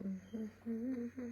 ဂီၤနံၤ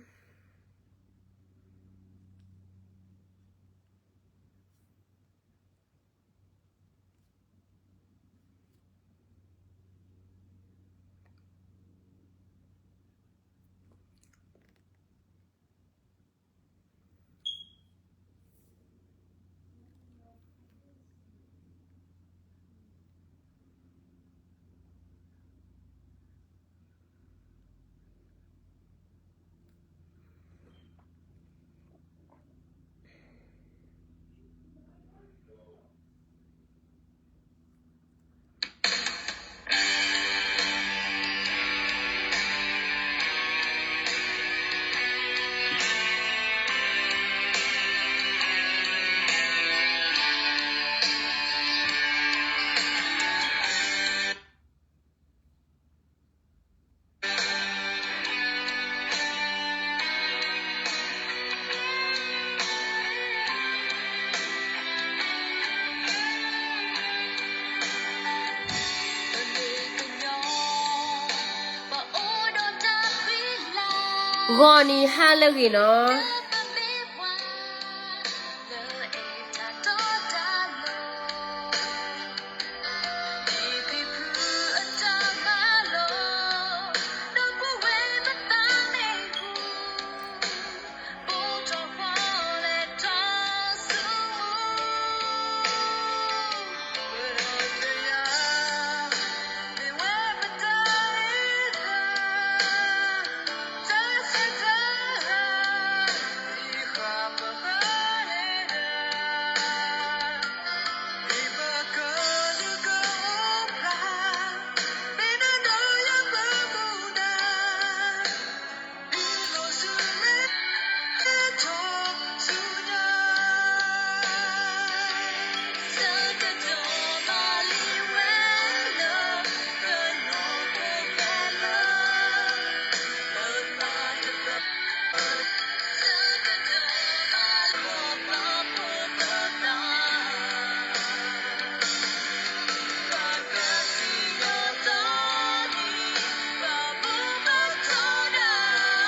ဟါလၢအဂ့ၤနီၤ. ဂီၤနံၤဟါလၢအဂ့ၤနီၤ, ဂီၤနံၤဟါလၢအဂ့ၤ. လၢကည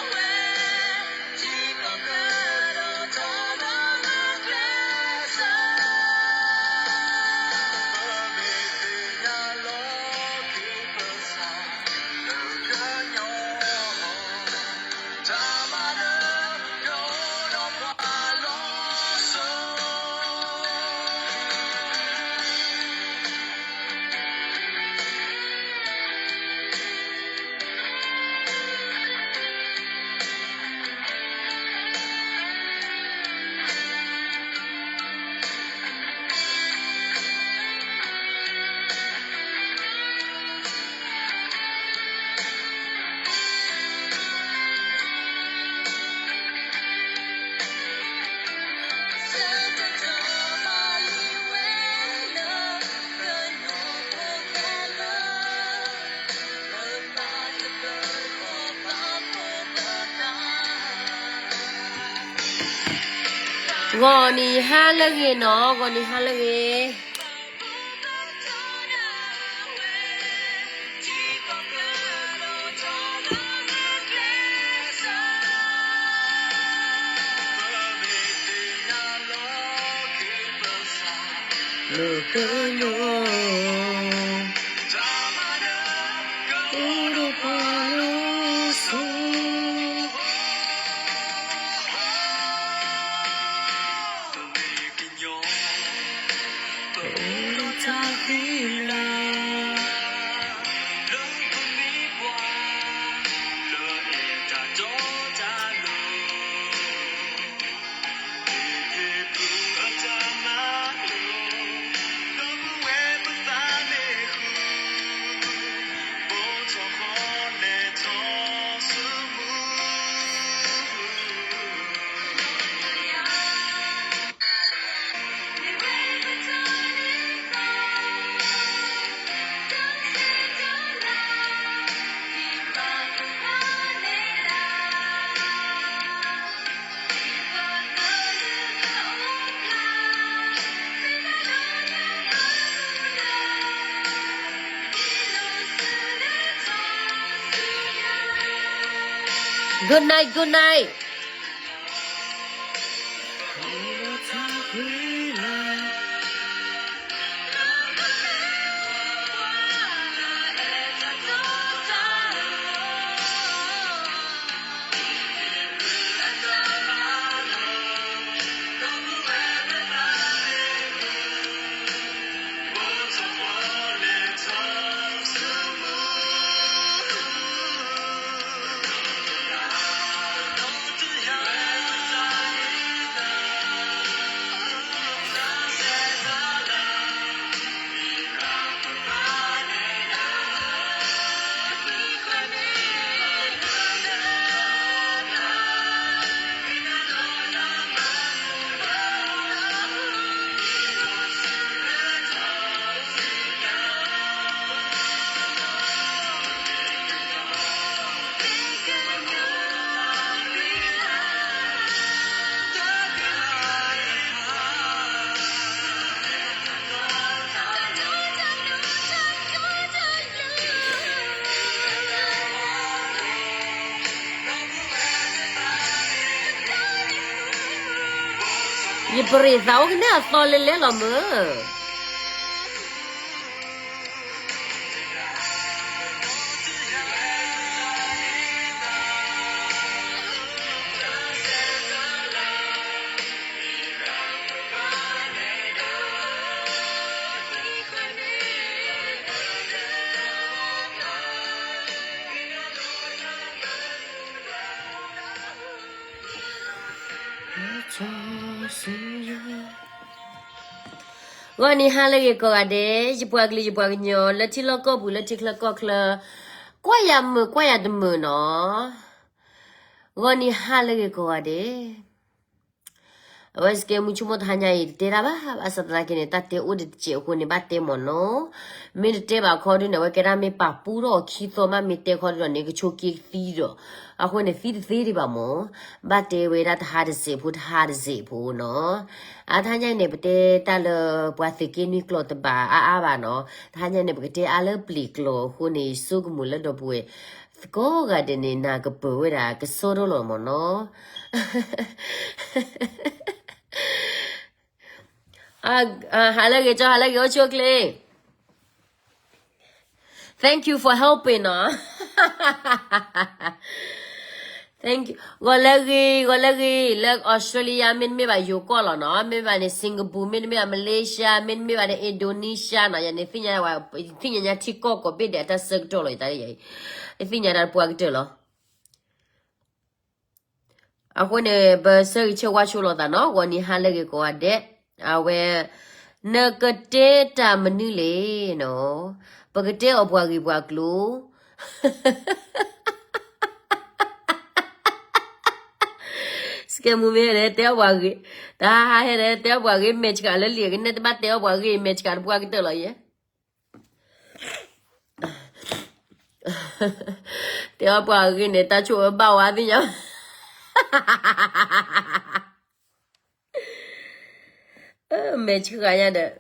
ီ အိၣ်ဒီးပှၤလၢစိ ပအိၣ်ဒီးတၢ်ဃံလၤ လၢပမ့ၢ်ပှၤ လၢအဲၣ်တၢ်တီတၢ်လိၤ ဟ့ၣ်ပှၤအတၢ်မၤလိာ် ဒီပုၢ်ဝဲၢ်ပသးမ့ၢ်ဃ Good night, good night. ယပရံးသးအိၣ်ကနဲၣ်အသီလဲလဲလီၤမၢ်. ဂီၤနံၤဟါလၢအဂ့ၤကိးဂၤဒဲး, ယပှၤကလုာ်ယပှၤကညီ လၢထံလီၢ်ကီၢ်ပူၤလၢထံချၢကီၢ်ချၢ, ကွၢ်ယၤမုာ်ကွၢ်ယၤတမုာ်နီၤ, ဂီၤနံၤဟါလၢအဂ့ၤကိးဂၤဒဲး. အဝဲစကဲမူဆိကမိၣ်တဟါညါအံၤ တတဲတၢ်ဘၣ်, ဘၣ်ဆၣ်သနာ်က့န့ၣ် တၢ်တဲအိၣ်ဒံးတစဲးအဃိန့ၣ် ဘၣ်တဲမ့ၢ်နီၤ. မ့ၢ်တတဲဘၣ်ခီဒုန့ၣ် အဝဲကဲဒၣ်မ့ၢ်ပာ်ပူထီၣ်အခံသီမး, မ့ၢ်တဲခီဒုဒီးန့ၣ် ကဆိးက့သံဒီး, အဃိန့ၣ်သံတသ့ဒံးဘၣ်မ့ၢ်, ဘၣ်တဲဝဲဒၣ်တဟါတစဲးဖိတဟါတစဲးဖိနီၤ. အတဟါညါအံၤန့ၣ် ပတဲတၢ်လၢပှၤသုးက့နွံကျိာ်တဘၣ်အါအါဘၣ်နီၤ. တဟါညါန့ၣ် ပကတဲအါလၢပျံၤကျိာ်အဃိန့ၣ် ယဆိကမိၣ်လၢဒီပုၢ်ဝဲၢ်သကိးဂၤဒဲးန့ၣ် နၢ်ကပၢၢ်ဝဲဒၣ်ကစီဒီလီၤမ့ၢ်နီၤ. ဟါလၢအဂ့ၤကၠီ, ဟါလၢအဂ့ၤ အိၣ်ဆူၣ်အိၣ်ချ့. Thank you for helping နီၤ. Thank you. ဂီၤလၢအဂ့ၤ, ဂီၤလၢအဂ့ၤ, လၢ Australia မ့တမ့ၢ်ဘၣ်ယိၤကီၢ်လီၤနီၤ, မ့တမ့ၢ်ဘၣ်န့ၣ် Singapore, မ့တမ့ၢ်ဘၣ် Malaysia, မ့တမ့ၢ်ဘၣ်န့ၣ် Indonesia နီၤ, ယၤန့ၣ်သ့ၣ်ညါဝဲ, သ့ၣ်ညါညါထံကီၢ်ကိးဘ့ၣ်ဒဲးအတၢ်ဆၢကတီၢ်လီၤ, ယသ့ၣ်ညါတၢ်တပှၢ်ကတၢၢ်လီၤ. အဃိန့ၣ် ပဆၢဂ့ၤဆၢဝါဆိလိာ်သးနီၤ, ဂီၤနံၤဟါလၢအဂ့ၤကိးဂၤဒဲး, အဝဲ, နကတဲတၢ်မနုၤလဲၣ်နီၤ, ပကတဲအီၤပှၤဂ့ၢ်ပှၤကျိၤ စကဲမူမ့ၢ်ဟဲဒီးတဲအီၤပှၤဂ့ၢ်, တဟါဟဲဒီးတဲအီၤပှၤဂ့ၢ် မဲာ်ဆှးလၢလံာ်ကနဲၣ်တဘၣ်တဲအီၤပှၤဂ့ၢ် မဲာ်ဆှးတပှၢ်ကတၢၢ်လီၤယဲ. တဲအီၤပှၤဂ့ၢ်န့ၣ် တၢ်ဆိၣ်အၢဘၣ်ဝဲသ့ၣ်ညါ မဲာ်ဆှးညါဒီး,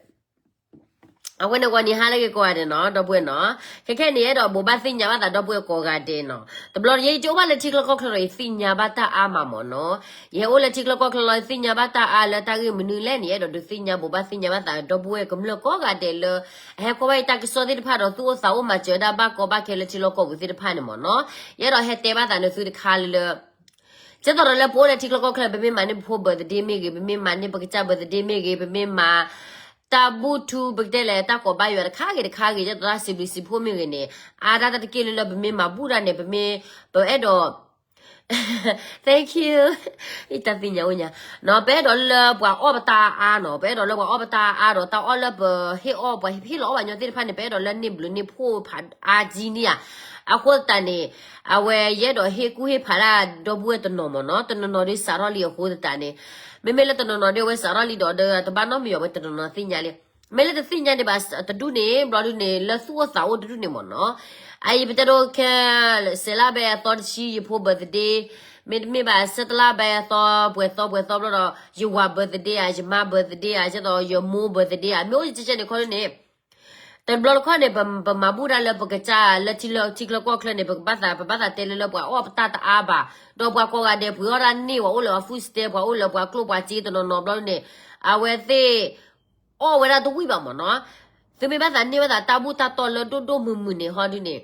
အဝဲန့ၣ်ဂီၤနံၤဟါလၢအဂ့ၤကိးဂၤဒဲးနီၤ, ဒီပုၢ်ဝဲၢ်နီၤ, ခဲခဲန့ၣ် ယအဲၣ်ဒိးဘိးဘၣ်သ့ၣ်ညါဘၣ်သးဒီပုၢ်ဝဲၢ်ကိးဂၤဒဲးနီၤ, တဘျီယဲယတအိၣ်ဘၣ်လၢထံချၢကီၢ်ချၢဒီး ယသ့ၣ်ညါဘၣ်တၢ်အါမးမ့ၢ်နီၤ, ယဟဲအိၣ်လၢထံချၢကီၢ်ချၢလီၤ ယသ့ၣ်ညါဘၣ်တၢ်အါလၢတၢ်ဂ့ၢ်မနုၤလဲၣ်န့ၣ် ယအဲၣ်ဒိးဒုးသ့ၣ်ညါဘိးဘၣ်သ့ၣ်ညါဘၣ်သးဒီပုၢ်ဝဲၢ်ကမျၢၢ်ကိးဂၤဒဲးလၢ အဟဲကွၢ်ဘၣ်ယတၢ်ကစီၣ်သ့ၣ်တဖၣ်ဒီး သူၣ်အိၣ်သးအိၣ်မၤစၢၤဒၣ်ဘၣ်ကီဘၣ်ခဲလၢထံလီၢ်ကီၢ်ပူၤသ့ၣ်တဖၣ်န့ၣ်မ့ၢ်နီၤ, ယအဲၣ်ဒိးဟဲတဲဘၣ်သးနသုတခါလၢ ကဲသိးဒီးလၢပအိၣ်လၢထံချၢကီၢ်ချၢ ပမ့ၢ်မၤန့ၢ်ပဖိ birthday မ့ၢ်ဂ့ၤ, ပမ့ၢ်မၤန့ၢ်ပကစၢ် birthday မ့ၢ်ဂ့ၤ, ပမ့ၢ်မၤ တၢ်ဘူၣ်ထူ ပကတဲလဲၣ် တၢ်ကိးဘၣ်ယွၤတခါဂ့ၤတခါဂ့ၤ ကဲသိးတၢ်စံးဘျုးစံးဖှိၣ်မ့ၢ်ဂ့ၤန့ၣ် အါဒၣ်တၢ်တက့ၢ်လၢလၢပမ့ၢ်မၤဘူၣ်ဒၣ်န့ၣ် ပမ့ၢ် ပအဲၣ်ဒိး thank you တၢ်သ့ၣ်ညါအိၣ်ညါ ပအဲၣ်ဒိးလၢပှၤအီၣ်ပတၢ်အါနီၤ, ပအဲၣ်ဒိးလၢပှၤအီၣ်ပတၢ်အါဒီး တၢ်အီၣ်လၢပဟ့ၣ်အီၣ် ပှၤဟ့ၣ်လီၤအီၣ်ပှၤညီသ့ၣ်တဖၣ်န့ၣ် ပအဲၣ်ဒိးလၢန့ၢ်ဘျုးန့ၢ်ဖှိၣ်ဖးအါကံန့ၣ်ဧါ. အဃိသတးန့ၣ် အဝဲယအဲၣ်ဒိးဟ့ၣ်ကူၣ်ဟ့ၣ်ဖးဒၣ်ဒီပုၢ်ဝဲၢ်တနီၤမ့ၢ်နီၤ, တနီၤနီၤဒုးစးထီၣ်လံအဃိသတးန့ၣ်, မ့မ့ၢ်လၢတနီၤနီၤဒုးအဝဲစးထီၣ်လံဒီး ဒီးတဘၣ်နီတမံၤအီၤ ဝဲတနီၤနီၤသ့ၣ်ညါလံ. မ့ၢ်လၢတသ့ၣ်ညါဒံးဘၣ်တဒူၣ်န့ၣ် ဘျီဒုးန့ၣ် လၢသူၣ်အိၣ်သးအိၣ်တဒူၣ်န့ၣ်မ့ၢ်နီၤ, အအံၤပတဲဒိခဲ ဆယ်လပိုင်းအသီတဆံ ယဖိ birthday, မ့တမ့ၢ်ဘၣ် ဆယ့်တစ်လပိုင်းအသီ ပှဲၤသီပှဲၤသီဘျီဒီး ယဝၤ birthday ဧါ, ယမါ birthday ဧါ, ကဲသိးယမိၢ် birthday ဧါ, မ့ၢ်အိၣ်ကဲကဲန့ၣ်ခီဒုးန့ၣ်, တ တဘျီတခီၣ်န့ၣ် ပမၤဘူၣ်တၢ်လၢပကစၢ်လၢထံချၢကီၢ်ချၢန့ၣ် ပကဘၣ်သး ပဘၣ်သးတဲလၢလၢပှၤအီၣ်ပတၢ်တအါဘၣ်, ဒီးပှၤကိးဂၤဒဲး ပှ့ၤအီၣ်တၢ်န့ၢ် ပှၤအိၣ်လၢအ food stamp ပှၤအိၣ်လၢပှၤကျိၣ်ပှၤစ့တနီၤနီၤဘျီန့ၣ် အဝဲသ့ၣ် အီၣ်ဝဲဒၣ်တဝံၣ်ဘၣ်မ့ၢ်နီၤ. သုမ့ၢ်ဘၣ်သးန့ၢ်ဘၣ်သးတၢ်ဘူၣ်တၢ်တီလၢဒိၣ်ဒိၣ်မုၢ်မုၢ်န့ၣ်ဟီဒုန့ၣ်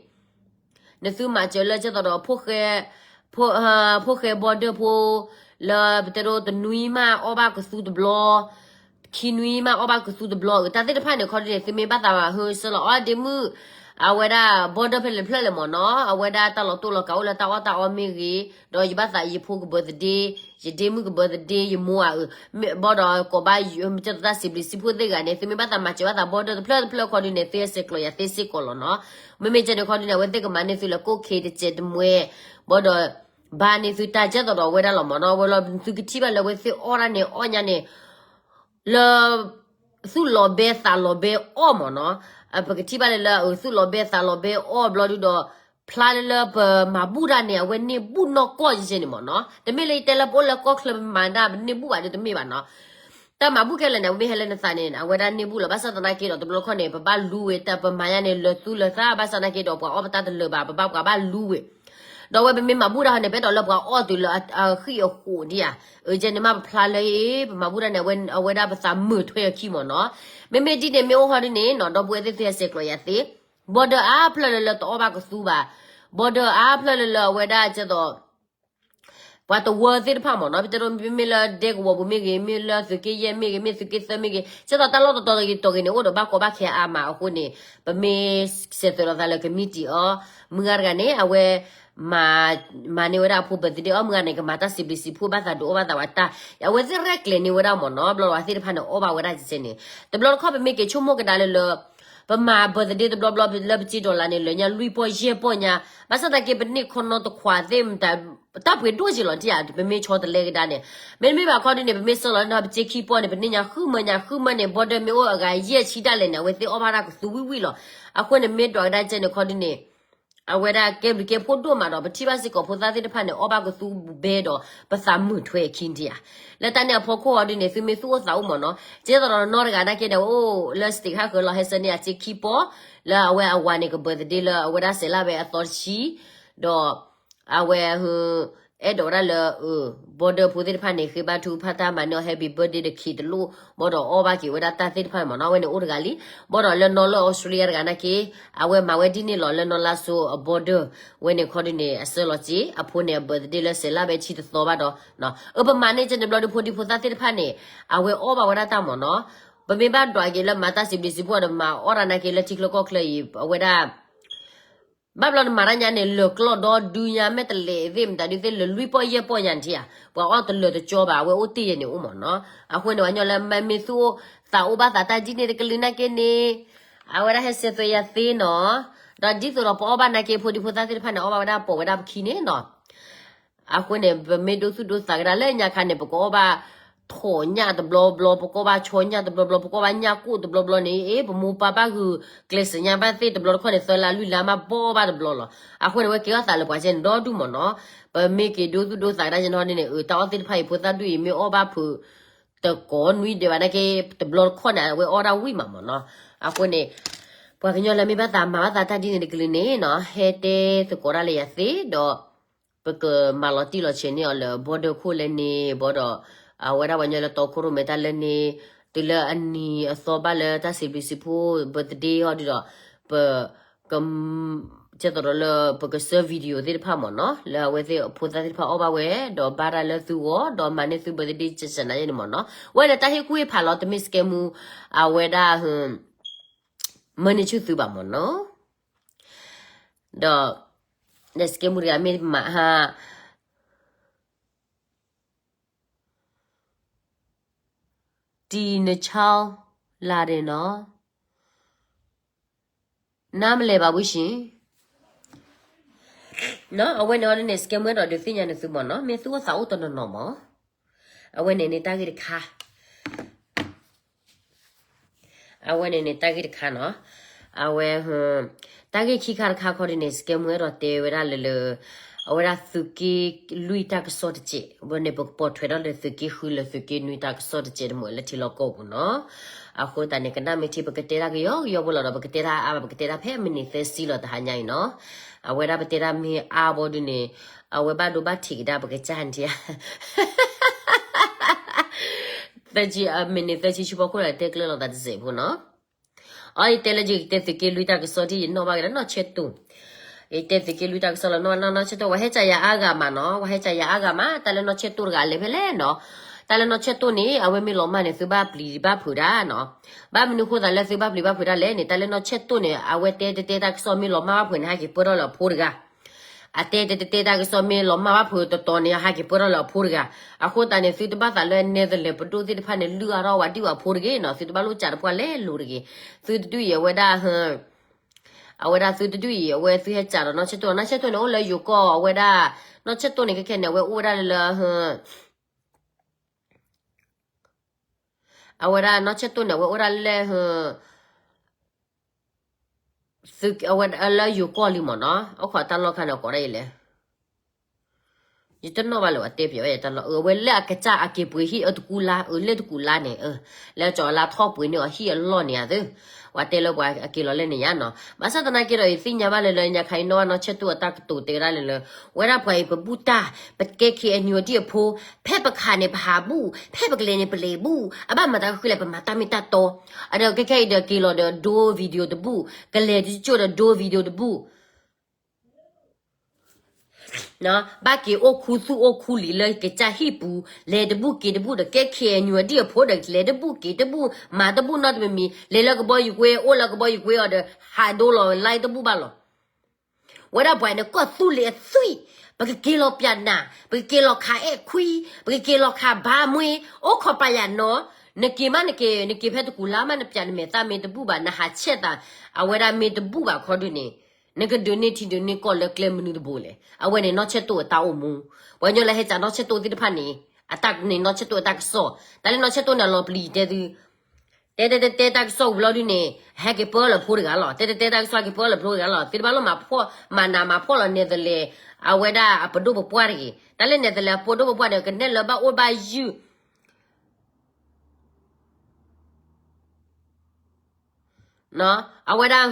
နသုမၤစၢၤလၢကဲသိးဒီး ဖိၣ်ဃဲ border ဖိ လၢပတဲဒိတနွံမးအီၣ်ဘၣ်ကသူတဘျီ, ခံနွံမးအီၣ်ဘၣ်ကသူတဘျီ, တၢ်သ့ၣ်တဖၣ်န့ၣ်ခီဒုန့ၣ် သုမ့ၢ်ဘၣ်သးဟၢဆၢလီၤအီၣ်ဒ့မုၣ် အဝဲဒၣ် border ဖဲလဲၣ်ဖျၢၣ်လဲၣ်မ့ၢ်နီၤ, အဝဲဒၣ်တၢ်လီၤတိၢ်လီၤကးအိၣ်လၢတၢ်အီၣ်တၢ်အီမ့ၢ်ဂ့ၤ, ဒီးယဘၣ်သးယဖိက birthday, ယဒ့မုၣ်က birthday, ယမိၢ်ဧၢ, ဘၣ်ဒီးကိးဘၣ် ကဲသိးတၢ်စံးဘျုးစံးဖှိၣ်သ့ၣ်ဂၤန့ၣ် သုမ့ၢ်ဘၣ်သးမၤစၢၤဘၣ်သး border တဖျၢၣ်တဖျၢၣ်ခီဒုန့ၣ် သုဟဲဆဲးကျိးယၤသ့စ့ၢ်ကီးလီၤနီၤ. မ့မ့ၢ်ကဲန့ၣ်ခီဒုန့ၣ် အဝဲသ့ၣ်ကမၤန့ၢ်သုလၢကိၣ်ခ့တစဲးတမှဲ, ဘၣ်ဒီး ဘၣ်န့ၢ်သုတၢ်ကဲသိးဒီးအဝဲဒၣ်လီၤမ့ၢ်နီၤ, အဝဲလီၤသုကထံၣ်ဘၣ်လၢအဝဲသ့ၣ်အီၣ်ဒၣ်န့ၣ်အီၣ်ညါန့ၣ် လၢ သူၣ်လီၤဘဲသးလီၤဘဲအီၣ်မ့ၢ်နီၤ, ပကထံၣ်ဘၣ်လၢလၢ သူၣ်လီၤဘဲသးလီၤဘဲအီၣ်ဘျီဒုဒီး ဖျါလၢလၢပမၤဘူၣ်တၢ်န့ၣ် အဝဲန့ၢ်ဘူၣ်နီၢ်ကီၢ်ယဲန့ၣ်မ့ၢ်နီၤ, တမ့ၢ်လၢယတဲလၢပအိၣ်လၢကီၢ်ချၢပမၤဒၣ် ပန့ၢ်ဘူၣ်ဘၣ်ဒုတမ့ၢ်ဘၣ်နီၤ. တၢ်မၤဘူၣ်ခဲလၢာ်န့ၣ် အဝဲမ့ၢ်ဟဲလၢနသးန့ၣ် အဝဲဒၣ်န့ၢ်ဘူၣ်လီၤ, ဘၣ်ဆၣ်သနာ်က့ဒီး တဘျီတခီၣ်န့ၣ် ပဘၣ်လူဝဲတၢ် ပမၤညါန့ၣ် လၢသူလၢသး ဘၣ်ဆၣ်သနာ်က့ဒီး ပှၤအီၣ်ပတၢ်တလၢာ်ဘၣ် ပဘၣ်ပှၤဘၣ်လူဝဲ ဒီးအဝဲပမ့ၢ်မၤဘူၣ်တၢ်ဟီန့ၣ် ပအဲၣ်ဒိးလၢပှၤအီၣ်တုၤလၢအဃံၢ်အဃိးဒံးဧါ, အကဲန့ၣ်မ့ၢ်ပဖျါလၢ ပမၤဘူၣ်တၢ်န့ၣ် အဝဲဒၣ်ပသးမုာ်ထွဲအခံမ့ၢ်နီၤ. မ့မ့ၢ်ဒ်န့ၣ်မ့ၢ်အိၣ်ဟီဒ်န့ၣ်နီၤ ဒီပုၢ်ဝဲၢ်သ့ၣ်သုဟဲဆဲးကျိးယၤသ့, border အါဖျၢၣ်လၢလၢတအီၣ်ဘၣ်ကသူဘၣ်, border အါဖျၢၣ်လၢလၢအဝဲဒၣ်ကဲသိး ပှၤတဝၢသ့ၣ်တဖၣ်မ့ၢ်နီၤ, ပတဲဒိမ့မ့ၢ်လၢဒဲကဝီၤပူၤမ့ၢ်ဂ့ၤ, မ့ၢ်လၢသုးက့ယဲၢ်မ့ၢ်ဂ့ၤ, မ့ၢ်သုးက့သၢမ့ၢ်ဂ့ၤ, ကဲသိးတၢ်လီၢ်တတီၤဂ့ၤတီၤဂ့ၤန့ၣ် အိၣ်ဒီးဘၣ်ကီဘၣ်ခဲအါမးအဃိန့ၣ်, ပမ့ၢ်ဆဲးသွဲးလီၤသးလၢကမံးတံာ်အီၤ, မုၢ်ဂၤတဂၤန့ၣ် အဝဲ မၤန့ၢ်ဝဲဒၣ်အဖိ birthday အီၤ, မုၢ်ဂၤန့ၣ် ကမၤတၢ်စံးဘျုးစံးဖှိၣ်ဘၣ်သးဒုးအီၣ်ဘၣ်သးဝဲတၢ်, အဝဲသ့ၣ်ရဲၣ်ကျဲၤန့ၢ်ဝဲဒၣ်မ့ၢ်နီၤ, ဘျီလီၤဝဲသ့ၣ်တဖၣ်န့ၣ် အီၣ်ဘၣ်ဝဲဒၣ်ကဲန့ၣ်, တဘျီတခီၣ်ပမ့ၢ်က့ၤဆိကမိၣ်ကဒါလၢလၢ ပမၤ birthday တဘျီဘျီလၢပစ့ဒီလါန့ၣ် လၢညါလွံၢ်ပီၢ်ယဲၢ်ပီၢ်ညါ, ဘၣ်ဆၣ်သနာ်က့ပန့ၢ်ခီနီတခွးသ့ၣ်မတၤ တၢ်ပှ့ၤဒိၣ်က့ၤလီၤတံၢ်ဧါ, ပမ့ၢ်ဆီတလဲကဒါန့ၣ်, မ့တမ့ၢ်ဘၣ်ခီဒ်န့ၣ် ပမ့ၢ်ဆှၢလီၤန့ၣ် ပစ့ခံပီၢ်န့ၣ် ပန့ၢ်ညါဃုမၢညါဃုမၢန့ၣ် border မ့ၢ်အိၣ်အဂၤယဲၢ်ဆံဒၣ်လဲာ်န့ၣ် အဝဲသ့ၣ်အီၣ်ဘၣ်တၢ်ကသူဝံၣ်ဝံၣ်လီၤ. အဃိန့ၣ်မ့ၢ်ဒွးကဒါကဲန့ၣ်ခီဒ်န့ၣ် အဝဲဒၣ်ကဲဘျုးကဲဖှိၣ်ဒိၣ်မးဒီး ပထံၣ်ဘၣ်စ့ၢ်ကီးဖိသၣ်သ့ၣ်တဖၣ်န့ၣ် အီၣ်ဘၣ်ကသူဘဲဒီး ပသးမုာ်ထွဲအခံဒံးဧါ. လၢတၢ်န့ၣ်အဖီခိၣ်အီၤဒ်န့ၣ် သုမ့ၢ်သူၣ်အိၣ်သးအိၣ်မ့ၢ်နီၤ, ကဲသိးဒီးနီတဂၤနာ်က့ဒီး အိၣ်လၢ state ဟးဃၢၤလီၤဟဲဆၢန့ၢ်အစ့ခံပီၢ်, လၢအဝဲအဝၤန့ၣ်က birthday လၢအဝဲဒၣ်စဲးလၢ်ဝဲအသီတဆံ, ဒီး အဝဲ အဲၣ်ဒိးဝဲဒၣ်လၢ border ဖိသ့ၣ်တဖၣ်န့ၣ် ဃ့ဘါထုကဖၣ်တၢ်မၤန့ၢ်အီၤ happy birthday တခံတလိၣ်, ဘၣ်ဒီးအီၣ်ဘၣ်က့ၤဝဲဒၣ်တၢ်သ့ၣ်တဖၣ်မ့ၢ်နီၤ, အဝဲန့ၣ်အိၣ်တဂၤလံ. ဘၣ်ဒီးလၢနီၢ်လၢ Australia တဂၤနာ်က့ အဝဲမၤဝဲဒ်န့ၣ်လီၤ လၢနီၢ်လါစိၤအ border ဝဲန့ၣ်ခီဒ်န့ၣ် အဆၢလီၤစ့ အဖိန့ၣ် အ birthday လၢစဲးလၢ်ဝဲဆံတသီဘၣ်ဒီး အၢ ပမၤန့ၢ်ကဲန့ၣ်ဘျီဒုး ဖိဒံဖိသၣ်သ့ၣ်တဖၣ်န့ၣ် အဝဲအီၣ်ဘၣ်ဝဲဒၣ်တၢ်မ့ၢ်နီၤ, ပမ့ၢ်ဘၣ်ဒွးက့ၤလၢမၤတၢ်စံးဘျုးစံးဖှိၣ်ဒီး မၤအီၣ်တၢ်နာ်က့လၢထံချၢကီၢ်ချၢအံၤ အဝဲဒၣ် ဘၣ်ဘျီနမၤတၢ်ညါန့ၣ် လၢာ်ကျီၢ်ဒီဒုညါ မဲာ်တလဲးသ့ၣ်မတၤဒုသ့ၣ် လၢလွံၢ်ပီၢ်ယဲၢ်ပီၢ်ညါန့ၣ်ဧါ, ပှၤအီၣ်တလၢာ်တကၠီဘၣ် အဝဲအိၣ်တ့ၢ်ယဲၢ်န့ၣ်အိၣ်မ့ၢ်နီၤ. အဃိန့ၣ် ပှၤညီလၢမ့ၢ်သူၣ်အိၣ်သးအိၣ်ဘၣ်သးတၢ်ဒ်န့ၣ်တကလုာ်နာ်က့န့ၣ် အဝဲဒၣ်ဟဲဆဲးသွဲးယၤသ့နီၤ, ဒီးဒ်သိးဒီးပအီၣ်ဘၣ်နာ်က့ ဖိဒံဖိသၣ်သ့ၣ်တဖၣ်န့ၣ် အီၣ်ဘၣ်ဝဲဒၣ်ပိာ်ဝဲဒၣ်ပခံန့ၣ်နီၤ. အဃိန့ၣ် ပမ့ၢ်ဒိသူၣ်ဒိသးကဒါလၢညါခါန့ၣ် ပကအီၣ်ဘၣ်ထိးညၣ်တဘျီဘျီ, ပကအီၣ်ဘၣ်ဆီညၣ်တဘျီဘျီ, ပကအီၣ်ဘၣ်ညၣ်ကိၣ်တဘျီဘျီန့ၣ် အ့ ပမိၢ်ပၢ်ဘၣ်ဂုာ်ကျဲးစၢးညါဘၣ်သ့ၣ်တဘျီတခီၣ်န့ၣ် သၢလါလွံၢ်လါမး ဘီၣ်အီၣ်ဘၣ်တဘျီလီၤ. အဃိန့ၣ် ဝဲကဲထီၣ်သးလၢပှၤကဲန့ၣ်ဒီဒူၣ်မ့ၢ်နီၤ. ပမ့ၢ်က့ၤဒိသူၣ်ဒိသးကဒါကဲန့ၣ်ဟီဒ်န့ၣ် အတၢ်အီၣ်သ့ၣ်တဖၣ်အံၤ ဖိသၣ်ဒူၣ်အံၤ မ့ၢ်အီၣ်ဘၣ်ဖုးတကိးနွံဒဲးဘၣ်နာ်က့ တဘျီတခီၣ်န့ၣ် အဝဲအီၣ်ဒၣ်ဝံၣ်မးမ့ၢ်နီၤ. အဃိန့ၣ် ပှၤကညီလၢမ့ၢ်ဘၣ်သးမၤဘၣ်သးတၢ်ဒ်န့ၣ်တကလုာ်န့ၣ်နီၤ ဟဲတဲသကိးဒၣ်လၢယၤသ့ဒီး ပကမၤလီၤတံၢ်လီၤဆဲးန့ၢ်အီၤလၢ border ခိၣ်လဲၣ်န့ၣ် ဘၣ်ဒီး အဝဲဒၣ်ပှၤညီလၢတီခိၣ်ရိၣ်မဲတၢ်လၢန့ၣ် တုၤလၢအနံၤအသီဘၣ်လၢတၢ်စံးဘျုးစံးဖှိၣ် birthday ဟီဒ်ဒီး ပက ကဲသိးဒီးလၢပကဆှၢ video သ့ၣ်တဖၣ်မ့ၢ်နီၤ လၢအဝဲသ့ၣ်ဖိသၣ်သ့ၣ်တဖၣ်အီၣ်ဘၣ်ဝဲ ဒီးဘါတၢ်လၢသုဂီၢ် ဒီးမၤန့ၢ်သု birthday ကစၢ်နၤယဲန့ၣ်မ့ၢ်နီၤ ဝဲန့ၣ်တၢ်ဟ့ၣ်ကူၣ်ဟ့ၣ်ဖးလီၤ တမ့ၢ်စကဲမူ အဝဲဒၣ် မၢန့ၢ်ဆူၣ်သုဘၣ်မ့ၢ်နီၤ ဒီး ဒီးစကဲမူတဂၤမ့ၢ်မၤဟါ တံၤနဆီလါဒဲးနီၤ နါမလဲၤဘၣ်ဝံၣ်ၡံ အဝဲန့ၣ်အီၤဒ်န့ၣ် စကဲမူအဲၣ်ဒိးဒုးသ့ၣ်ညါန့ၢ်သုမ့ၢ်နီၤ မ့ၢ်သုအိၣ်သးအိၣ်တနီၤနီၤမ့ၢ် အဝဲန့ၣ်န့ၣ်တၢ်ဂ့ၢ်တခါ အဝဲန့ၣ်န့ၣ်တၢ်ဂ့ၢ်တခါနီၤ အဝဲ တၢ်ဂ့ၢ်ခံခါတခါခီဒ်န့ၣ် စကဲမူအဲၣ်ဒိးတဲဝဲဒၣ်လၢလၢ အဝဲဒၣ်သုးက့လွံၢ်တၢ်ကစီၣ်တစဲး, ဝဲန့ၣ်ပကပိာ်ထွဲထီၣ်လၢသုးက့ဃုလၢသုးက့နွံတၢ်ကစီၣ်တစဲးတမံၤလၢထံလီၢ်ကီၢ်ပူၤနီၤ. အဃိသတးန့ၣ် ကနၣ်မ့ၢ်ထံပကတဲတၢ်ကယီကယီဖိလီၤဒီး ပကတဲတၢ်အါဘၣ် ပကတဲတၢ်ဖဲမံးနံးသၢဆံလီၤတဟါညါအံၤနီၤ. အဝဲဒၣ်ပတဲတၢ်မ့ၢ်အါဘီဒုန့ၣ် အဝဲဘၣ်ဒိဘၣ်ထံးကဒါပကစၢ်ဒံးဧါ သၢဆံ, မံးနံးသၢဆံဆူဖီခိၣ်ဒီးတဲကျၢၤလိာ်သးတစဲးဖိနီၤ. အီ ယတဲလၢယကတဲသုးက့လွံၢ်တၢ်ကစီၣ်ဒ် ယနီၣ်ဘၣ်ကဒီးနီၢ်ဆဲၣ်တိၢ်, ယတဲသုးက့လွံၢ်တၢ်ကစီၣ်လီၤ နီၢ်ဘၣ်နီၢ်ဆဲၣ်တိၢ် ဝဲဟဲကၠးယၤအါဂၤမးနီၤ, ဝဲဟဲကၠးယၤအါဂၤမး, တၢ်လၢနီၢ်ဆဲၣ်တိၢ်တဂၤလဲၤဖဲလဲၣ်နီၤ. တၢ်လၢနီၢ်ဆဲၣ်တိၢ်န့ၣ် အဝဲမ့ၢ်လီၤမၢ်န့ၣ် သုဘၣ်ပျံၤဘၣ်ဖုးဒၣ်နီၤ. ဘၣ်မနုၤဃိသးလၢသုဘၣ်ပျံၤဘၣ်ဖုးဒၣ်လဲၣ်န့ၣ် တၢ်လၢနီၢ်ဆဲၣ်တိၢ်န့ၣ် အဝဲတဲတတဲတၢ်ကစီၣ်မ့ၢ်လီၤမၢ်ဘၣ်ဖုးန့ၣ် ဟဲက့ၤပၢၢ်ထီၣ်လၢအဖိတဂၤ အတဲတတဲတၢ်ကစီၣ်မ့ၢ်လီၤမၢ်ဘၣ်ဖုးတတီၤန့ၣ် ဟဲက့ၤပၢၢ်ထီၣ်လၢအဖိတဂၤ. အဃိသတးန့ၣ် သုတဘၣ်သးလၢ နဲသလဲ ပဒိၣ်သ့ၣ်တဖၣ်န့ၣ် လုၢ်အါထီၣ်ဝဲဒံးဝဲအဖိတဂ့ၤနီၤ, သုတဘၣ်လိၣ်ကးတပှၢ်လဲၤလိၤတဂ့ၤ. သုတဒုးအံၤအဝဲဒၣ် အဝဲဒၣ်သုတဒုးအံၤ အဝဲသုဟဲကၠးဒီးနီၢ်ဆဲၣ်တိၢ်, နီၢ်ဆဲၣ်တိၢ်န့ၣ် အိၣ်လၢယိၤကီၢ် အဝဲဒၣ် နီၢ်ဆဲၣ်တိၢ်န့ၣ် ခဲခဲန့ၣ် အဝဲအိၣ်ဝဲဒၣ်လၢ အဝဲဒၣ်နီၢ်ဆဲၣ်တိၢ်န့ၣ် အဝဲအိၣ်ဒၣ်လၢ သုး အဝဲလၢယိၤကီၢ်လံမ့ၢ်နီၤ, အိၣ်ခိးတၢ်လီၢ်ခါန့ၣ် ကိးဒၣ်အံၤလဲၣ်. ယတနီၣ်ဘၣ်လၢၤ အတဲပၠးဝဲယတၢ်လီၢ်, အဝဲလၢအကစၢ်အက့ၤပှ့ၤဟံၣ်အတကူလါ, အလၢတကူလါန့ၣ်, လၢကၠီၤလါထီၣ်ပှ့ၤန့ၢ်အီၤဟံၣ်အလီၢ်န့ၣ်ဧါသ့, ပှၤတဲလၢပှၤအက့ၤလီၤလဲၣ်န့ၣ်ယါနီၤ. ဘၣ်ဆၣ်သနာ်က့ဒီး ယသ့ၣ်ညါဘၣ်လၢလၢညါခါအံၤ နီၢ်ဘၣ်နီၢ်ဆဲၣ်တိၢ်အတၢ်ကတိၤတဲဝဲဒၣ်လၢလၢ, ဝဲဒၣ်ပှၤအံၤပဘူၣ်တၢ်, ပကဲ ခ့ၣ်အဲၣ်ယူၣ် အဒံၣ်အဖိ, ဖဲပခးန့ၣ်ပဟးဘူၣ်, ဖဲပကလဲၤန့ၣ်ပလဲၤဘူၣ်, အဘၣ်မၤတၢ်ဃုလဲၣ် ပမၤတၢ်မ့ၢ်တၢ်တီ, အဒီးခဲခဲအံၤဒီးက့ၤလီၤဒီးဒိ video တဘူၣ်, ကလဲၤတကၠိၢ်ဒီးဒိ video တဘူၣ် ဘၣ်က့ၤအိၣ်ခူသူၣ်အိၣ်ခူလံၤလၢကစၢ်ဟံၣ်ပူၤ, လဲၤတဘူၣ်က့ၤတဘူၣ်ဒီး ကဲ ခ့ၣ်အဲၣ်ယူၣ် အဒံၣ်အဖိဒီး လဲၤတဘူၣ်က့ၤတဘူၣ် မၤတဘူၣ်နီတမံၤမံၤ, လဲၤလၢကဘီယူၤကွ့ အိၣ်လၢကဘီယူၤကွ့အီၤဒီး ဟးဒိလီၤလၢတဘူၣ်ဘၣ်လီၤ. ဝဲဒၣ်ပှၤန့ၣ် ကီၢ်သူလ့ၤအသွံၣ်, ပကက့ၤလီၤပၠးနး, ပကက့ၤလီၤခးအဲၣ်ခွံ, ပကက့ၤလီၤခးဘါမွ့, အိၣ်ခိးပာ်ယၤနီၤ, နက့ၤမးနက့ၤ, နက့ၤဖဲတကူလါမး နပၠးနမဲာ်သၣ်မ့ၢ်တဘူၣ်ဘၣ်, နဟးဆဲးသး, အဝဲဒၣ်မ့ၢ်တဘူၣ်ဘၣ်ခီဒုန့ၣ် နကဒုးန့ၢ်ထံဒုးန့ၢ်ကီၢ်လၢကျဲမနုၤတဘိလဲၣ်. အဝဲန့ၣ်နီၢ်ဆဲၣ်တိၢ်အတၢ်အိၣ်မူ, ပှၤကညီလၢဟဲကၠးနီၢ်ဆဲၣ်တိၢ်သ့ၣ်တဖၣ်န့ၣ်, အတၢ်န့ၣ် နီၢ်ဆဲၣ်တိၢ်အတၢ်ကစီၣ်, တၢ်လၢနီၢ်ဆဲၣ်တိၢ်န့ၣ် အလီၤပျံၤတဲသု, တဲတဲတဲတဲတၢ်ကစီၣ်ဝံၤလီၤဒုန့ၣ် ဟဲက့ၤပၢလၢဖိတဂၤလီၤ. တဲတဲတဲတၢ်ကစီၣ်ဟဲက့ၤပၢလၢဖိတဂၤလီၤ. သုတဘၣ်လိၣ်မၤဖှီၣ်မၤနးမၤဖှီၣ်လီၤနဲသလဲၣ်, အဝဲဒၣ်အပဒိၣ်ပပှၢ်တဂ့ၤ. တၢ်လၢနဲသလဲၣ်အပဒိၣ်ပပှၢ်န့ၣ် ကနဲၣ်လၢဘၣ်အိၣ်ဘၣ်ယုၢ် အဝဲဒၣ်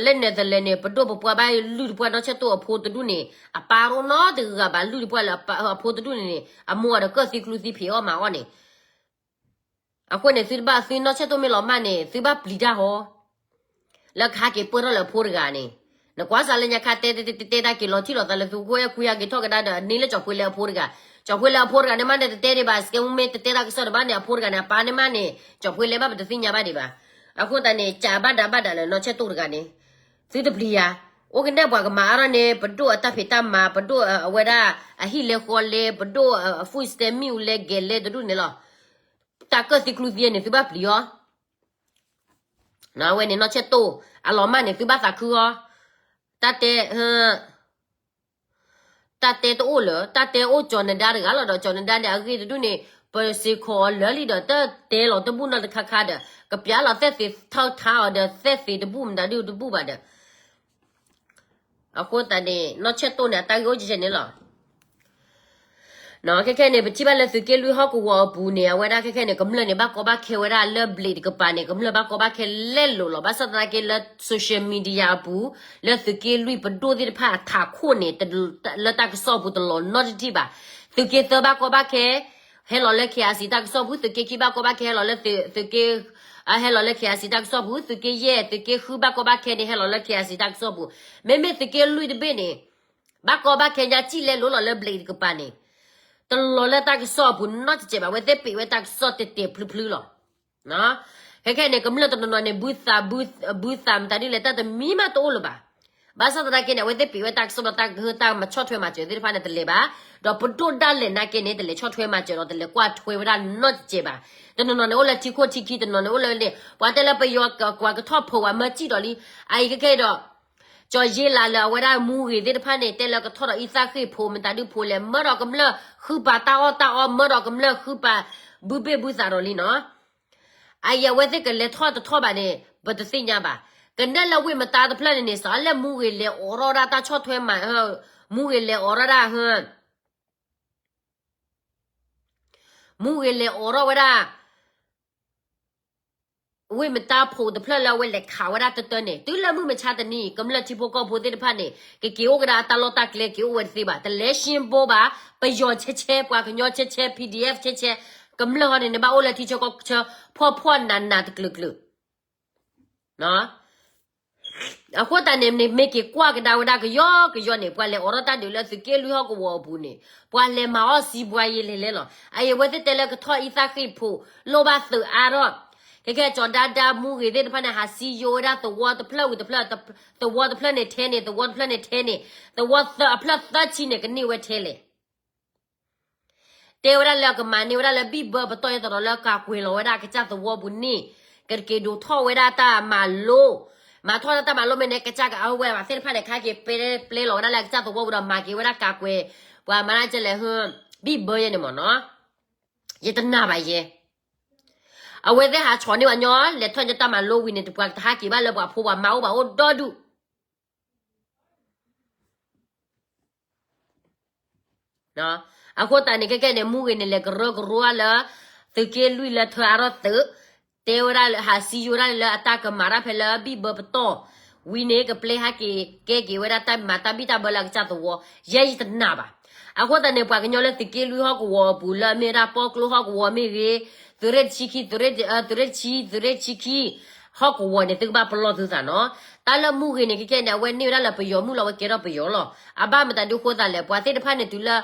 လၢနဲသလဲၣ်န့ၣ် ပဒိၣ်ပပှၢ်ဘၣ်လုၢ်တပှၢ်နီၢ်ဆဲၣ်တိၢ်အဖိတဒူၣ်န့ၣ် အပၢ်တအိၣ်နီတဂၤဘၣ် လုၢ်တပှၢ်လၢအဖိတဒူၣ်န့ၣ်န့ၣ် အမိၢ်အီၤဒီးကၢၢ်သံကျူသံဖံးအီၣ်မၤအီၣ်န့ၣ်. အဃိန့ၣ် သုတဘၣ်သုနီၢ်ဆဲၣ်တိၢ်မ့ၢ်လီၤမၢ်န့ၣ် သုဘၣ်ပျံၤတၢ်ဟီ လၢကဟဲက့ၤပၢၢ်ထီၣ်လၢအဖိတဂၤန့ၣ်, နကွၢ်စးလၢညါခါတဲတဲတဲတဲတၢ်က့ၤလီၤထံၣ်လီၤသးလၢသု ဃိဟဲကွံဟဲက့ၤထီၣ်ကဒါဒီး န့ၢ်လၢကၠီၤဖှ့လၢအဖိတဂၤ, ကၠီၤဖှ့လၢအဖိတဂၤန့ၣ်မးန့ၣ် တတဲဒံးဘၣ် စကဲမူမ့ၢ်တတဲတၢ်ကစီၣ်တဘၣ်န့ၣ် အဖိတဂၤန့ၣ် အပၢ်န့ၣ်မးန့ၣ် ကၠီၤဖှ့လၢဘၣ်ပတသ့ၣ်ညါဘၣ်ဒံးဘၣ်. အဃိသတးန့ၣ် ကးဘၣ်ဒၣ်ဘၣ်ဒၣ်လၢနီၢ်ဆဲၣ်တိၢ်တဂၤန့ၣ် သုတပျံၤယၤ, အိၣ်ကနဲၣ်ပှၤကမၤအါထီၣ်န့ၣ် ပဒိၣ်အတၢ်ဖံးတၢ်မၤ ပဒိၣ်အဝဲဒၣ် အဟံၣ်လဲဃီလဲ ပဒိၣ်အ food stamp မ့ၣ်အူလဲဂဲၤလဲတဒူၣ်န့ၣ်လီၤ. တၢ်ကၢၢ်သံကျူသံန့ၣ် သုဘၣ်ပျံၤအီၤ. အဝဲန့ၣ်နီၢ်ဆဲၣ်တိၢ် အလီၤမၢ်န့ၣ် သုဘၣ်သးခုအီၤ. တၢ်တဲ တၢ်တဲတအိၣ်လၢၤ တၢ်တဲအိၣ်ကၠီၤနဒါတဂၤလီၤဒီး ကၠီၤနဒါန့ၣ် အဂ့ၢ်တဒူၣ်န့ၣ် ပစ့ၤခိးအီၤလၢာ်လံဒီး တတဲလီၤတဘူၣ်နီတခါခါဒီး ကပျးလီၤသဲၣ်သ့ၤထီၣ်ထါအီၤဒီး သဲၣ်သ့ၤတဘူၣ်မတၤဒုတဘူၣ်ဘၣ်ဒီး အဃိသတးန့ၣ် နီၢ်ဆဲၣ်တိၢ်န့ၣ် အတၢ်ဂ့ၢ်အိၣ်ကဲကဲန့ၣ်လီၤ. ခဲခဲန့ၣ် ပထံၣ်ဘၣ်လၢသုးက့လွံၢ်ဟီၣ်ကဝီၤအပူၤန့ၣ် အဝဲဒၣ်ခဲခဲန့ၣ် ကမျၢၢ်န့ၣ် ဘၣ်ကီဘၣ်ခဲဝဲဒၣ်လၢဘျံးတကပၤန့ၣ် ကမျၢၢ်ဘၣ်ကီဘၣ်ခဲလဲလိာ်လီၤ. ဘၣ်ဆၣ်သနာ်က့လၢ social media အပူၤ လၢသုးက့လွံၢ်ပဒိၣ်သ့ၣ်တဖၣ်အထးခိၣ်န့ၣ် လၢတၢ်ကစီၣ်ပူၤတလီၤနီတထံၣ်ဘၣ်. သုးက့သၢဘၣ်ကီဘၣ်ခဲ ဟဲလီၤလၢ KIC တၢ်ကစီၣ်ပူၤ, သုးက့ခံဘၣ်ကီဘၣ်ခဲ ဟဲလီၤလၢသုးက့ ဟဲလီၤလၢ KIC တၢ်ကစီၣ်ပူၤ, သုးက့ယဲၢ် သုးက့ဃုဘၣ်ကီဘၣ်ခဲန့ၣ် ဟဲလီၤလၢ KIC တၢ်ကစီၣ်ပူၤ, မ့မ့ၢ်သုးက့လွံၢ်တဘ့ၣ်န့ၣ် ဘၣ်ကီဘၣ်ခဲညါစံၣ်လဲလိာ်လီၤလၢဘျံးတကပၤန့ၣ် တလီၤလၢတၢ်ကစီၣ်အပူၤနီတစဲးဘၣ်. အဝဲသ့ၣ်ပံးဝဲတၢ်ကစီၣ်တဲာ်တဲာ်ဖျုဖျုလီၤ. ခဲခဲန့ၣ် ကမျၢၢ်တနီၤနီၤန့ၣ် ဘုသး ဘုသးမတၤဒ်လဲၣ် တၢ်တမံၤမးတအိၣ်လၢၤဘၣ်. ဘၣ်ဆၣ်သနာ်က့န့ၣ် အဝဲသ့ၣ်ပံးဝဲတၢ်ကစီၣ်ဒီး တၢ်မၤဆီၣ်ထွဲမၤစၢၤသ့ၣ်တဖၣ်န့ၣ် တလဲၤဘၣ်. ဒီးပဒိၣ်ဒၣ်လဲာ်နာ်က့န့ၣ် တလဲၤဆီၣ်ထွဲမၤစၢၤဒီး တလဲၤကွၢ်ထွဲဝဲဒၣ်နီတစဲးဘၣ်. တနီၤနီၤန့ၣ် အိၣ်လၢထံခိၣ်ထံခံ, တနီၤန့ၣ်အိၣ်လၢန့ၣ် ပှၤတဲလၢပယီၤကွၢ်ကထီၣ်ဖိးဝဲမၢစံၣ်ဒီးလံ. အအံၤခဲခဲဒီး ကၠီၤယ့လးလၢအဝဲဒၣ်မူဂ့ၤသ့ၣ်တဖၣ်န့ၣ် တဲလၢကထီၣ်ဒီးအံသၣ်ဃ့ၢ်ဖိမတၤဒုဖိလဲၣ်, မၢဒီးကမျၢၢ်ဃုပာ်တၢ်အီၣ်တၢ်အီ, မၢဒီးကမျၢၢ်ဃုပာ်ဘုဘ့ၣ်ဘုသးဒီးလံနီၤ. အအံၤအဝဲသ့ၣ်ကလဲၤထီၣ်တထီၣ်ဘၣ်န့ၣ် ပတသ့ၣ်ညါဘၣ်. ကနဲၣ်လၢဝ့ၢ်မတါတဖျၢၣ်န့ၣ်န့ၣ် စးလဲၣ်မူဂ့ၤလဲၤအိးထီၣ်ဒၣ်တၢ်ဆီၣ်ထွဲမၤ မူဂ့ၤလဲၤအိးထီၣ်ဒၣ်ဟ, မူဂ့ၤလဲၤအိးထီၣ်ဝဲဒၣ် ဝ့ၢ်မတါဖိးတဖျၢၣ်လၢအဝဲလဲၤခးဝဲဒၣ်တၢတၢန့ၣ် တုၤလၢမုၢ်မဆါတနံၤ ကမျၢၢ်ထံဖိကီၢ်ဖိသ့ၣ်တဖၣ်န့ၣ် ကက့ၤအိၣ်ကဒါအတၢ်လီၢ်တၢ်ကျဲက့ၤအိၣ်ဝဲတသ့ဘၣ်. တလဲရှင်းဘိဘၣ်, ပယီၤဆဲးဆဲး, ပှၤကညီဆဲးဆဲး, PDF ဆဲးဆဲး, ကမျၢၢ်ဟီန့ၣ် နဘၣ်အိၣ်လၢထံဆၢကီၢ်ဆၢ ဖှီၣ်ဖှီၣ်နးနးတကျၢၤကျၢၤ အဃိသတးန့ၣ် နမ့ၢ်က့ၤကွၢ်ကဒါဝဲဒၣ်ကယီကယီန့ၣ် ပှၤလဲၤအိးထီၣ်တၢ်ဒုးလၢသုးက့လွံၢ်ဟီၣ်ကဝီၤအပူၤန့ၣ် ပှၤလဲၤမၤအီၣ်စံးဘှါယ့လဲၤလဲလီၤ. အအံၤအဝဲသ့ၣ်တဲလၢကထီၣ်အံသၣ်ဃ့ၢ်ဖိး လိၣ်ဘၣ်သုးအါထီၣ်, ခဲကဲကၠီၤဒါဒါ မူဂ့ၤသ့ၣ်တဖၣ်န့ၣ် ဟးစံယိဝဲဒၣ်သဝီတဖျၢၣ်ဝံၤတဖျၢၣ်, သဝီတဖျၢၣ်န့ၣ်ထဲန့ၣ် သဝီတဖျၢၣ်န့ၣ်ထဲန့ၣ်, သဝီသၢအဖျၢၣ်သၢဆံန့ၣ် ကန့ၢ်ဝဲထဲလဲၣ် တဲဝဲဒၣ်လၢကမၤန့ၢ်ဝဲဒၣ်လၢဘံၣ်ဘၢပတီၢ်အသရီလၢကၤကွဲၤလီၤဝဲဒၣ်ကစၢ်သဝီပူၤန့ၣ် ကက့ၤဒိးထီၣ်ဝဲဒၣ်တၢ်မၤလိ, မၤထီၣ်ဒၣ်တၢ်မၤလိမ့ၢ်န့ၣ် ကစၢ်ကအဝဲဘၣ်သ့ၣ်တဖၣ်န့ၣ် ခါက့ၤပျဲလီၤဝဲဒၣ်လၢကစၢ်သဝီပူၤဒီးမၤက့ၤဝဲဒၣ်ကၤကွဲၤ, ပှၤမၤဒၣ်ကလဲၣ်ဟ, ဘံၣ်ဘၢယဲန့ၣ်မ့ၢ်နီၤ, ယတနာ်ဘၣ်ယဲ အဝဲသ့ၣ်ဟးဆီၣ်န့ၢ်ဝဲညီ လဲၤထီၣ်ညီတၢ်မၤလိဝံၤန့ၣ် တပှၤကဟးက့ၤဘၣ်လၢပှၤဖိပှၤမါအိၣ်ဘၣ်အိၣ်ဒီဒူၣ် အဃိသတးန့ၣ် ခဲကဲန့ၣ် မူဂ့ၤန့ၣ်လဲၤကရၢကရိလၢ သုးက့လွံၢ်လၢထၢအါထီၣ်သုး, တဲဝဲဒၣ်လၢဟးစံယိဝဲဒၣ်လၢအတၢ်ကမၤတၢ်ဖဲလၢဘံၣ်ဘၢပတီၢ်, ဝံၤန့ၣ် ကပျဲဟးက့ၤကဲက့ၤဝဲဒၣ်တၢ်မၤတၢ်ဘံၣ်တၢ်ဘၢလၢအကစၢ်သဝီ, ယဲယတနာ်ဘၣ်. အဃိသတးန့ၣ် ပှၤကညီလၢသုးက့လွံၢ်ဟီၣ်ကဝီၤအပူၤလၢအမ့ၢ်ဝဲဒၣ်ပီကျိဟီၣ်ကဝီၤမ့ၢ်ဂ့ၤ, သုးရ့ၣ်တဆံခံ, သုးရ့ၣ်, သုးရ့ၣ်တဆံ, သုးရ့ၣ်တဆံခံ ဟီၣ်ကဝီၤန့ၣ် သုကဘၣ်ပလီၢ်သုသးနီၤ. တၢ်လၢမူဂ့ၤန့ၣ် ခဲကဲန့ၣ် အဝဲန့ၢ်ဝဲဒၣ်လၢပယီၤမုၣ်လီၤ အဝဲကဲထီၣ်ပယီၤလီၤ. အဘၣ်မတၤဒုးဃိသးလဲၣ် ပှၤသ့ၣ်တဖၣ်န့ၣ်တုၤလၢ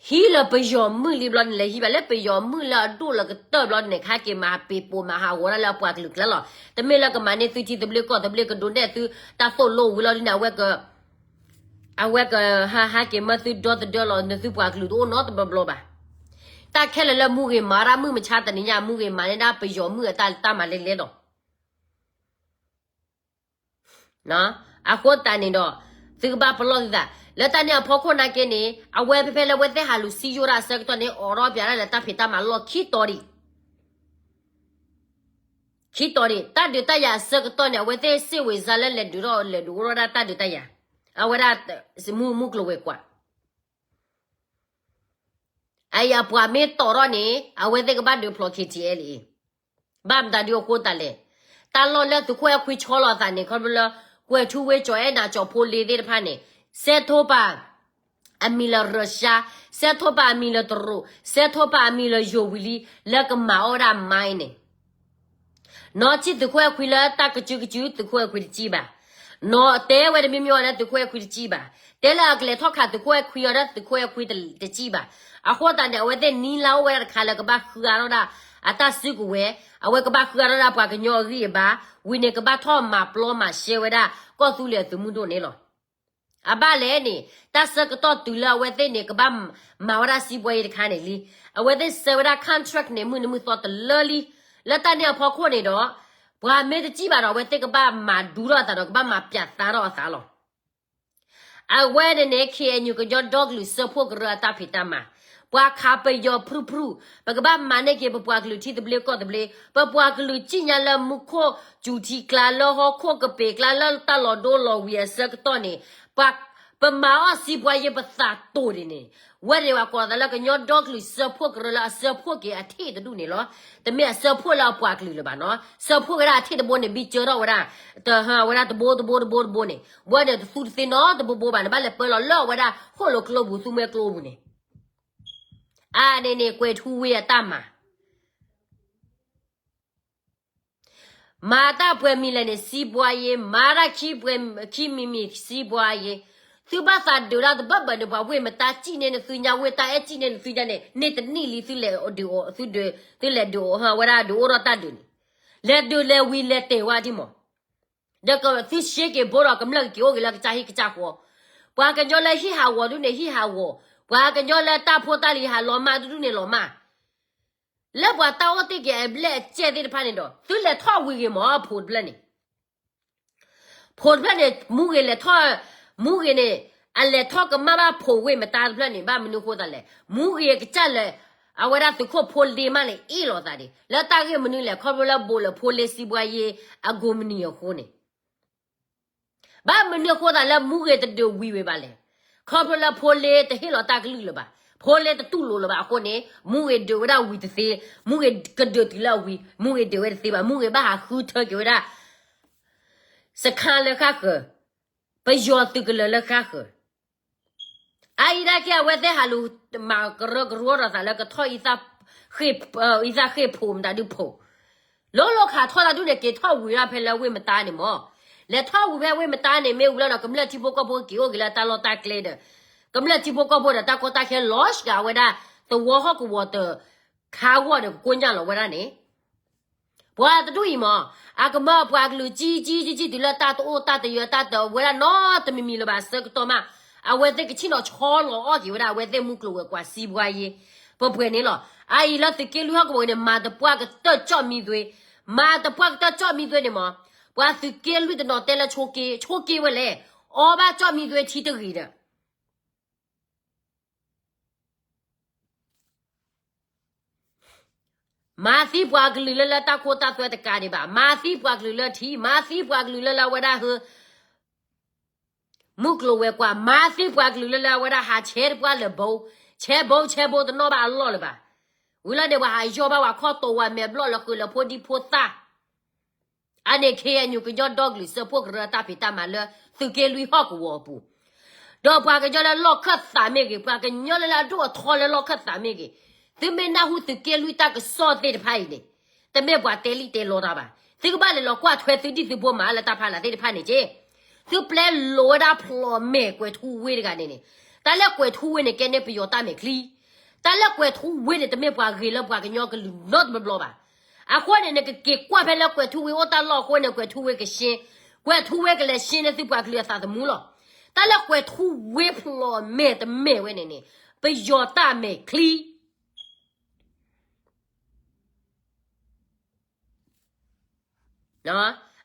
ဟံးလၢပယီၤမုၣ်လံဘျီန့ၣ် လဲၤဟံးဘၣ်လၢပယီၤမုၣ်လၢအဒိၣ်လၢကတၢၢ်ဘျီန့ၣ် ခါက့ၤမၤပ့ၤပိာ်မၤဟးဂီၤဒၣ်လၢအပှၤကလုာ်ကျါလီၤ. တမ့ၢ်လၢကမၤန့ၢ်သုထံသဘျ့ကီၢ်သဘျ့ကဒိးနဲၣ်သုတၢ်သိၣ်လိဝံၤလီၤဒ်န့ၣ် အဝဲက အဝဲကဟးဟးက့ၤမၢသုဒီသဒၢလီၤ နသုပှၤကလုာ်တအိၣ်နီတဘျီဘျီဘၣ်. တၢ်ခဲလၢာ်လၢမူဂ့ၤမၤဒၣ်မုၢ်မဆါတနံၤညါ မူဂ့ၤမၤန့ၢ်ဒၣ်ပယီၤမုၣ်အတၢ်မၤလဲၤလဲၤလီၤ. အဃိသတးန့ၣ်ဒီး သုကဘၣ်ပလီၢ်သုသး လၢတၢ်န့ၣ်အဖီခိၣ်နာ်က့န့ၣ် အဝဲဖဲဖဲလၢအဝဲသ့ၣ်ဟးလူၤစံယိၣ်တၢ်အဆၢကတီၢ်န့ၣ် အိးထီၣ်ပၠးဒၣ်လၢတၢ်ဖံးတၢ်မၤလီၢ်ခံတီၤဒံး ခံတီၤန့ၣ် တၢ်ဒုးတၢ်ယၤအဆၢကတီၢ်န့ၣ် အဝဲသ့ၣ်စ့ၣ်ဝံၤစါလၢလဲၤဒုးထီၣ်လဲၤဒုးအိၣ်ထီၣ်ဒၣ်တၢ်ဒုးတၢ်ယၤ, အဝဲဒၣ် မုၢ်မုၢ်ကျိၤဝဲၤကွာ် အအံၤအပှၤမ့ၢ်တီၢ်ထီၣ်န့ၣ် အဝဲသ့ၣ်ကဘၣ်ဒုးဖျိး K T L A ဘၣ်မတၤဒုးအဃိသတးလဲၣ်. တၢ်လီၢ်လၢသုးခိၣ်အဲၣ်ခွံဆီလီၤအသးန့ၣ် ခီဖျိလၢ ကွဲၤထူဝ့ကၠီၤအဲၣ်နၤကၠီၤဖိလ့သ့ၣ်တဖၣ်န့ၣ် စဲးထိပာ် အမံၤလၢရၢၡါ, စဲးထိပာ်အမံၤလၢတရူး, စဲးထိပာ်အမံၤလၢယိၤဝံၤလံ လၢကမၤအီၣ်ဝဲဒၣ် mine န့ၣ် နီၢ်ထံၣ်သုးခိၣ်အဲၣ်ခွံလၢတၢ်ကစုကစု သုးခိၣ်အဲၣ်ခွံတစံၣ်ဘၣ်. နီၢ်တဲဝဲတမံၤမံၤအီၤလၢသုးခိၣ်အဲၣ်ခွံတစံၣ်ဘၣ်. တဲလၢအကလဲၤထီၣ်ခးသုးခိၣ်အဲၣ်ခွံအီၤဒီးသုးခိၣ်အဲၣ်ခွံတစံၣ်ဘၣ်. အဃိသတးန့ၣ် အဝဲသ့ၣ်နံၤလၢအိၣ်ဝဲဒၣ်တခါလၢကဘၣ်ဃုအါထီၣ်ဒၣ် အတၢ်စုကဝဲၤ, အဝဲကဘၣ်ဃုအါထီၣ်ဒၣ်ပှၤကညီအဂံၢ်အဘါ, ဝံၤန့ၣ်ကဘၣ်ထီၣ်မၤပျီမၤရှဲဝဲဒၣ် ကီၢ်သူလ့ၤအသုးမုၢ်ဒိၣ်န့ၣ်လီၤ. အဘၣ်လဲၣ်န့ၣ် တၢ်ဆၢကတီၢ်တုၤလၢအဝဲသ့ၣ်န့ၣ် ကဘၣ်မၤဝဲဒၣ်စံးဘှီယ့တခါန့ၣ်လံ. အဝဲသ့ၣ်ဆှၢဝဲဒၣ် contract န့ၣ် မုၢ်နံၤမုၢ်သီတလၢလံ. လၢတၢ်န့ၣ်အဖီခိၣ်န့ၣ်ဒီး ပှၤမ့ၢ်တစံးဘၣ်ဒီး အဝဲသ့ၣ်ကဘၣ်မၤဒူထီၣ်အသးဒီး ကဘၣ်မၤပၠးသါထီၣ်အသးလီၤ. အဝဲန့ၣ်န့ၣ် K N U ကညီဒီကလုာ်စၢဖှိၣ်ကရၢအတၢ်ဖံးတၢ်မၤ, ပှၤခးပယီၤဖုၣ်ဖုၣ်, ပကဘၣ်မၤန့ၢ်က့ၤပပှၤကလုာ်ထံသဘျ့ကီၢ်သဘျ့, ပပှၤကလုာ်စံၣ်ညါလၢမူခိၣ်စူၤထံကျါ လၢဟီၣ်ခိၣ်ကပ့ၤကျါ လၢတၢ်လီၤဒိလီၤဝံၤအဆၢကတီၢ်န့ၣ်, ပမၤအီၣ်စံးဘှီယ့ပသးတိၢ်ဒ်န့ၣ်, ဝဲန့ၣ်ပှၤကိးသးလၢကညီဒီကလုာ်စၢဖှိၣ်ကရၢလၢအစၢဖှိၣ်က့ၤအထံၣ်တဒူၣ်န့ၣ်လီၤ. တမ့ၢ်အစၢဖှိၣ်လၢအပှၤကလုာ်လၢၤဘၣ်နီၤ. စၢဖှိၣ်က့ၤဒၣ်အထံၣ်တဘိန့ၣ် ဘံၣ်ကၢထီၣ်ဝဲဒၣ်, တဟၢဝဲဒၣ်တဘိတဘိတဘိတဘိန့ၣ်, ဝဲန့ၣ်တသူတသ့နီတဘိဘိဘၣ်န့ၣ် ဘၣ်လဲၤပၢလီၤလၢအဝဲဒၣ် ဟီၣ်လိၤကျိပူၤ သူမှဲကျိပူၤန့ၣ် အါန့ၣ်န့ၣ် ကွဲၤထူဝ့အတၢ်မၤ မၤတၢ်ပှဲၤမံၤလဲၣ်န့ၣ် စံးဘှါယ့, မၤတၢ်ခံပှဲၤခံမံၤမံၤ စံးဘှါယ့. သုဘၣ်သးဒုးတၢ်တဘၣ်ဘၣ်န့ၣ် ပှၤဝ့ၢ်မတါစံၣ်န့ၢ်နသုညါ ဝ့ၢ်တၢ်အဲၣ်စံၣ်န့ၢ်နသုညါန့ၣ် န့ၢ်တနံၣ်လံ သုလဲၤဒုး, သုလဲၤဒုးဝဲဒၣ်ဒုးအိၣ်ထီၣ်တၢ်ဒုးန့ၣ်, လဲၤဒုးလဲၤဝံၤလဲၤတဲာ်ဝဲဒၣ်မး ဒီးသုဆှ့က့ၤဘိဒီးကမျၢၢ်ကက့ၤအိၣ်က့ၤလၢကစၢ်ဟံၣ်ကစၢ်ဃီ, ပှၤကညီလၢဟံၣ်ဟးဂီၤဒုးန့ၣ်ဟံၣ်ဟးဂီၤ, ပှၤကညီလၢတၢ်ဖိတၢ်လံၤဟးလီၤမၢ်ဒုးန့ၣ်လီၤမၢ် လၢပှၤတၢ်အိၣ်တ့ၢ်က့ၤအဘျဲၣ်အကဲၣ်သ့ၣ်တဖၣ်န့ၣ်ဒီး သုလဲၤထီၣ်ဝံၤဂ့ၤမး ဖိတဖျၢၣ်န့ၣ်, ဖိတဖျၢၣ်န့ၣ် မူဂ့ၤလဲၤထီၣ်, မူဂ့ၤန့ၣ် အလဲၤထီၣ်ကမၣ်ဘၣ်ဖိဝ့ၢ်မတါတဖျၢၣ်န့ၣ် ဘၣ်မနုၤအဃိသတးလဲၣ်, မူဂ့ၤအကစၢ်လၢ အဝဲဒၣ်သုးခိၣ်ဖိလ့မးန့ၣ် အ့ၣ်လိာ်သးဒံး လၢတၢ်ဂ့ၢ်မနုၤလဲၣ်, ခီဖျိလၢဘိးလၢဖိလ့စံးဘှါယ့ အကိးမနံၤအဃိန့ၣ် ဘၣ်မနုၤအဃိသတးလၢမူဂ့ၤတဒုးဝံၤဝဲဘၣ်လဲၣ်. ခီဖျိလၢဖိလ့တဟ့ၣ်လီၤတၢ်ကလုၢ်လၢၤဘၣ်, ဖိလ့တတူၢ်လိာ်လၢၤဘၣ်အဃိန့ၣ် မူဂ့ၤဒုးဝဲဒၣ်ဝံၤတသ့, မူဂ့ၤကဒုးတုၤလၢအဝံၤ မူဂ့ၤဒုးဝဲတသ့ဘၣ်, မူဂ့ၤဘၣ်ဟးဃုထၢက့ၤဝဲဒၣ် စခါလၢဃၣ်ဃၢၤ, ပယီၤသုးကလၢၤလၢဃၣ်ဃၢၤ အအံၤဒၣ်က့ အဝဲသ့ၣ်ဟးလူၤမၤကရၢကရိဒီးသးလၢကထီၣ် အံသၣ်ဃ့ၢ်ဖိမတၤဒုးဖိ, လိၤလိၤခးထီၣ်တၢ်ဒုးန့ၣ် က့ၤထီၣ်ဝံၤဒၣ်ဖဲလၢဝ့ၢ်မတါန့ၣ်မၢ်, လဲၤထီၣ်ဝံၤဖဲဝ့ၢ်မတါန့ၣ် မ့ၢ်ဝံၤလီၤဒီး ကမျၢၢ်ထံဖိကီၢ်ဖိက့ၤအိၣ်က့ၤလၢတၢ်လီၢ်တၢ်ကျဲဒီး ကမျၢၢ်ထံဖိကီၢ်ဖိဒီးတၢ်ကီတၢ်ခဲလီၤစှၤဝဲဒၣ် သဝီဟီၣ်ကဝီၤတခါဂီၢ်ဒီး ကကိညၢ်လီၤဝဲဒၣ်န့ၣ် ပှၤတဒူၣ်အံၤမၢ်, အကမၢပှၤကလုာ်ကံကံကံကံတုၤလၢတၢ်တအိၣ်တၢ်တယၢၤတၢ်တဝဲဒၣ်နီတမံၤမံၤလၢၤဘၣ်ဆၢကတီၢ်မး, အဝဲသ့ၣ်ကဆ့ၣ်နီၤဆီလီၤအီၣ်က့ၤဝဲဒၣ် အဝဲသ့ၣ်မုၢ်ကျိၤဝဲၤကွာ်စံးပှၤယ့ၤ, ပပှဲၤန့ၣ်လီၤ. အအံၤလၢသုးက့လွံၢ်ဟီၣ်ကဝီၤန့ၣ် မၤတပှၢ်ကတၢၢ်ကၠီၣ်မံသွ့, မၤတပှၢ်ကတၢၢ်ကၠီၣ်မံသွ့န့ၣ်မၢ်, ပှၤသုးက့လွံၢ်တနီၤတဲလၢဆိက့, ဆိက့ဝဲလဲၣ်, အီဘၣ်ကၠီၣ်မံသွ့ထံတဂ့ၤဒီး မၤသံပှၤကလုာ်လၢလၢတၢ်ခိတၢ်သွဲတကးဒံးဘၣ်, မၤသံပှၤကလုာ်လၢထံ, မၤသံပှၤကလုာ်လၢလၢအဝဲဒၣ်ဟၢ မုၢ်ကျိၤဝဲၤကွာ်, မၤသံပှၤကလုာ်လၢလၢအဝဲဒၣ်ဟးဆဲးတပှၢ်လၢာ်ဘိ, ဆဲးဘိဆဲးဘိတနီၣ်ဘၣ်အလီၢ်လၢၤဘၣ်. ဝံၤလီၤန့ၣ် ပှၤဟးယီၢ်ဘၣ်ဝဲခီၣ်တိာ်ဝဲမဲာ်ဘျီၣ်လၢဃုာ်လၢဖိဒံဖိသၣ် အန့ၣ် ခ့ၣ်အဲၣ်ယူၣ် ကညီဒီကလုာ်စၢဖှိၣ်ကရၢတၢ်ဖံးတၢ်မၤလၢသုးက့လွံၢ်ဟီၣ်ကဝီၤအပူၤ, ဒီးပှၤကညီလၢလီၢ်ခၢၣ်သးမ့ၢ်ဂ့ၤ, ပှၤကညီလၢလၢအဒိၣ်အထီလၢလီၢ်ခၢၣ်သးမ့ၢ်ဂ့ၤ, သုမ့ၢ်နၢ်ဟူသုးက့လွံၢ်တၢ်ကစီၣ်သ့ၣ်တဖၣ်အံၤန့ၣ်, တမ့ၢ်ပှၤတဲလံၣ်တဲလီတၢ်ဘၣ်. သုကဘၣ်လဲၤလီၤကွၢ်ထွဲသုဒံၣ်သုဖိမၤလၢတၢ်ဖးလၢ်သ့ၣ်တဖၣ်န့ၣ်က့, သုပျဲလိာ်ဝဲဒၣ်ဖျိးမဲာ်ကွဲၤထူဝ့တဂၤန့ၣ်န့ၣ်, တၢ်လၢကွဲၤထူဝ့န့ၣ် ကဲန့ၢ်ပယီၤတၢ်မဲာ်ချံ တၢ်လၢကွဲၤထူဝ့န့ၣ် တမ့ၢ်ပှၤဂ့ၤလၢပှၤကညီကလုာ်နီတဘျီဘၣ်. အဃိန့ၣ် နကက့ၤကွၢ်ဖဲလၢကွဲၤထူဝ့အိၣ်တၢ်လီၢ်အဃိန့ၣ် ကွဲၤထူဝ့ကရှင်း, ကွဲၤထူဝ့ကလဲၤရှင်းန့ၢ်သုပှၤကလုာ်အသးသမူလီၤ. တၢ်လၢကွဲၤထူဝ့ဖျိးမဲာ်တမဲာ်ဝဲန့ၣ်န့ၣ် ပယီၤတၢ်မဲာ်ချံ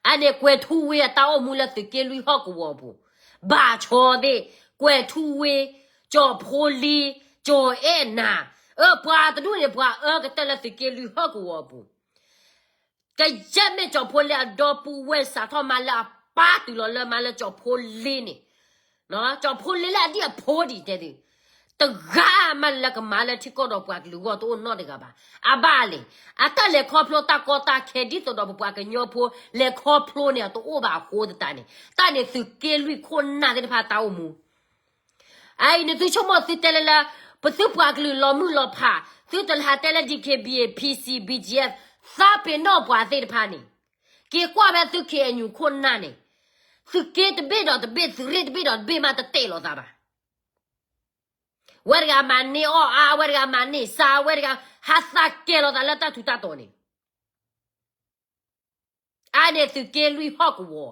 အန့ၣ်ကွဲၤထူဝ့အတၢ်အိၣ်မူလၢသုးက့လွံၢ်ဟီၣ်ကဝီၤအပူၤ, ဘၣ်ဆီသ့ၣ်, ကွဲၤထူဝ့, ကၠီၤဖိလ့, ကၠီၤအဲၣ်နၤ, အၢ ပှၤတဒူၣ်န့ၣ် ပှၤအၢကတၢၢ်လၢသုးက့လွံၢ်ဟီၣ်ကဝီၤအပူၤ, ကယဲၢ်မ့ၢ်ကၠီၤဖိလ့အဒီပုၢ်ဝဲၢ်စးထီၣ်မၤလၢအပၢ်တုၤလီၤလၢမၤလၢကၠီၤဖိလ့န့ၣ်, ကၠီၤဖိလ့လၢအဒံၣ်အဖိဒံးတဲသု တဂၤမးလၢကမၤလၢထံကီၢ်ဒီးပှၤကလုာ်အဂီၢ်တအိၣ်နီတဂၤဘၣ်. အဘၣ်လဲၣ်, အတၢ်လဲၤခီဖျိတၢ်ကီတၢ်ခဲဒ်သိးဒီးပပှၤကညီဖိ လဲၤခီဖျိန့ၣ် အတအိၣ်ဘၣ်အဃိသတးန့ၣ် တၢ်န့ၣ်သုးက့လွံၢ်ခိၣ်နၢ်သ့ၣ်တဖၣ်တၢ်အိၣ်မူ အအံၤန့ၣ်သုဆိကမိၣ်သုတဲလၢလၢ ပသုပှၤကလုာ်လီၤမုၢ်လီၤဖး, သုတဟးတဲလၢ DKBA, PC, BGF, သးပ့ၤနီၣ်ပှၤသ့ၣ်တဖၣ်န့ၣ်, က့ၤကွၢ်ဖဲသု ခ့ၣ်အဲၣ်ယူၣ် ခိၣ်နၢ်န့ၣ်, သုးက့တဘ့ၣ်ဒီးတဘ့ၣ် သုးရ့ၣ်တဘ့ၣ်ဒီးတဘ့ၣ်မးတတဲာ်လိာ်သးဘၣ်. ဝဲတဂၤမၤန့ၢ်အီၣ်အါ, ဝဲတဂၤမၤန့ၢ်စါ, ဝဲတဂၤဟးသးကဲၤလိာ်သးလၢတၢ်ထူးတၢ်တီၤန့ၣ် အန့ၣ်သုးက့လွံၢ်ဟီၣ်ကဝီၤ,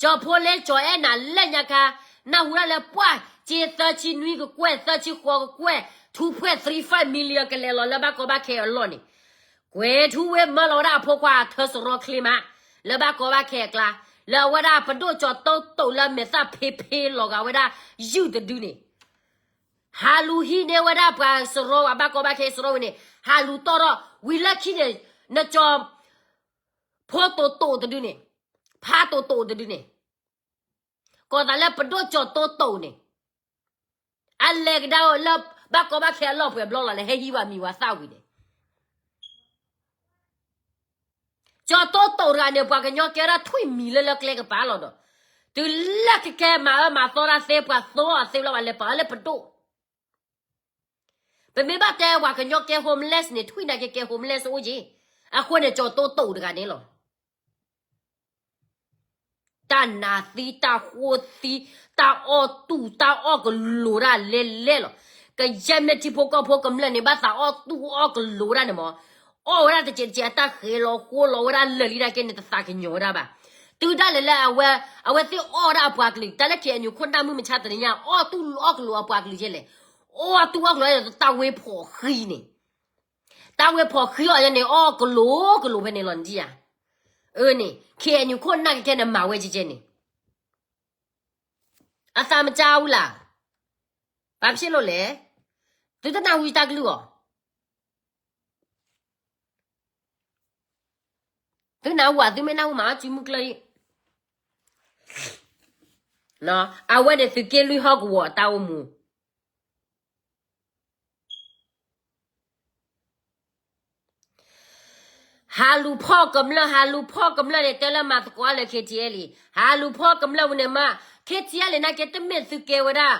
ကၠီၤဖိလ့ကၠီၤအဲၣ်နၤလၢညါခါ, နၢ်ဟူဒၣ်လၢပှၢ်က့သၢဆံနွံကကွဲၢ် သၢဆံဃိးကကွဲၢ် two point three five million ကလဲၤလီၤလၢဘၣ်ကီဘၣ်ခဲအလီၢ်န့ၣ်, ကွဲၤထူဝ့မၢလီၤဝဲဒၣ်အဖိခွါအထၢစရီချ့မး, လၢဘၣ်ကီဘၣ်ခဲအကျါ, လၢအဝဲဒၣ်ပဒိၣ်ကၠီၤတိတိာ်လၢမဲာ်သၣ်ဖ့ဖ့လီၤဂာ်ဝဲဒၣ်ယုၢ်တဒုန့ၣ် ဟးလူၤဟံးန့ၢ်ဝဲဒၣ်ပှၤစရီ ပှၤဘၣ်ကီဘၣ်ခဲစရီဝဲန့ၣ် ဟးလူၤတီၢ်ထီၣ် ဝံၤလၢခံန့ၣ် နကၠီၤဖိတိာ်တိာ်တဒုန့ၣ်, ဖါတိာ်တိာ်တဒုန့ၣ်, ကိးသးလၢပဒိၣ်ကၠီၤတိတိာ်န့ၣ်, အလဲၤကဒါလၢဘၣ်ကီဘၣ်ခဲအလီၢ်ပှဲၤဘျီလီၤလဲၣ် ဟဲဟံးဝဲမံၤဝဲသၣ်ဝံၤန့ၣ် ကၠီၤတိတိာ်တဂၤန့ၣ် ပှၤကညီကဲဝဲဒၣ်ထွံၣ်မံၤလၢလၢကျဲကပၤလီၤဒီး, တုၤလၢကကဲမၤအၢမၤသီတၢ်သ့ ပှၤသိအီၤသ့ဘျီ ပှၤလဲၤပာ်အီၤလၢပဒိၣ်. ပမ့ၢ်ဘၣ်တဲပှၤကညီကဲ homeless န့ၣ် ထွံၣ်နာ်က့ကဲ homeless အိၣ်က့ၤ, အဃိန့ၣ် ကၠီၤတိတိာ်တဂၤန့ၣ်လီၤ. တၢ်နးသံ တၢ်ဃိသံ တၢ်အီၣ်တူၢ် တၢ်အီၣ်ကလိၤတၢ်လဲၤလဲၤလီၤ. ကယဲၢ်မ့ၢ်ထံဖိကီၢ်ဖိကမျၢၢ်န့ၣ် ဘၣ်သးအီၣ်တူၢ်အီၣ်ကလိၤတၢ်န့ၣ်မး, အီၣ်ဝဲဒၣ်တစဲးတစဲး အတၢ်ဃဲၤလီၤဃိလီၤဝဲဒၣ်လၢာ်လံနာ်က့န့ၣ် တသးကညီၤဝဲဒၣ်ဘၣ်. တုၤဒၣ်လဲာ်လၢအဝဲ အဝဲသ့ၣ်အီၣ်ဝဲဒၣ်အပှၤကလုာ် တၢ်လၢ ခ့ၣ်အဲၣ်ယူၣ် ခိၣ်နၢ်မုၢ်မဆါတနံၤညါ အီၣ်တူၢ်အီၣ်ကလိၤအပှၤကလုာ်ယဲလဲၣ်, အီၣ်တူၢ်အီၣ်ကလိၤတၢ်ဝ့ဖီၣ်ဃံန့ၣ် တၢ်ဝ့ဖီၣ်ဃံအီၤယဲန့ၣ် အီၣ်ကလိၤကလိၤဖဲန့ၣ်လီၤနဒံဧါ. အန့ၣ် ခ့ၣ်အဲၣ်ယူၣ် ခိၣ်နၢ်ကကဲန့ၣ် မၤဝဲကဲကဲန့ၣ် အသးမကါဝံၤလၢ်, ပာ်ဖျ့လိာ်လဲၣ်, သုတနၢ်ဟူတၢ်ကလုၢ်အီၤ, သုနၢ်ဟူဧါ, သုမ့ၢ်နၢ်ဟူမၤအီၣ်စုမုၢ်ကျၢၢ်အံၤ, အဝဲန့ၣ်သုးက့လွံၢ်ဟီၣ်ကဝီၤအတၢ်အိၣ်မူ ဟးလူၤဖီၣ်ကမျၢၢ် ဟးလူၤဖီၣ်ကမျၢၢ်န့ၣ် တဲလၢမၤသကိးလၢ ခ့ထံအဲလံ, ဟးလူၤဖီၣ်ကမျၢၢ်ဝံၤန့ၣ်မး, ခ့ထံအဲလံနာ်က့ တမ့ၢ်သုကဲဝဲဒၣ်,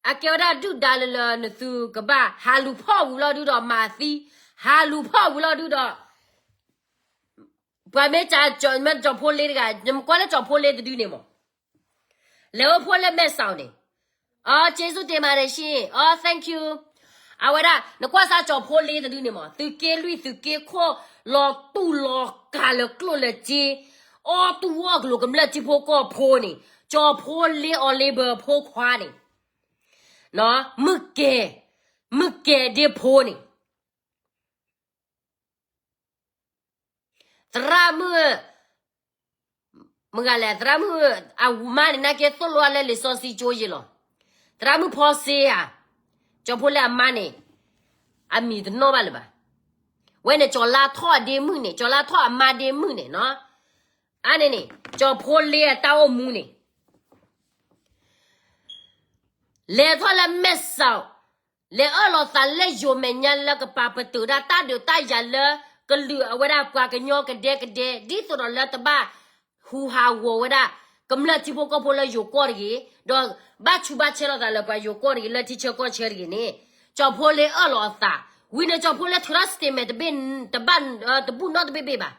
အကဲဝဲဒၣ်ဒုၣ်ဒါလၢလၢနသုကဘၣ် ဟးလူၤဖီၣ်ဝံၤလီၤဒုဒီးမၤသံ, ဟးလူၤဖီၣ်ဝံၤလီၤဒုဒီး ပှၤမ့ၢ်ကၠီ မ့ၢ်ကၠီဖိလ့တဂၤ နကွၢ်လၢကၠီဖိလ့တဒုန့ၣ်မး, လဲၤအိၣ်ဖှိၣ်လၢမဲၢ်စီၤန့ၣ်, အ ကျေးဇူးတင်ပါတယ်ရှင်, အ thank you, အဝဲဒၣ် နကွၢ်စၢ်ကၠီဖိလ့တဒုန့ၣ်မး သုးက့လွံၢ်သုးက့ခိၣ် လီၤတူၢ်လီၤကာ်လၢကျိၣ်လၢစ့, အီၣ်တူၢ်အီၣ်ကလိၤကမျၢၢ်ထံဖိကီၢ်ဖိန့ၣ်, ကၠီဖိလ့ အီၤလ့ဘၢ အဖိခွါန့ၣ်, မုၢ်ကဲ, မုၢ်ကဲဒ့ဖိန့ၣ် သရၣ်မုၣ်, မုၢ်ဂၤလဲၣ် သရၣ်မုၣ်အမါန့ၣ် နာ်က့သိၣ်လိအီၤလၢလံာ်စီဆှံကၠိယံာ်လီၤ. သရၣ်မုၣ်ဖီစ့ဧါ, ကၠီဖိလ့အမါန့ၣ်, အမံၤတနီၣ်ဘၣ်လၢၤဘၣ်. ဝဲန့ၣ် ကၠီၤလါထီၣ်အဒ့မုၣ်န့ၣ်, ကၠီၤလါထီၣ်အမါဒ့မုၣ်န့ၣ်နီၤ. အါန့ၣ်န့ၣ် ကၠီဖိလ့အတၢ်အိၣ်မူန့ၣ် လဲၤထီၣ်လၢမဲၢ်စီၤ, လဲၤအၢၣ်လီၤသးလၢယိၤမဲာ်ညါလၢကပာ်ပတုာ်ဒၣ်တၢ်ဒုးတၢ်ယၤလၢ ကလုာ်အဝဲဒၣ်ပှၤကညီကဒဲကဒဲ ဒ်သိးဒီးလၢတဘၣ်ဟူးဟးဂီၤဝဲဒၣ် ကမျၢၢ်ထံဖိကီၢ်ဖိလၢယိၤကီၢ်တဂ့ၤ, ဒီးဘၣ်ဆူးဘၣ်ဆဲးလိာ်သးလၢပှၤယိၤကီၢ်တဂ့ၤ လၢထံဆၢကီၢ်ဆၢတဂ့ၤန့ၣ်, ကၠီဖိလ့အၢၣ်လီၤအသး, ဝံၤန့ၣ်ကၠီဖိလ့ထုးထီၣ် statement တဘ့ၣ်, တဘၣ်, တဘူၣ်နီတဘ့ၣ်ဘ့ၣ်ဘၣ်.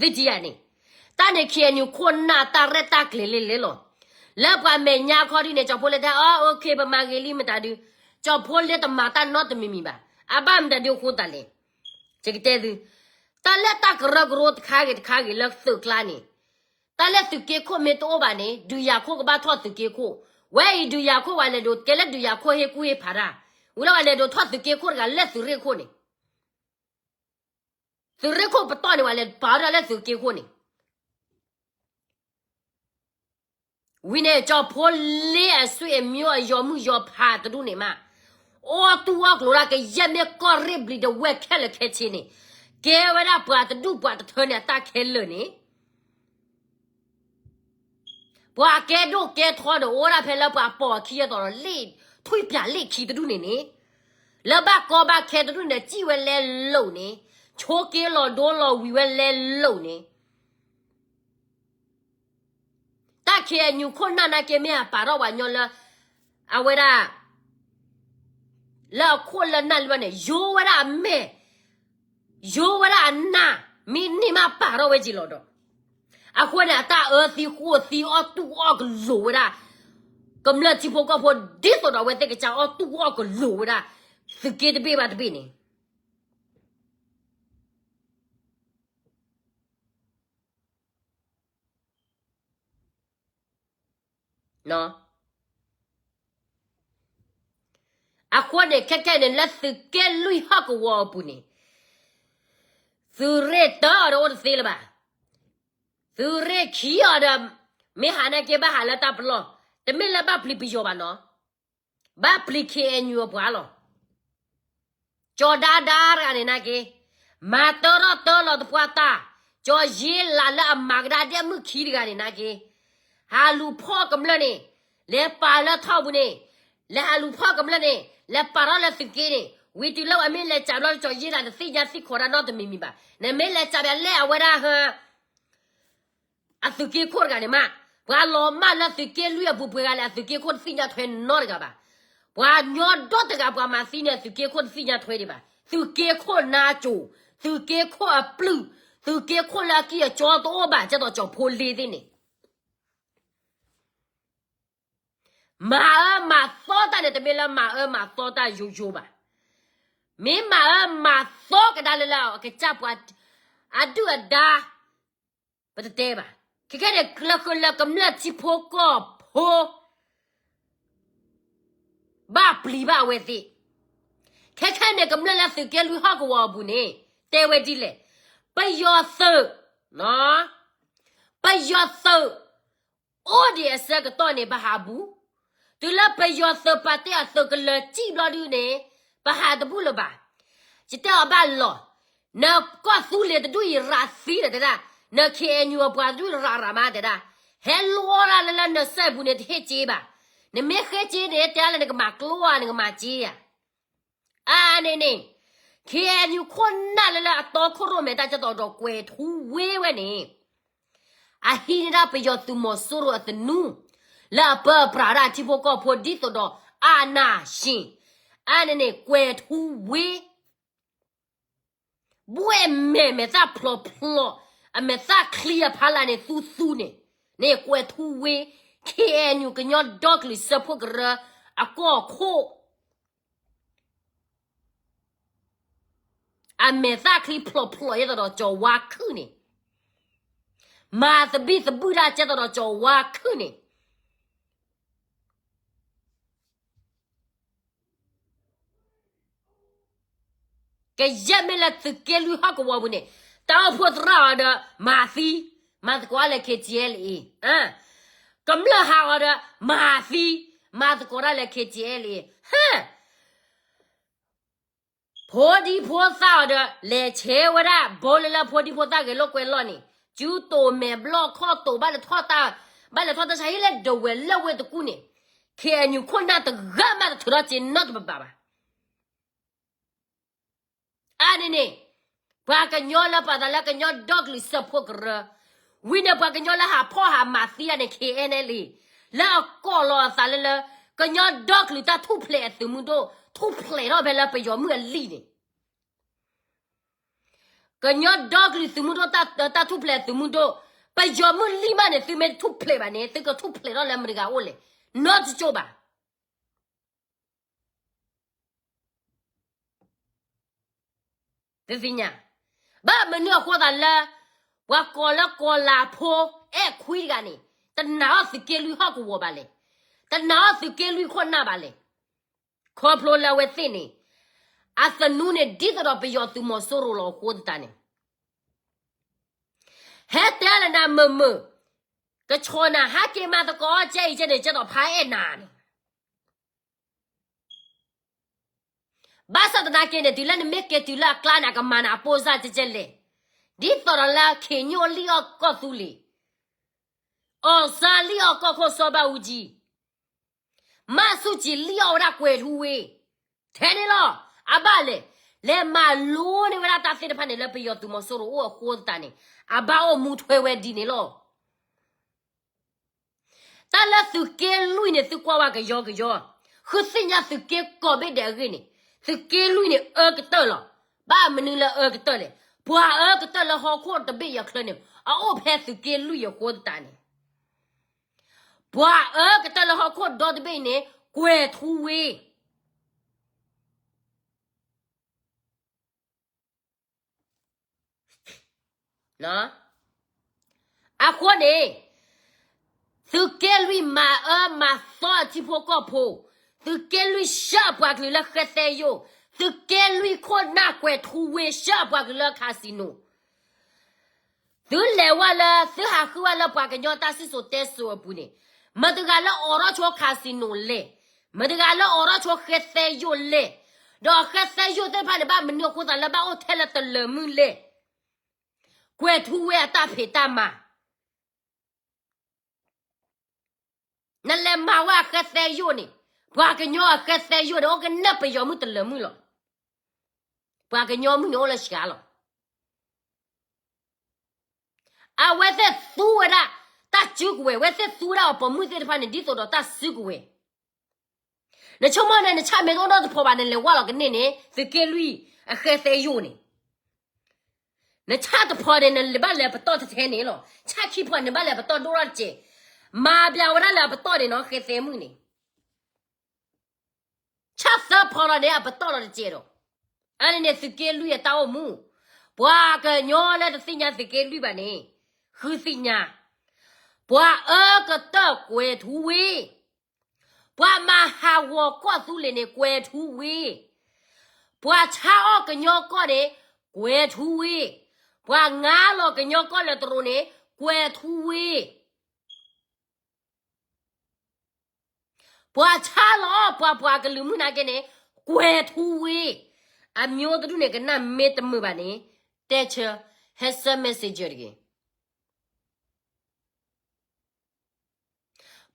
သ့ၣ်ထံယၤန့ၣ်, တၢ်န့ၣ် ခ့ၣ်အဲၣ်ယူၣ် ခိၣ်နၢ်တၢ်ရဲၣ်တၢ်ကျဲၤလ့လဲလီၤ. လၢပှၤမဲာ်ညါခီဒုန့ၣ် ကၠီဖိလ့တဲ အ okay ပမၤဂ့ၤလံမတၤဒု, ကၠီဖိလ့တမၤတၢ်နီတမံၤမံၤဘၣ်. အဘၣ်မတၤဒုအဃိသတးလဲၣ်, ယကတဲသု, တၢ်လၢတၢ်ကရၢကရိတခါဂ့ၤတခါဂ့ၤလၢသုးကျါန့ၣ်, တၢ်လၢသုးက့ခိၣ်မ့ၢ်တအိၣ်ဘၣ်န့ၣ် ဒုးယၤခိၣ်ကဘၣ်ထီၣ်သုးက့ခိၣ်, ဝဲအံၤဒုးယၤခိၣ်ဝဲလဲၤဒိးကဲလၢဒုးယၤခိၣ်ဟ့ၣ်ကူၣ်ဟ့ၣ်ဖးတၢ်, ဝံၤလီၤဝဲလဲၤဒိးထီၣ်သုးက့ခိၣ်တဂၤလၢသုးရ့ၣ်ခိၣ်န့ၣ် သုးရ့ၣ်ခိၣ်ပတီၢ်န့ၣ် ပှၤလဲၤပာ်ဝဲဒၣ်လၢသုးက့ခိၣ်န့ၣ်, ဝံၤန့ၣ် ကၠီဖိလ့အဆွေအမျိုး အယီၤမုၣ်ယီၤဖးတဒူၣ်န့ၣ်မး, အီၣ်တူၢ်အီၣ်ကျိၤဒၣ်ကယဲၢ်မ့ၢ်ကီၢ်ရ့ၣ်ဘျံၤဒဝဲၢ်ခဲလၢာ်ခဲဆ့န့ၣ်, ကဲဝဲဒၣ်ပှၤတဒူၣ်ပှၤတထၢန့ၣ် အတၢ်ခဲလၢာ်န့ၣ် ပှၤကဲဒိၣ်ကဲထီန့ၣ် အိၣ်ဝဲဒၣ်ဖဲလၢပှၤပိာ်အခံအသိးဒီး လ့ၣ်ထွံၣ်ပၠးလ့ၣ်ခံတဒူၣ်န့ၣ်န့ၣ်, လၢဘၣ်ကီဘၣ်ခဲတဒူၣ်န့ၣ် စံၣ်ဝဲလဲလိာ်န့ၣ်, ဆိးက့လီၤဒိလီၤဝံၤဝဲလဲလိာ်န့ၣ်, တၢ်ခ့ၣ်အဲၣ်ယူၣ်ခိၣ်နၢ်နာ်က့မ့ၢ်အပာ်ထီၣ်ပှၤကညီလၢ အဝဲဒၣ် လၢအခိၣ်လၢနၢ်လံဘၣ်န့ၣ် ယိဝဲဒၣ်အမဲာ်, ယိဝဲဒၣ်အနၢ်, မ့ၢ်န့ၢ်မးပာ်ထီၣ်ဝဲက့ၤလီၤဒီး, အဃိန့ၣ် အတၢ်အၢသံဃိသံအီၣ်တူၢ်အီၣ်ကလိၤဝဲဒၣ် ကမျၢၢ်ထံဖိကီၢ်ဖိ ဒ်သိးဒီးအဝဲသ့ၣ်ကစၢ်အီၣ်တူၢ်အီၣ်ကလိၤဝဲဒၣ် သုးက့တဘ့ၣ်ဘၣ်တဘ့ၣ်န့ၣ် အဃိန့ၣ် ခဲခဲန့ၣ် လၢသုးက့လွံၢ်ဟီၣ်ကဝီၤအပူၤန့ၣ် သုးရ့ၣ်တၢအီၤဒီးအိၣ်တသ့လၢၤဘၣ်. သုးရ့ၣ်ခံအီၤဒီး မ့ၢ်ဟးနာ်က့ဘၣ်ဟးလၢတၢ်ပလီၢ်, တမ့ၢ်လၢဘၣ်ပျံၤပယီၤဘၣ်နီၤ, ဘၣ်ပျံၤ ခ့ၣ်အဲၣ်ယူၣ် အပှၤလီၤ. ကၠီၤဒါဒါတဂၤန့ၣ်နာ်က့ မၤတၢထီၣ်တၢလီၤသပှၢ်တၢ်, ကၠီၤယ့လးလၢအမၤကဒါဒဲးမုၣ်ခံတဂၤန့ၣ်နာ်က့ ဟးလူၤဖီၣ်ကမျၢၢ်န့ၣ်, လဲၤပာ်လၢထီၣ်ပူၤန့ၣ်, လဲၤဟးလူၤဖီၣ်ကမျၢၢ်န့ၣ်, လဲၤပာ်ထီၣ်လၢသုးက့န့ၣ်, ဝံၤတုၤလၢအမ့ၢ်လဲၤစးဘျီ ကၠီၤယ့လးတသ့ၣ်ညါသံၣ်ခီၣ်ဒၣ်နီတမံၤမံၤဘၣ်. နမ့ၢ်လဲၤစးဘၣ်လၢအဝဲဒၣ်ဟၢ အသုးက့ခိၣ်တဂၤန့ၣ်မး, ပှၤလီၤမၢ်လၢသုးက့လွံၢ်အပူၤပှဲၤဂၤလဲၣ် အသုးက့ခိၣ်တသ့ၣ်ညါထွဲနီတဂၤဘၣ်. ပှၤညီဒီတဂၤပှၤမၤသံန့ၣ် အသုးက့ခိၣ်တသ့ၣ်ညါထွဲဒံးဘၣ်. သုးက့ခိၣ်နါစိၤ, သုးက့ခိၣ်အပျုၢ်, သုးက့ခိၣ်လၢအကံၢ်အစီတအိၣ်ဘၣ် ကဲသိးကၠီၤဖိလ့သ့ၣ်န့ၣ် မၤအၢမၤသီတၢ်န့ၣ် တမ့ၢ်လၢမၤအၢမၤသီတၢ်ယိယိဘၣ်. မ့ၢ်မၤအၢမၤသီကဒါလၢလၢအကစၢ်ပှၤ အဒုၣ်အဒါ ပတတဲဘၣ်. ခဲခဲန့ၣ် လၢဃုာ်လၢကမျၢၢ်ထံဖိကီၢ်ဖိ ဘၣ်ပျံၤဘၣ်အဝဲသ့ၣ်. ခဲခဲန့ၣ် ကမျၢၢ်လၢသုးက့လွံၢ်ဟီၣ်ကဝီၤအပူၤန့ၣ် တဲဝဲဒ်လဲၣ်, ပယီၤသုး, ပယီၤသုး အိၣ်ဒံးအဆၢကတီၢ်န့ၣ် ပဟးဘူး, တုၤလၢပယီၤသုးပာ်တ့ၢ်အသုးကလၢၤစံၣ်ဘျီဒုန့ၣ် ပဟးတဘူးလၢၤဘၣ်. ယတဲအီၤဘၣ်လီၤ. နကီၢ်သူလ့ၤတဒူၣ်အံၤရးသံဒီးတဲဒၣ်, နခ့ၣ်အဲၣ်ယူၣ်အပှၤတဒူၣ်ရးရးမးတဲဒၣ်, ဟဲလိၣ်တၢ်လၢလၢနစဲးပူၤန့ၣ် တဟ့ၣ်စ့ဘၣ်. နမ့ၢ်ဃ့စ့န့ၣ် တဲလၢနကမၤကျိဧါ နကမၤစ့ဧါ. အါန့ၣ်န့ၣ် ခ့ၣ်အဲၣ်ယူၣ် ခိၣ်နၢ်လၢလၢအတီခိၣ်ရိၣ်မဲတၢ်ကဲသိးဒီးကွဲၤထူဝ့ဝဲန့ၣ် အဟံးန့ၢ်ဒၣ်ပယီၤသုးမီၤစိရိၤအသနူ လၢအပၢအပြးဒၣ်ထံဖိကီၢ်ဖိဒ်သိးဒီး အာဏာရှင် အါန့ၣ်န့ၣ် ကွဲၤထူဝ့ ဘှဲၣ်မဲာ်မဲာ်သၣ်ဖျိးဖျိး အမဲာ်သၣ်ချံအဖီလာ်န့ၣ် သူသူန့ၣ် န့ၣ်ကွဲၤထူဝ့ ခ့ၣ်အဲၣ်ယူၣ် ကညီဒီကလုာ်စၢဖှိၣ်ကရၢ အကီၢ်ခိၣ် အမဲာ်သၣ်ချံဖျိးဖျိး ကဲသိးဒီးကၠီၤဝါခုၣ်န့ၣ် မၤသဘံၣ်သဘုၣ်တၢ်ကဲသိးဒီးကၠီၤဝါခုၣ်န့ၣ် ကယဲၢ်မ့ၢ်လၢသုးက့လွံၢ်ဟီၣ်ကဝီၤပူၤန့ၣ် တၢ်အိၣ်ဖှိၣ်သရၣ်အီၤဒီး မၤသံ, မၤသကိးတၢ်လၢ ခ့ၣ်ကၠံၣ်အဲလ်အ့, ကမျၢၢ်ဟးအီၤဒီး မၤသံ, မၤသကိးတၢ်လၢ ခ့ၣ်ကၠံၣ်အဲလ်အ့, ဟၢ, ဖိဒံဖိသၣ်အီၤဒီး လဲၤဆဲးဝဲဒၣ် ဘိလၢလၢဖိဒံဖိသၣ်ဂဲၤလိာ်ကွဲလိာ်န့ၣ် စုတိာ်မဲာ်ဘျီၣ်ခီၣ်တိာ် ဘၣ်လဲၤထီၣ်တၢ်ဆါဟံၣ်လၢဒဝဲၢ်လၢဝ့ၢ်တကူၣ်န့ၣ် ခ့ၣ်အဲၣ်ယူၣ် ခိၣ်နၢ်တဂၤမးတထုးထီၣ်စ့နီတဘျီဘၣ်. အါန့ၣ်န့ၣ် ပှၤကညီလၢပာ်သးလၢကညီဒီကလုာ်စၢဖှိၣ်ကရၢ, ဝံၤန့ၣ်ပှၤကညီလၢဟးဖီၣ်ဟးမၤသံတၢ်န့ၣ် ခ့ၣ်အဲၣ်ယူၣ် လၢအကိးလီၤအသးလၢလၢ ကညီဒီကလုာ်တၢ်ထူၣ်ဖျဲးအသုးမုၢ်ဒိၣ် ထူၣ်ဖျဲးထီၣ်ဖဲလၢပယီၤမုၢ်အလံာ်န့ၣ် ကညီဒီကလုာ်သုးမုၢ်ဒိၣ် တၢ်ထူၣ်ဖျဲးသုးမုၢ်ဒိၣ်, ပယီၤမုၢ်လံာ်မးန့ၣ် သုမ့ၢ်တထူၣ်ဖျဲးဘၣ်န့ၣ် သုကထူၣ်ဖျဲးထီၣ်လၢမတၤတဂၤအအိၣ်လဲၣ်, နီတကၠိဘၣ်. သ့ၣ်ညါ, ဘၣ်မနုၤအဃိသးလၢ ပှၤကိးလၢကီၤလၤဖိ အဲၣ်ခွံတဂၤန့ၣ် တနာ်အီၤသုးက့လွံၢ်ဟီၣ်ကဝီၤဘၣ်လဲၣ်, တနာ်အီၤသုးက့လွံၢ်ခိၣ်နၢ်ဘၣ်လဲၣ်. ခီဖျိလၢအဝဲသ့ၣ်န့ၣ် အသနူန့ၣ် ဒ်သိးဒီးပယီၤသုးမီၤစိရိၤလီၤအဃိသတးန့ၣ် ဟဲတဲလၢနၤမုာ်မုာ်, ကဆီၣ်နၤ ဟးက့ၤမၤသကိးအီၤ ကဲအံၤကဲန့ၣ် ကဲသိးဖးအဲၣ်နၤန့ၣ် ဘၣ်ဆၣ်သနာ်က့န့ၣ် တုၤလၢနမ့ၢ်က့ၤတုၤလၢအကျါန့ၣ် အကမၤနၤအပိၢ်စၢ်ကဲကဲလဲၣ်, ဒ်သိးဒီးလၢခ့ၣ်ညိၣ်လံၣ်အီၣ်ကီၢ်သူလ့ၤ, အောင်ဆန်းလံၣ်အီၣ်ကီၢ်ခိၣ်စီၤဘၣ်အူကၠံ, မၢ်ဆူၣ်ကၠံလံၣ်အီၣ်ဝဲဒၣ်ကွဲၤထူဝ့ ထဲန့ၣ်လီၤ. အဘၣ်လဲၣ်, လဲၤမၤလိန့ၢ်ဝဲဒၣ်တၢ်သ့ၣ်တဖၣ်န့ၣ်လၢပယီၤသုးမီၤစိရိၤအိၣ်အဃိသတးန့ၣ် အဘၣ်အိၣ်မူထွဲဝဲဒ်န့ၣ်လီၤ. တၢ်လၢသုးက့လွံၢ်န့ၣ် သုကွၢ်ဝဲကယီကယီ, ဃုသ့ၣ်ညါသုးက့ကိးဘ့ၣ်ဒဲးအဂ့ၢ်န့ၣ် သုးက့လွံၢ်န့ၣ် အၢကတၢၢ်လီၤ. ဘၣ်မနုၤလၢအၢကတၢၢ်လဲၣ်, ပှၤအၢကတၢၢ်လၢဟီၣ်ခိၣ်တဘ့ၣ်အချၢန့ၣ် အအိၣ်ဖဲသုးက့လွံၢ်အဃိသတးန့ၣ် ပှၤအၢကတၢၢ်လၢဟီၣ်ခိၣ်ဒီတဘ့ၣ်အံၤန့ၣ် ကွဲၤထူဝ့ အဃိန့ၣ် သုးက့လွံၢ်မၤအၢမၤသီအထံဖိကီၢ်ဖိ, သုးက့လွံၢ်ဆှၢအပှၤကလုာ်လၢဃဲသဲယိာ်, သုးက့လွံၢ်ခိၣ်နၢ်ကွဲၤထူဝ့ဆှၢအပှၤကလုာ်လၢ casino သုလဲၤဝဲလၢ သုဟးဃုဝဲလၢပှၤကညီတၢ်စံၣ်စိၤတဲစိၤအပူၤန့ၣ်, မတၤတဂၤလၢအိးထီၣ်ဆိ casino လဲၣ်, မတၤတဂၤလၢအိးထီၣ်ဆိဃဲသဲယိာ်လဲၣ်, ဒီးဃဲသဲယိာ်သ့ၣ်တဖၣ်န့ၣ် ဘၣ်မနုၤအဃိသးလၢဘၣ်အိၣ်ထဲလၢတလၢာ်မုၢ်လဲၣ်, ကွဲၤထူဝ့အတၢ်ဖံးတၢ်မၤ နလဲၤမၤဝဲအဃဲသဲယိာ်န့ၣ်, ပှၤကညီအဃဲသဲယိာ်န့ၣ် အိၣ်ကနၢ်ပယီၤမုၢ်တလၢာ်မုၢ်လီၤ. ပှၤကညီမုၢ်န့ၣ်အိၣ်လၢစှၤလီၤ. အဝဲသ့ၣ်သူဝဲဒၣ် တၢ်စုကဝဲၤ, အဝဲသ့ၣ်သူဝဲဒၣ်အပိာ်မုၣ်သ့ၣ်တဖၣ်န့ၣ် ဒ်သိးဒီးတၢ်စုကဝဲၤ နဆိကမိၣ်န့ၣ် နဆၣ်မ့ၢ်တအိၣ်နီတဖီဘၣ် နလဲၤဝဲလီၤကန့ၢ်န့ၣ် သုးက့လွံၢ်အဃဲသဲယိာ်န့ၣ်, နဆၣ်တဖီန့ၣ် နဘၣ်လဲၤပတီၢ်ထဲထဲန့ၣ်လီၤ. ဆၣ်ခံဖီန့ၣ် နဘၣ်လဲၤပတီၢ်ဒိၣ်ထီၣ်တစဲး, မၤဘၣ်ဝဲဒၣ်လၢအပတီၢ်န့ၣ်နီၤ ဃဲသဲမုၣ်န့ၣ် ဆၣ်သၢဖီလီၤန့ၣ် အပတီၢ်လီၤတစဲးဒီး, အန့ၣ်န့ၣ် သုးက့လွံၢ်အတၢ်အိၣ်မူ, ပှၤကညီလၢတသ့ၣ်ညါသုးက့လွံၢ်ဘၣ်န့ၣ်, ဃုသ့ၣ်ညါ, ပှၤအၢကတၢၢ်ကွဲၤထူဝ့, ပှၤမၤဟးဂီၤကီၢ်သူလ့ၤန့ၣ် ကွဲၤထူဝ့, ပှၤဆါအီၣ်ကညီကီၢ်န့ၣ် ကွဲၤထူဝ့, ပှၤငါလီၤကညီကီၢ်လၢတရိးန့ၣ် ကွဲၤထူဝ့ ပှၤဆါလီၤအီၣ်ပှၤ ပှၤကလုာ်မုၢ်နၤက့န့ၣ် ကွဲၤထူဝ့, အမျိုးတဒူၣ်န့ၣ် ကနၣ်မ့ၢ်တမုာ်ဘၣ်န့ၣ်, တဲဆၢ, ဟဲဆၢ messenger တဂ့ၤ.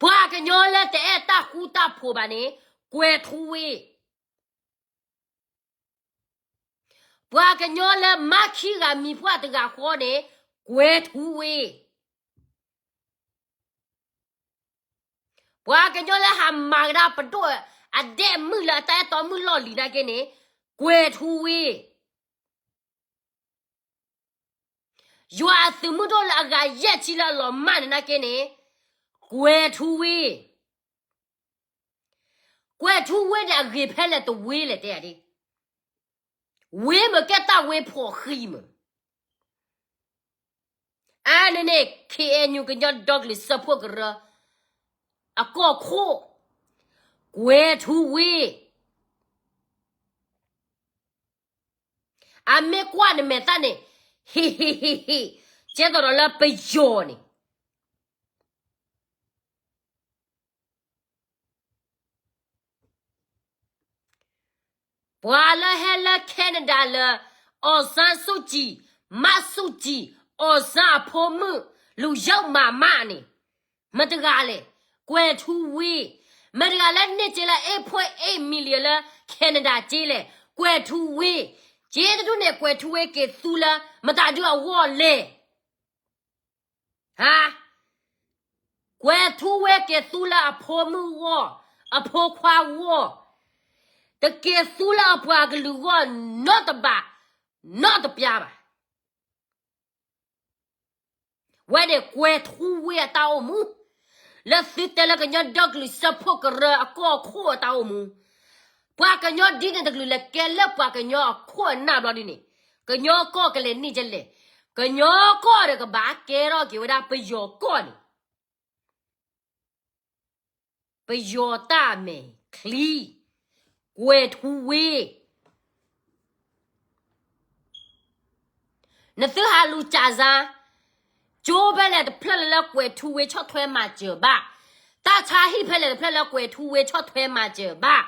ပှၤကညီလၢတအဲၣ်တၢ်ဃူတၢ်ဖိးဘၣ်န့ၣ် ကွဲၤထူဝ့ ပှၤကညီလၢမၤခံဂၤမံၤပှၢ်တဂၤဃီန့ၣ် ကွဲၤထူဝ့ ပှၤကညီလၢဟးမၤကဒါပဒိၣ်အဒဲးမုၢ်လၢအတၢ်အဲၣ်တီမုၢ်လီၢ်လံၤနာ်က့န့ၣ် ကွဲၤထူဝ့ ယွၤအသုးမုၢ်ဒိၣ်လၢအဂၤယဲၢ်ဆံလၢအလီၤမၢ်န့ၣ်နာ်က့န့ၣ် ကွဲၤထူဝ့ ကွဲၤထူဝ့န့ၣ်အဂ့ၤဖဲလဲၣ်တဝ့လဲၣ်တဲယၤဒ်, ဝ့မ့ၢ်ကဲတၢ်ဝ့ဖှီၣ်ဃံမ့ၢ်, အါန့ၣ်န့ၣ် ခ့ၣ်အဲၣ်ယူၣ် ကညီဒီကလုာ်စၢဖှိၣ်ကရၢ အကီၢ်ခိၣ်, ကွဲၤထူဝ့ အမ့ၢ်ကွၢ်နမဲာ်သၣ်န့ၣ် ဟ့ၣ်ဟ့ၣ်ဟ့ၣ်ဟ့ၣ် ကဲသိးဒီးလၢပယီၤန့ၣ် ပှၤလၢဟဲလၢ Canada လၢ အောင်ဆန်းစုကြည်, မန်းစုကြည်, အောင်ဆန်းအဖိမုၣ်, လူယုၢ်မၤမးန့ၣ် မတၤတဂၤလဲၣ်, ကွဲၤထူဝ့, မတၤတဂၤလၢန့ၢ်စ့လၢ eight point eight million လၢ Canada စ့လဲၣ်, ကွဲၤထူဝ့, စ့တဒူၣ်န့ၣ် ကွဲၤထူဝ့က့ၤသူလၢ မတၤဒုအဂီၢ်လဲၣ် ဟါ, ကွဲၤထူဝ့က့ၤသူလၢအဖိမုၣ်ဂီၢ်, အဖိခွါဂီၢ်, တက့ၤသူလၢအပှၤကလုာ်ဂီၢ်နီတဘး, နီတပျါဘၣ်. ဝဲန့ၣ်ကွဲၤထူဝ့အတၢ်အိၣ်မူ, လၢသုတဲလၢကညီဒီကလုာ်စၢဖှိၣ်ကရၢအကီၢ်ခိၣ်အတၢ်အိၣ်မူ, ပှၤကညီဒ်န့ၣ်တကလုာ်လဲၤကဲလၢပှၤကညီအခိၣ်အနၢ်ဘျီဒ်န့ၣ်, ကညီကီၢ်ကလဲၤန့ၢ်ကလဲၣ်, ကညီကီၢ်ဒီးကဘၣ်ကဲထီၣ်က့ၤဝဲဒၣ်ပယီၤကီၢ်န့ၣ် ပယီၤတၢ်မဲာ်ချံ, ကွဲၤထူဝ့, နသုဟးလူၤကၠးစါ, ကၠိဖဲလဲၣ်တဖျၢၣ်လၢကွဲၤထူဝ့ဆီၣ်ထွဲမၤစၢၤဘၣ်, တၢ်ဆါဟံၣ်ဖဲလဲၣ်တဖျၢၣ်လၢကွဲၤထူဝ့ဆီၣ်ထွဲမၤစၢၤဘၣ်,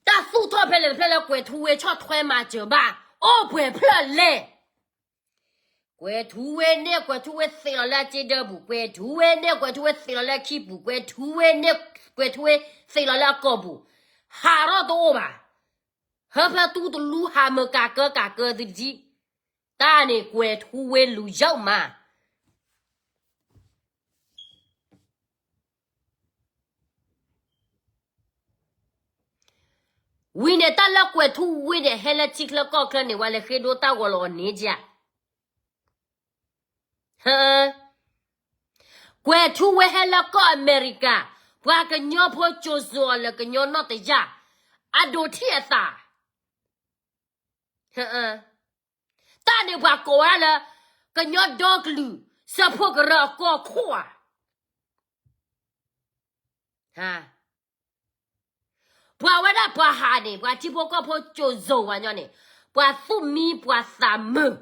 တၢ်သူၣ်ထီၣ်ဖဲလဲၣ်တဖျၢၣ်လၢကွဲၤထူဝ့ဆီၣ်ထွဲမၤစၢၤဘၣ်, အိၣ်ပှဲၤဖျၢၣ်လဲၣ် ကွဲၤထူဝ့န့ၢ်ကွဲၤထူဝ့သ့ၣ်လီၤလၢအစ့ဒၢပူၤ, ကွဲၤထူဝ့န့ၢ်ကွဲၤထူဝ့ သ့ၣ်လီၤလၢအခံပူၤ, ကွဲၤထူဝ့န့ၢ်ကွဲၤထူဝ့သ့ၣ်လီၤလၢအကီၢ်ပူၤ, ဟးထီၣ်တအိၣ်ဘၣ်, ဟၢဖၢတူတလူဟးမၢကးကၢကးကၢသုတကံ, တၢ်န့ၣ်ကွဲၤထူဝ့လူၤယုၢ်မး ဝံၤန့ၣ်တၢ်လၢကွဲၤထူဝ့န့ၣ် ဟဲလၢထံချၢကီၢ်ချၢန့ၣ် ဝဲလဲၤဃ့ဒိတၢ်ဂီၤလီၤအီၤန့ၣ်ဧါ, ကွဲၤထူဝ့ဟဲလၢကီၢ်အမဲရကၤ, ပှၤကညီဖိကၠိၤစိၤအီၤလၢကညီနီၢ်တယၢ်, အဒိးထံၣ်အသး, တၢ်န့ၣ်ပှၤကိးဝဲဒၣ်လၢ ကညီဒီကလုာ်စၢဖှိၣ်ကရၢအကီၢ်ခိၣ်ဧါ ပှၤဝဲဒၣ်ပှၤဟးန့ၣ် ပှၤထံဖိကီၢ်ဖိကၠိၤစိၤပှၤညီန့ၣ်, ပှၤသူၣ်မံပှၤသးမုာ်,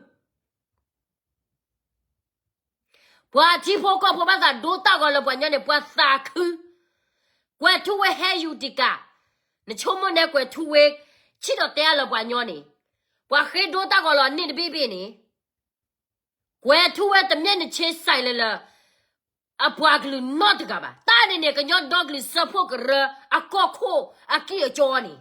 ပှၤထံဖိကီၢ်ဖိဘၣ်သးဒိတၢ်ဂီၤလၢပှၤညီန့ၣ် ပှၤသးခု, ကွဲၤထူဝ့ဟဲယူၤတံၢ်ကၢ်, နဆိကမိၣ်န့ၣ်ကွဲၤထူဝ့, ဆံးဒီးတဲအါလၢပှၤညီန့ၣ်, ပှၤဃ့ဒိတၢ်ဂီၤလီၤန့ၢ်တဘ့ၣ်ဘ့ၣ်န့ၣ်, ကွဲၤထူဝ့တမ့ၢ်နဆ့စဲးလၢလၢ အပှၤကလုာ်နီတဂၤဘၣ်. တၢ်န့ၣ်န့ၣ် ကညီဒီကလုာ်စၢဖှိၣ်ကရၢအကီၢ်ခိၣ်အကံၢ်အကီန့ၣ်,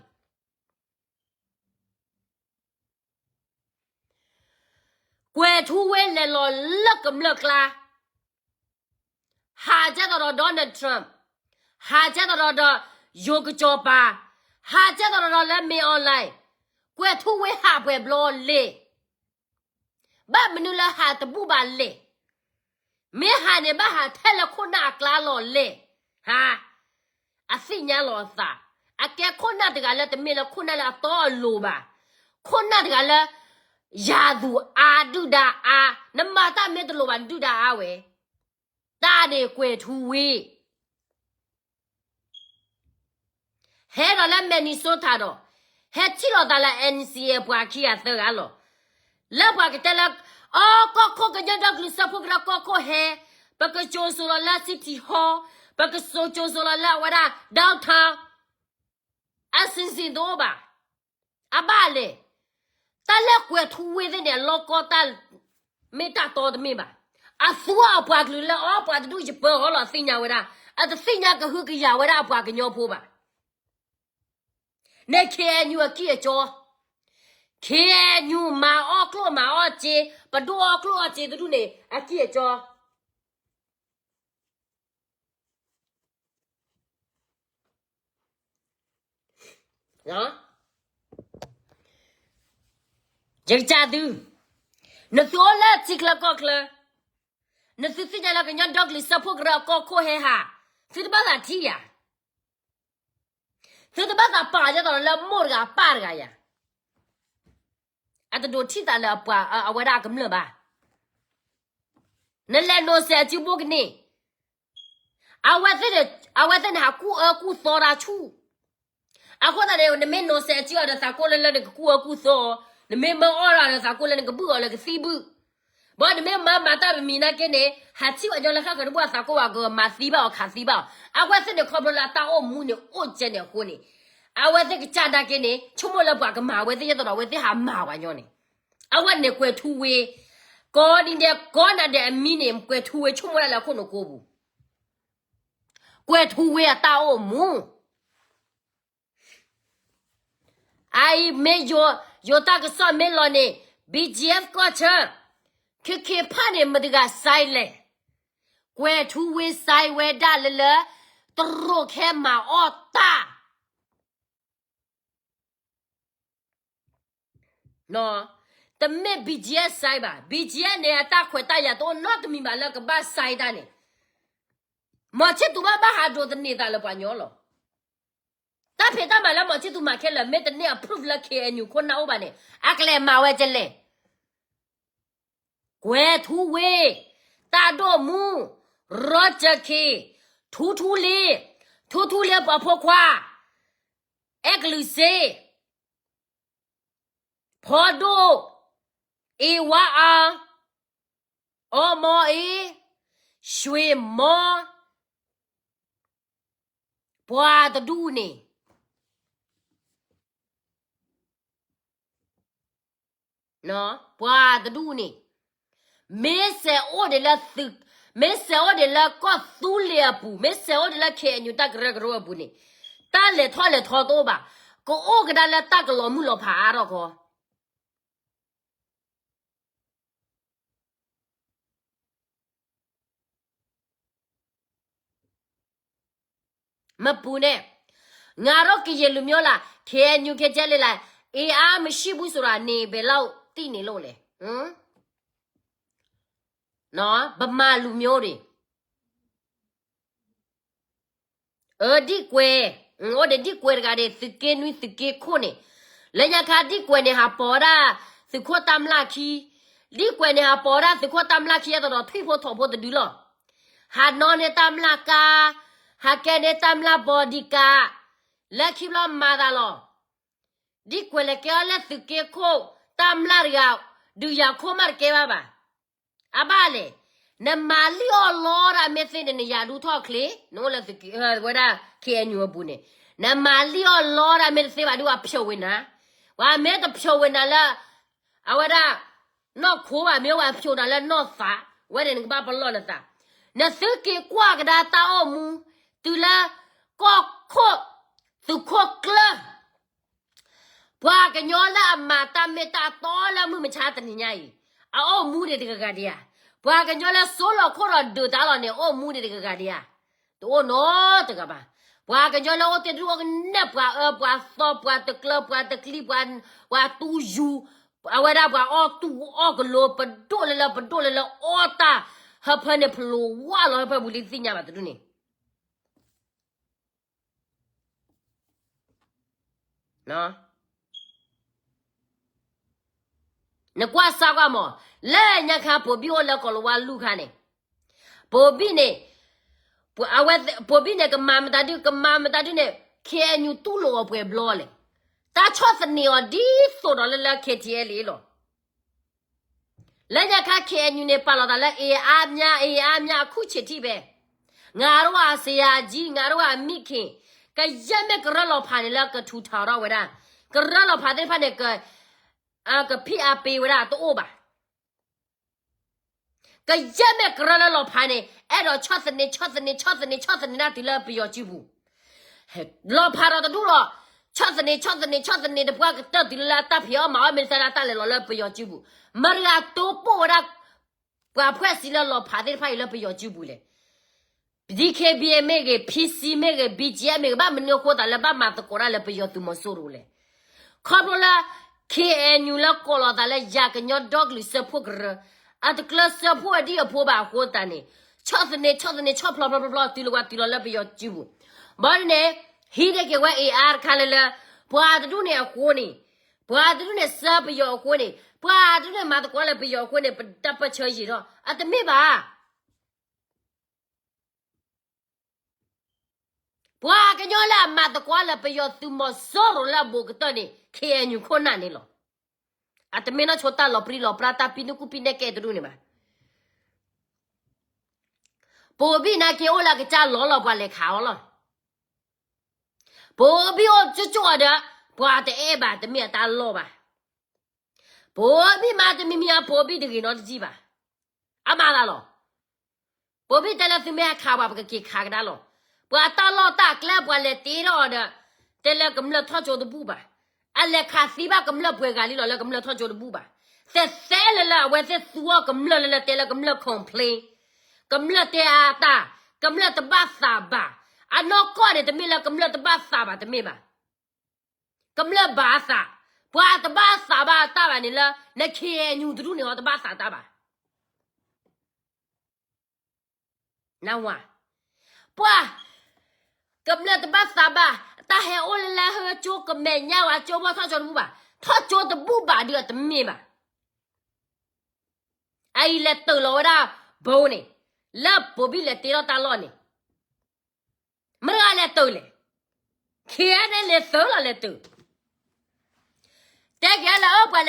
ကွဲၤထူဝ့လဲၤလီၤလၢကမျၢၢ်ကျါ, ဟးကဲသိးဒီး Donald Trump, ဟးကဲသိးဒီးဒီး ယိၤကစီၤပၤ, ဟးကဲသိးဒီးဒီးလၢ မင်းအောင်လှိုင်, ကွဲၤထူဝ့ဟးပှဲၤဘျီလဲၣ် ဘၣ်မနုၤလၢဟးတဘူၣ်ဘၣ်လဲၣ်. မ့ၢ်ဟးန့ၣ်ဘၣ်ဟးထဲလၢခိၣ်နၢ်အကျါလီၤလဲၣ်. ဟါ, အသ့ၣ်ညါလီၤအသး, အကဲခိၣ်နၢ်တဂၤလၢတမ့ၢ်လၢခိၣ်နၢ်လၢအတီအလိၤဘၣ်. ခိၣ်နၢ်တဂၤလၢ ယၤသူၣ်အါဒုၣ်ဒါအါ, နမၤတၢ်မ့ၢ်တလိၤဘၣ်ဒုၣ်ဒါအါဝဲ. တၢ်န့ၣ်ကွဲၤထူဝ့ ဟဲဒီးလၢ Minnesota ဒီး ဟဲထံၣ်လိာ်သးလၢ N C A ပှၤခံဂၤသၢဂၤလီၤ. လၢပှၤကတဲလၢ အီ ကီၢ်ခိၣ်ကညီဒီကလုာ်စၢဖှိၣ်ကရၢကီၢ်ခိၣ်ဟဲ, ပကစိၤစိၤလီၤလၢ City Hall, ပကစိၤစိၤလီၤလၢအဝဲဒၣ် downtown, အစံစံတအိၣ်ဘၣ်. အဘၣ်လဲၣ်. တၢ်လၢကွဲၤထူဝ့သ့ၣ်န့ၣ် အလီၢ်ကီတၢ် မ့ၢ်တၢ်တီတမ့ၢ်ဘၣ်. အသူအီၤအပှၤကလုာ်လၢအီၤ ပှၤတဒူၣ်ယပၢၤအီၤလီၤ သ့ၣ်ညါဝဲဒၣ်, အတသ့ၣ်ညါကဟုကယာ်ဝဲဒၣ်အပှၤကညီဖိဘၣ်. န့ၣ် ခ့ၣ်အဲၣ်ယူၣ် အကံၢ်အစီ, ခ့ၣ်အဲၣ်ယူၣ် မၤအီၣ်ကျိၣ်မၤအီၣ်စ့, ပဒိၣ်အီၣ်ကျိၣ်အီၣ်စ့တဒူၣ်န့ၣ် အကံၢ်အစီ ယကစၢ်သု, နသုအိၣ်လၢထံချၢကီၢ်ချၢ, နသုသ့ၣ်ညါလၢကညီဒီကလုာ်စၢဖှိၣ်ကရၢအကီၢ်ခိၣ်ဟဲဟး, သုတဘၣ်သးထံၣ်ယၤ, သုတဘၣ်သးပာ်ယဲသိးလၢမိၢ်တဂၤပၢ်တဂၤယၤ, အတဒိးထံၣ်သးလၢအပှၤအဝဲဒၣ်အကမျၢၢ်ဘၣ်. နလဲၤနိးစဲးအစုဘိကန့ၣ်, အဝဲသ့ၣ်န့ၣ် အဝဲသ့ၣ်န့ၣ်ဟးကူၣ်အၢကူၣ်သီတၢ်ဆူၣ်, အဃိသတးန့ၣ် နမ့ၢ်နိးစဲးအစုအီၤဒီးသးကိးလၢလၢနကကူၣ်အၢကူၣ်သီအီၤ, နမ့ၢ်မၢအီၣ်ဒီးသးကိးလၢနကဘုၣ်အီၤလၢကသံၣ်ဘုၣ်, ဘၣ်နမ့ၢ်မၤမၤတၢ်ပမံၤနာ်က့န့ၣ် ဟးထံၣ်ပှၤကညီလၢဃၣ်ဃၢၤတဘိအသးကိးဘၣ်ကမၤသံဘၣ်အီၤခးသံဘၣ်အီၤ, အဝဲသ့ၣ်န့ၣ်ခီဖျိလၢအတၢ်အိၣ်မူန့ၣ်အိၣ်ကဲန့ၣ်အဃိန့ၣ်, အဝဲသ့ၣ်ကစၢ်ဒၣ်က့န့ၣ် ဆိကမိၣ်လၢပှၤကမၤအဝဲသ့ၣ်ယဲသိးဒီးအဝဲသ့ၣ်ဟးမၤပှၤညီန့ၣ်, အဝဲန့ၣ်ကွဲၤထူဝ့, ကိးနံၤဒဲးကိးနၤဒဲးအမံၤန့ၣ် ကွဲၤထူဝ့ဆိကမိၣ်ဒၣ်လၢအခိၣ်နူာ်ကိးပူၤ, ကွဲၤထူဝ့အတၢ်အိၣ်မူ အအံၤမ့ၢ်ယိၤတၢ်ကစီၣ်မ့ၢ်လီၤန့ၣ် BGF ကီၢ်ဆၢ ခဲခဲဖၣ်န့ၣ် မတၤတဂၤ sign လဲၣ်, ကွဲၤထူဝ့ sign ဝဲဒၣ်လၢလၢ တရူးခဲမၤအီၣ်တၢ် တမ့ၢ် BGF sign ဘၣ်. BGF န့ၣ် အတၢ်ခွဲးတၢ်ယာ်တအိၣ်နီတမံၤဘၣ်လၢကဘၣ် sign တၢ်န့ၣ်, မီၤဆံၣ်သူးဘၣ်ဘၣ်ဟးဒိးသန့ၤသးလၢပှၤညီလီၤ. တၢ်ဖံးတၢ်မၤလၢမီၤဆံၣ်သူးမၤခဲလၢာ် မ့ၢ်တန့ၢ် approve လၢ KNU ခိၣ်နၢ်အိၣ်ဘၣ်န့ၣ် အကလဲၤမၤဝဲကလဲၣ်. ကွဲၤထူဝ့, တၢ်ဒိၣ်မူ, ရီကၠၢၣ်ခ့ၣ်, ထူထူလ့, ထူထူလ့ပှၤဖိခွါ, အဲကလုာ်စ့, ဖီဒိၣ်, အ့ဝါအါ, အီမီအ့, ရွှ့ၣ်မီ, ပှၤတဒူၣ်န့ၣ် ပှၤတဒူၣ်န့ၣ် မ့ၢ်စဲးအိၣ်ဒံးလၢသုး, မ့ၢ်စဲးအိၣ်ဒံးလၢကီၢ်သူလ့ၤအပူၤ, မ့ၢ်စဲးအိၣ်ဒံးလၢ KNU တၢ်ကရၢကရိအပူၤန့ၣ်, တၢ်လဲၤထီၣ်လဲၤထီတအိၣ်ဘၣ်. ကအိၣ်ကဒါလၢတၢ်ကလီၤမုၢ်လီၤဖးအါထီၣ်ခီ မပူၤန့ၣ်, ငါတို့ကရင်လူမျိုးလား, ခဲညူခဲကျဲလေးလား, အင်အားမရှိဘူးဆိုတာ နေဘယ်လောက်သိနေလို့လဲ. ဗမာလူမျိုးတွေ, အၢ ဒံၣ်ကွဲၤ, အိၣ်ဒီးဒံၣ်ကွဲၤတဂၤဒီး သုးက့နွံသုးက့ခိၣ်န့ၣ်, လၢညါခါဒံၣ်ကွဲၤန့ၣ် ဟးပိာ်ဝဲဒၣ် သုးခိၣ်တၢ်မျၢ်ခံ, ဒံၣ်ကွဲၤန့ၣ် ဟးပိာ်ဝဲဒၣ်သုးခိၣ်တၢ်မျၢ်ခံ အသိးဒီးထွံၣ်ဖိထိးဖိတဒုလီၤ. ဟးနီၣ်န့ၢ်တၢ်မျၢ်ကါ, ဟးကဲန့ၢ်တၢ်မျၢ်ဘီဒံကါ, လၢခံဘျီမၤသးလီၤ. ဒံၣ်ကွဲၤလဲၤကဲအီၤလၢသုးက့ခိၣ်တၢ်မျၢ်တဂၤ, ဒုးယၤခိၣ်မးတကဲဘၣ်ဘၣ်. အဘၣ်လဲၣ်, နမၤလံၣ်အီၣ်လီတၢ်မ့ၢ်သ့န့ၣ် နယၤဒူထီၣ်ချ့, နအိၣ်လၢသုးက့, ဝဲဒၣ် ခဲညူအပူၤန့ၣ်, နမၤလံၣ်အီၣ်လီတၢ်မ့ၢ်တသ့ဘၣ်ဒုး ပှၤဖျိးဝဲနၤ, ပှၤမ့ၢ်တဖျိးဝဲနၤလၢ အဝဲဒၣ် နီၢ်ခိဘၣ် မ့ၢ်ပှၤဖျိးနၤလၢနီၢ်သး, ဝဲန့ၣ်နကဘၣ်ပလီၢ်နသး. နသုက့ၤကွၢ်ကဒါတၢ်အိၣ်မူ, တုၤလၢ ကီၢ်ခိၣ်, သုးခိၣ်ကျၢၢ် ပှၤကညီလၢအမၤတၢ်မ့ၢ်တၢ်တီလၢမုၢ်မဆါတနံၤညါအံၤ, အအိၣ်မူဒံးတဂၤဂၤဒံးဧါ. ပှၤကညီလၢစိလီၤခိၣ်ဒီးဒုးတၢ်လီၤန့ၣ် အအိၣ်မူဒံးတဂၤဂၤဒံးဧါ. တအိၣ်နီတဂၤဘၣ်. ပှၤကညီလၢအိၣ်တ့ၢ်တဒူၣ်အကနဲၣ် ပှၤအၢပှၤသီ ပှၤတကျၢၤပှၤတကျံး ပှၤတူၢ်ယူၤ, အဝဲဒၣ်ပှၤအီၣ်တူၢ်အီၣ်ကလိ ပဒိၣ်လၢလၢပဒိၣ်လၢလၢအီၣ်တၢ်, ဟၢဖၢန့ၣ်ဖျိးဝးလီၤ ဟၢဖၢပူၤလံတသ့ၣ်ညါဘၣ်တဒူၣ်န့ၣ် နကွၢ်စၢ်ကွၢ်မး, လၢညါခါ ပိာ်ဘံၣ်အိၣ်လၢကီၢ်လၤဝါလူၢ်ခါန့ၣ်, ပိာ်ဘံၣ်န့ၣ်, အဝဲ, ပိာ်ဘံၣ်န့ၣ် ကမၤမတၤဒုး ကမၤမတၤဒုးန့ၣ် ခဲညူတူၢ်လိာ်အီၤပှဲၤဘျီလဲၣ်. တၢ်ဆီၣ်သနံးအီၤဒ်သိးဒီးလၢလၢ KTLA လီၤ. လၢညါခါ ခဲညူန့ၣ် ပာ်လီၤသးလၢ အင်အားများ, အင်အားများ အခုချိန်ထိပဲ, ငါတို့က ဆရာကြီး, ငါတို့က မိခင်, ကယဲၢ်မ့ၢ်ကရၢလီၤဖးန့ၣ်လၢကထူးထီၣ်ထီၣ်ဝဲဒၣ်, ကရၢလီၤဖးသ့ၣ်တဖၣ်န့ၣ် ကဖံးအပ့ၤဝဲဒၣ်တအိၣ်ဘၣ်. ကယဲၢ်မ့ၢ်ကရၢလၢလီၤဖးန့ၣ် အဲၣ်ဒိးဆီၣ်သနံး ဆီၣ်သနံး ဆီၣ်သနံး ဆီၣ်သနံးဒၣ်တုၤလၢပယီၤစုပူၤ, လီၤဖးဒီးတဒူၣ်ဒီး ဆီၣ်သနံး ဆီၣ်သနံး ဆီၣ်သနံး တပှၢ်ကတၢၢ်တုၤလၢတၢ်ဖံးအီၣ်မၤအီၣ် မ့ၢ်သတးတၢ်လဲၤလီၤလၢပယီၤစုပူၤ, မတၤတဂၤတိပိၢ်ဝဲဒၣ် ပှၤဖှဲးစံးလၢလီၤဖးသ့ၣ်တဖၣ်အံၤလၢပယီၤစုပူၤလဲၣ်. ဒံးခ့ဘံမ့ၢ်ဂ့ၤ ဖံစံမ့ၢ်ဂ့ၤ ဘံကၠံမ့ၢ်ဂ့ၤ ဘၣ်မနုၤအဃိသးလၢဘၣ်မၤသကိးတၢ်လၢပယီၤသုးမီၤစိရိၤလဲၣ်. ခီဖျိလၢ ခ့ၣ်အဲၣ်ယူၣ် လၢကိးလီၤသးလၢယၤကညီဒီကလုာ်စၢဖှိၣ်ကရၢ, အတကျၢစၢဖှိၣ်အဒံၣ်အဖိဘၣ်အဃိသတးန့ၣ်, ဆီၣ်သနံး ဆီၣ်သနံး ဆီၣ်ဖျီဖျီဖျီဖျီ တုၤလီၤဝဲတုၤလီၤလၢပယီၤစုပူၤ, ဘၣ်ဒ်န့ၣ် ဟံးန့ၢ်က့ၤဝဲအ့ၣ်အါတခါလၢလၢ ပှၤတဒူၣ်န့ၣ်အဃိန့ၣ်, ပှၤတဒူၣ်န့ၣ်စၢပယီၤအဃိန့ၣ် ပှၤတဒူၣ်န့ၣ်မၤသကိးလၢပယီၤအဃိန့ၣ် ပတၢ်ပၢၢ်ဆၢယံာ်ထီၣ် အတမ့ၢ်ဘၣ်. ပှၤကညီလၢအမၤသကိးလၢပယီၤသုးမီၤစိရိၤလၢအဘူးကတၢၢ်န့ၣ် ခ့ၣ်အဲၣ်ယူၣ် ခိၣ်နၢ်န့ၣ်လီၤ. အတမ့ၢ်နီၢ်ဆိတၢ်လီၤပြံလီၤပြါ တၢ်ပံနုၣ်ကူၣ်ပံနဲၣ်ကဲတဒူၣ်န့ၣ်ဘၣ်. ပိာ်ဘံၣ်နာ်က့အိၣ်လၢအကစၢ်လီၤလီၤ ပှၤလဲၤခးအီၤလီၤ. ပိာ်ဘံၣ်အိၣ်ကၠိကၠိအီၤဒီး ပှၤတအဲၣ်ဘၣ် တမ့ၢ်အတၢ်လီၢ်ဘၣ်. ပိာ်ဘံၣ်မၤတမံၤမံၤအပိာ်ဘံၣ်တဂ့ၤနီတစံၣ်ဘၣ်. အမၤသးလီၤ. ပိာ်ဘံၣ်တဲလၢသုမ့ၢ်ဟဲခးပှၤ ပကက့ၤခးကဒါလီၤ. ပှၤတၢ်လီၢ်တၢ်ကျဲပှၤလဲၤတ့ထီၣ်အီၤဒီး တဲလၢကမျၢၢ်ထီၣ်ကၠိတဘူၣ်ဘၣ်. အလဲၤခးသံဘၣ်ကမျၢၢ်ပှဲၤဂၤလံလီၤ လၢကမျၢၢ်ထီၣ်ကၠိတဘူၣ်ဘၣ်. သဲးသဲလၢလၢအဝဲသ့ၣ်သူအီၤကမျၢၢ်လၢလၢတဲလၢကမျၢၢ် complain, ကမျၢၢ်တဲအါတၢ်, ကမျၢၢ်တဘၣ်သးဘၣ်. အနီၢ်ကီၢ်န့ၣ် တမ့ၢ်လၢကမျၢၢ်တဘၣ်သးဘၣ် တမ့ၢ်ဘၣ်. ကမျၢၢ်ဘၣ်သး, ပှၤတဘၣ်သးဘၣ်တၢ်ဘၣ်န့ၣ်လၢ နခ့ၣ်အဲၣ်ယူၣ်တဒူၣ်န့ၣ် အတဘၣ်သးတၢ်ဘၣ်. နဝၤ, ပှၤ ကမျၢၢ်တဘၣ်သးဘၣ်, တၢ်ဟဲအိၣ်လၢလၢဟၢကၠိကမဲာ်ညါဝဲကၠိဘီထီၣ်ကၠိတဘူၣ်ဘၣ်, ထီၣ်ကၠိတဘူၣ်ဘၣ်ဒီးအတမ့ၢ်ဘၣ်. အအံၤလဲၤတၢၢ်လီၤဝဲဒၣ် ဘိန့ၣ်, လၢပိာ်ဘံၣ်လဲၤတ့ထီၣ်တၢ်လီၢ်န့ၣ် မတၤတဂၤလဲၤတၢၢ်လဲၣ်. ခ့ၣ်အဲၣ်ယူၣ် လဲၤတၢၢ်လီၤလဲၤတၢၢ်. တဲက့ၤလၢအပှၤလဲၤတၢၢ်လီၤတၢ်ဒီး ပှၤဘၣ်ဒိပှဲၤန့ၣ် ပှၤသံပှၤဘၣ်ဒိခံဂၤဝဲသံတဂၤ,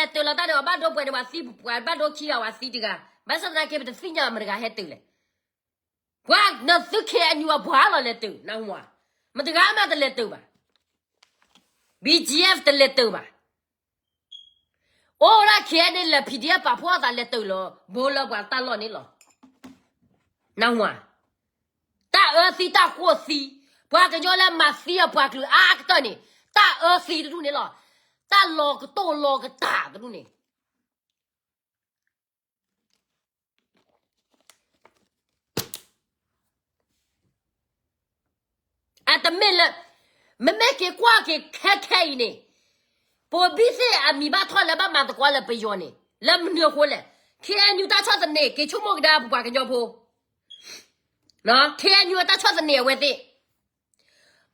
ဘၣ်ဆၣ်သနာ်က့ ပတသ့ၣ်ညါမတၤတဂၤဟဲတၢၢ်လဲၣ်. ပှၤနသုခ့ၣ်အဲၣ်ယူၣ်အပှၤလီၤလဲၤတၢၢ် နဝၤ, မတၤတဂၤမးတလဲၤတၢၢ်ဘၣ်. BGF တလဲၤတၢၢ်ဘၣ်. အိၣ်ဒၣ်ခ့ၣ်အဲၣ်ယူၣ်လၢ PDF ပာ်ဖှိၣ်အသးလဲၤတၢၢ်လီၤ ဘိလၢပှၤတၢ်လီၢ်န့ၣ်လီၤ. နဝၤ, တၢ်အၢသံတၢ်ဃိသံ, ပှၤကညီလၢမၤသံအပှၤကလုာ်အါကတၢၢ်န့ၣ် တၢ်အၢသံတဒူၣ်န့ၣ်လီၤ. တၢ်လီၤကတိၢ်လီၤကတၢ်တဒူၣ်န့ၣ် အတမ့ၢ်လၢ မ့မ့ၢ်က့ၤကွၢ်က့ၤခဲခဲအံၤန့ၣ်, ပိာ်ဘံၣ်သ့ၣ်အမံၤဘၣ်ထီၣ်လၢဘၣ်မၤသကိးလၢပယီၤန့ၣ် လၢမနုၤအဃိလဲၣ်. ခ့ၣ်အဲၣ်ယူၣ် တၢ်ဆီၣ်သနံး က့ၤဆိကမိၣ်ကဒါပပှၤကညီဖိ, ခ့ၣ်အဲၣ်ယူၣ် အတၢ်ဆီၣ်သနံးအဝဲသ့ၣ်,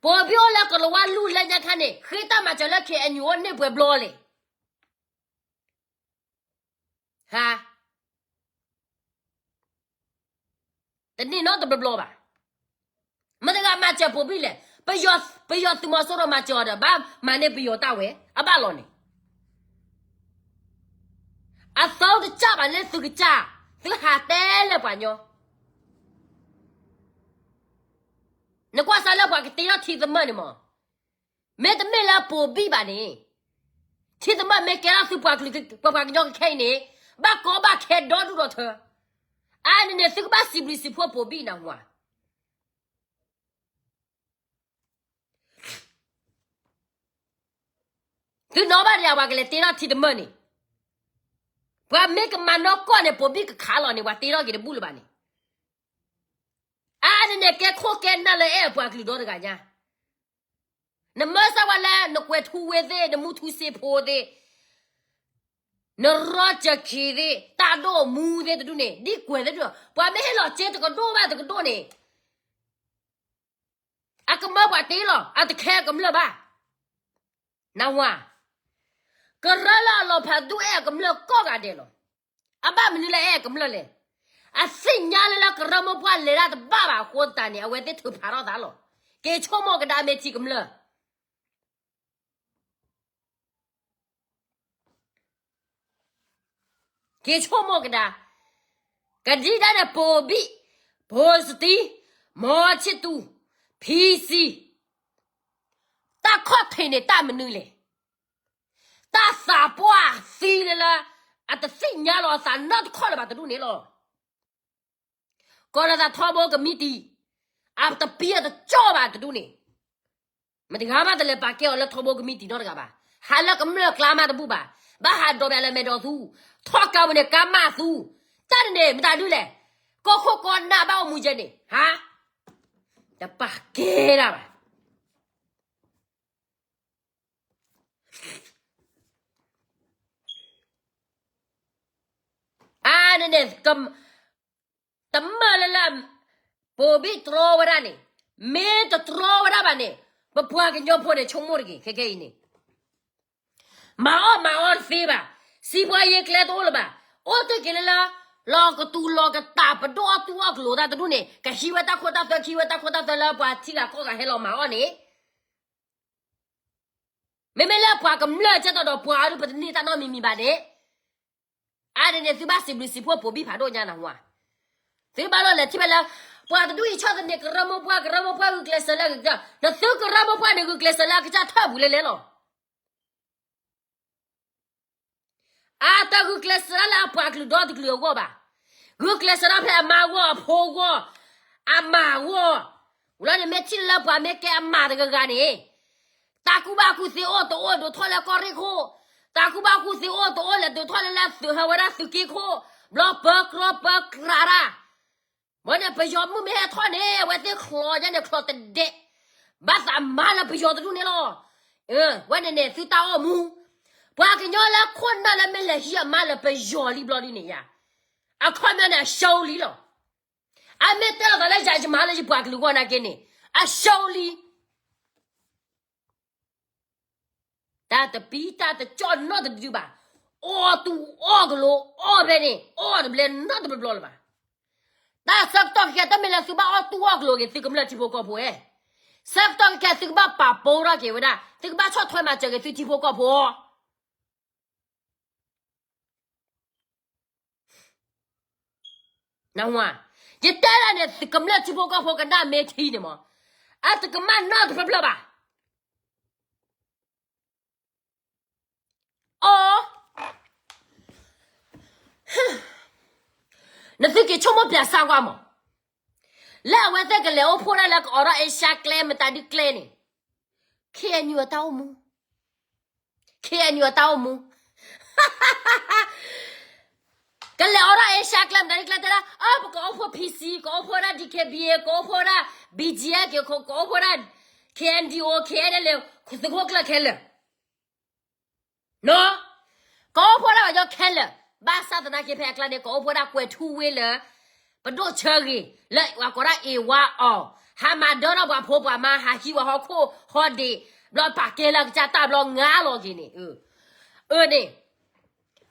ပိာ်ဘံၣ်အိၣ်လၢကလၤဝါလူၢ်လၢညါခါန့ၣ် ဃ့တၢ်မၤစၢၤလၢ ခ့ၣ်အဲၣ်ယူၣ် အိၣ်န့ၢ်ပှဲၤဘျီလဲၣ်. ဟါ, တန့ၢ်နီတဘျီဘျီဘၣ်. မတၤတဂၤမၤစၢၤပိာ်ဘံၣ်လဲၣ်. ပယီၤသုးမီၤစိရိၤမၤစၢၤအီၤဒီး ဘၣ်မၤန့ၢ်ပယီၤတၢ်ဝဲ အဘၣ်လီၤန့ၣ်. အသီတစၢ်ဘၣ်လၢသုကစၢ်, သုဟးတဲလၢပှၤညီ. နကွၢ်စၢ်လၢပှၤကတ့ထီၣ်ထံသမၢၣ်န့ၣ်မး, မ့တမ့ၢ်လၢပိာ်ဘံၣ်ဘၣ်န့ၣ်, ထံသမၢၣ်မ့ၢ်ကဲထီၣ်သုပှၤကလုာ် ပပှၤကညီကခဲအံၤန့ၣ်, ဘၣ်ကီဘၣ်ခဲဒီဒူၣ်ဒီထၢ. အါန့ၣ်န့ၣ် သုကဘၣ်စံးဘျုးစံးဖှိၣ်ပိာ်ဘံၣ်နၢ်ဟူဧါ. သုနီၣ်ဘၣ်ဒံးပှၤကလဲၤတ့ထီၣ်ထံသမၢၣ်န့ၣ်, ပှၤမ့ၢ်ကမၤနီၢ်ကီၢ်န့ၣ် ပိာ်ဘံၣ်ကခးလီၤန့ၣ် ပှၤတ့ထီၣ်က့ၤတဘူၣ်လၢၤဘၣ်န့ၣ်. အါန့ၣ်န့ၣ် ကဲခိၣ်ကဲနၢ်လၢအဲၣ်အပှၤကလုာ်ဒီတဂၤညါ. နမၢစၢ်ဝဲလၢ နကွဲၤထူဝ့သ့ၣ်, နမူထူစ့ဖိသ့ၣ်, နရီစၢၤခံသ့ၣ်, တၢ်ဒိၣ်မူသ့ၣ်တဒူၣ်န့ၣ်, ဒ်ကွဲၤသ့ၣ်တဒူၣ်, ပှၤမ့ၢ်ဟ့ၣ်လီၤစ့တကဒိၣ်ဘၣ်တကဒိၣ်န့ၣ်, အကမၢပှၤတ့လီၤ, အတခဲကမျၢၢ်ဘၣ်. နၢ်ဟူဧါ. ကရၢလၢအလီၤဖးဒိၣ်အဲၣ်အကမျၢၢ်ကိးဂၤဒဲးလီၤ. အဘၣ်မနုၤလၢအဲၣ်အကမျၢၢ်လဲၣ်. အသ့ၣ်ညါလၢလၢကရၢမိၢ်ပှၢ်လဲၤတၢ်တဘၣ်ဘၣ်အဃိသတးန့ၣ် အဝဲသ့ၣ်ထုးဖးထီၣ်သးလီၤ. က့ၤဆိကမိၣ်ကဒါမ့ၢ်ထံကမျၢၢ် က့ၤဆိကမိၣ်ကဒါ, ကဒံကဒါန့ၣ် ပိာ်ဘံၣ်, ဖိစတံ, မီၤဆံၣ်သူ, ဖံစံ, တၢ်ခီၣ်ထံးန့ၣ်တၢ်မနုၤလဲၣ်. တၢ်သးပှၢ်သံလၢလၢ အတသ့ၣ်ညါလီၤအသးနီတခီၣ်လၢၤဘၣ်တဒူၣ်န့ၣ်လီၤ. ကီၢ်လၢသးထီဘိကမံးတံာ်, အတပံအတကၠီၣ်ဘၣ်တဒူၣ်န့ၣ်, မတဂၤမးတလဲၤပာ်ကဲအီၤလၢထီဘိကမံးတံာ်နီတဂၤဘၣ်, ဟးလၢကမျၢၢ်ကျါမးတဘူၣ်ဘၣ်, ဘၣ်ဟးဒိးဘၣ်လၢမဲာ်ဒိးသူ, ထီၣ်ကးဝဲန့ၣ်ကါမၢ်သူ, တၢ်တန့ၣ်မတၤဒုလဲၣ်, ကီၢ်ခိၣ်ကီၢ်နၢ်ဘၣ်အိၣ်မူယဲန့ၣ်, ဟါ, တပာ်ကဲဒၣ်ဘၣ်. အါန့ၣ်န့ၣ်, တမၢလၢလၢ, ပိာ်ဘံၣ်တြီဝဲဒၣ်န့ၣ်, မ့ၢ်တတြီဝဲဒၣ်ဘၣ်န့ၣ်, ပပှၤကညီဖိန့ၣ်ဆိကမိၣ်တဂ့ၤ, ခဲခဲအံၤန့ၣ်, မၤအီၣ်မၤအီတသ့ဘၣ်, စံးပှၤယ့ကျဲတအိၣ်လၢၤဘၣ်, အိၣ်တ့ၢ်က့ၤလၢလၢ, လီၤကတူၤလီၤကတၢ်ပဒိၣ်အီၣ်တူၢ်အီၣ်ကလိာ်တၢ်တဒူၣ်န့ၣ် ကဟံးဝဲတၢ်ခိတၢ်သွဲ ကဟံးဝဲတၢ်ခိတၢ်သွဲလၢပှၤထံဂၤကီၢ်ဂၤဟဲလီၤမၤအီၣ်န့ၣ် မ့မ့ၢ်လၢပှၤကမျၢၢ်ကဲသိးဒီးပှၤအဒုပတန့ၢ်တၢ်နီတမံၤမံၤဘၣ်န့ၣ်, အါန့ၣ်န့ၣ် သုဘၣ်စံးဘျုးစံးဖှိၣ်ပိာ်ဘံၣ်ဖးဒိၣ်ညါနၢ်ဟူဧါ, သုဘၣ်လီၤလဲၤထံၣ်ဖဲလၢ, ပှၤတဒူၣ်အံၤဆီၣ်သနံးကရၢမိၢ်ပှၢ် ကရၢမိၢ်ပှၢ်ဂုာ်ကျဲးစၢးလၢအဂ့ၤကတၢၢ်, နသုကရၢမိၢ်ပှၢ်န့ၣ် ဂုာ်ကျဲးစၢးလၢအကစၢ်ထၢၣ်ပူၤလဲလဲလီၤ. အတဂုာ်ကျဲးစၢးဒၣ်လၢအပှၤကလုာ်ဒီတကလုာ်အဂီၢ်ဘၣ်. ဂုာ်ကျဲးစၢးဒၣ်ဖဲအမါအဂီၢ် အဖိအဂီၢ် အမၢ်အဂီၢ်, ဝံၤလီၤန့ၣ်မ့ၢ်ထံၣ်လၢပှၤမ့ၢ်ကဲအမၢ်တဂၤဂၤန့ၣ်, တၢ်ကူၣ်ဘၣ်ကူၣ်သ့အိၣ်တအိၣ်ဒိးထီၣ်လၢကီၢ်ရ့ၣ်ခိၣ်, တၢ်ကူၣ်ဘၣ်ကူၣ်သ့အိၣ်တအိၣ်လဲၤဒိးထီၣ်လၢလၢသုးဟဲဝဲဒၣ်သုးက့ခိၣ်, ဘျီပၢကြီပၢကြးတၢ် ဝဲန့ၣ်ပယီၤမုၣ်မ့ၢ်ဟဲထီၣ်န့ၣ် အဝဲသ့ၣ်ချီယဲန့ၣ်ချီတဒဲး, ဘၣ်သးမၤလၢပယီၤတဒူၣ်န့ၣ်လီၤ. ဝဲန့ၣ်န့ၣ် သုတၢ်အိၣ်မူ, ပှၤကညီလၢခိၣ်နၢ်လၢမ့ၢ်လဲၤဟံးအမါလၢပယီၤလံဘျီဒ်န့ၣ်ယါ, အခီပညီန့ၣ် အရှုံးလံလီၤ. အမ့ၢ်တဲလီၤသးလၢယၤယမၤလၢယပှၤကလုာ်ဂီၢ်နာ်က့န့ၣ်, အရှုံးလံ. တၢ်တပံတၢ်တကၠီၣ်နီတဒုဘၣ်, အီၣ်တူၢ်အီၣ်ကလိာ်အီၣ်ဖဲန့ၣ် အီၣ်တဘျဲနီတဘျီဘျီလၢၤဘၣ်. တၢ်ဆၢကတီၢ်ခဲခဲ တမ့ၢ်လၢသုဘၣ်အီၣ်တူၢ်အီၣ်ကလိာ်က့ၤသုကမျၢၢ်ထံဖိကီၢ်ဖိဧါ, ဆၢကတီၢ်ခဲခဲသုကဘၣ်ပာ်ပိာ်ထီၣ်က့ၤဝဲဒၣ် သုကဘၣ်ဆီၣ်ထွဲမၤစၢၤက့ၤသုထံဖိကီၢ်ဖိ နၢ်ဟူဧါ, ယတဲဒၣ်န့ၣ် သုကမျၢၢ်ထံဖိကီၢ်ဖိကနၣ်မ့ၢ်ထံန့ၣ်မး, အတကမၣ်နီတဖျၢၣ်ဖျၢၣ်ဘၣ်. အီ, နသုက့ၤဆိကမိၣ်ပျၢၤစၢ်ကွၢ်မး, လၢအဝဲသ့ၣ်ကလဲၤအိၣ်ဖှိၣ်ဒၣ်လၢကအိးထီၣ်အ့ရှါကျဲမတၤဒုကျဲန့ၣ်, KNU အတၢ်အိၣ်မူ KNU အတၢ်အိၣ်မူ, ကလဲၤအိးထီၣ်အ့ရှါကျဲမတၤဒုကျဲတဲဒၣ် အၢ ပကအိၣ်ဖှိၣ် PC ကအိၣ်ဖှိၣ်ဒၣ် DKBA ကအိၣ်ဖှိၣ်ဒၣ် BGF ကအိၣ်ဖှိၣ်ဒၣ် KNDO KNLA သုးခိၣ်ကျၢၢ်ခဲလၢာ် နီၢ်, ကအိၣ်ဖှိၣ်ဒၣ်ပှၤကညီခဲလၢာ်, ဘၣ်ဆၣ်သနာ်က့ဖဲအကျါန့ၣ် ကအိၣ်ဖှိၣ်ဒၣ်ကွဲၤထူဝ့လၢ ပဒိၣ်ဆၢဂ့ၤ လၢပှၤကိးဒၣ်အ့ဝါအီၤ, ဟးမၤဒၢထီၣ်ပှၤဖိပှၤမါ ဟးဟံးပှၤဟီၣ်ခိၣ်ဟီၣ်ဒ့း, ဘျီပာ်ကဲလၢအကစၢ်တၢ်ဘျီငါလီၤက့ၤန့ၣ်, အၢန့ၣ်,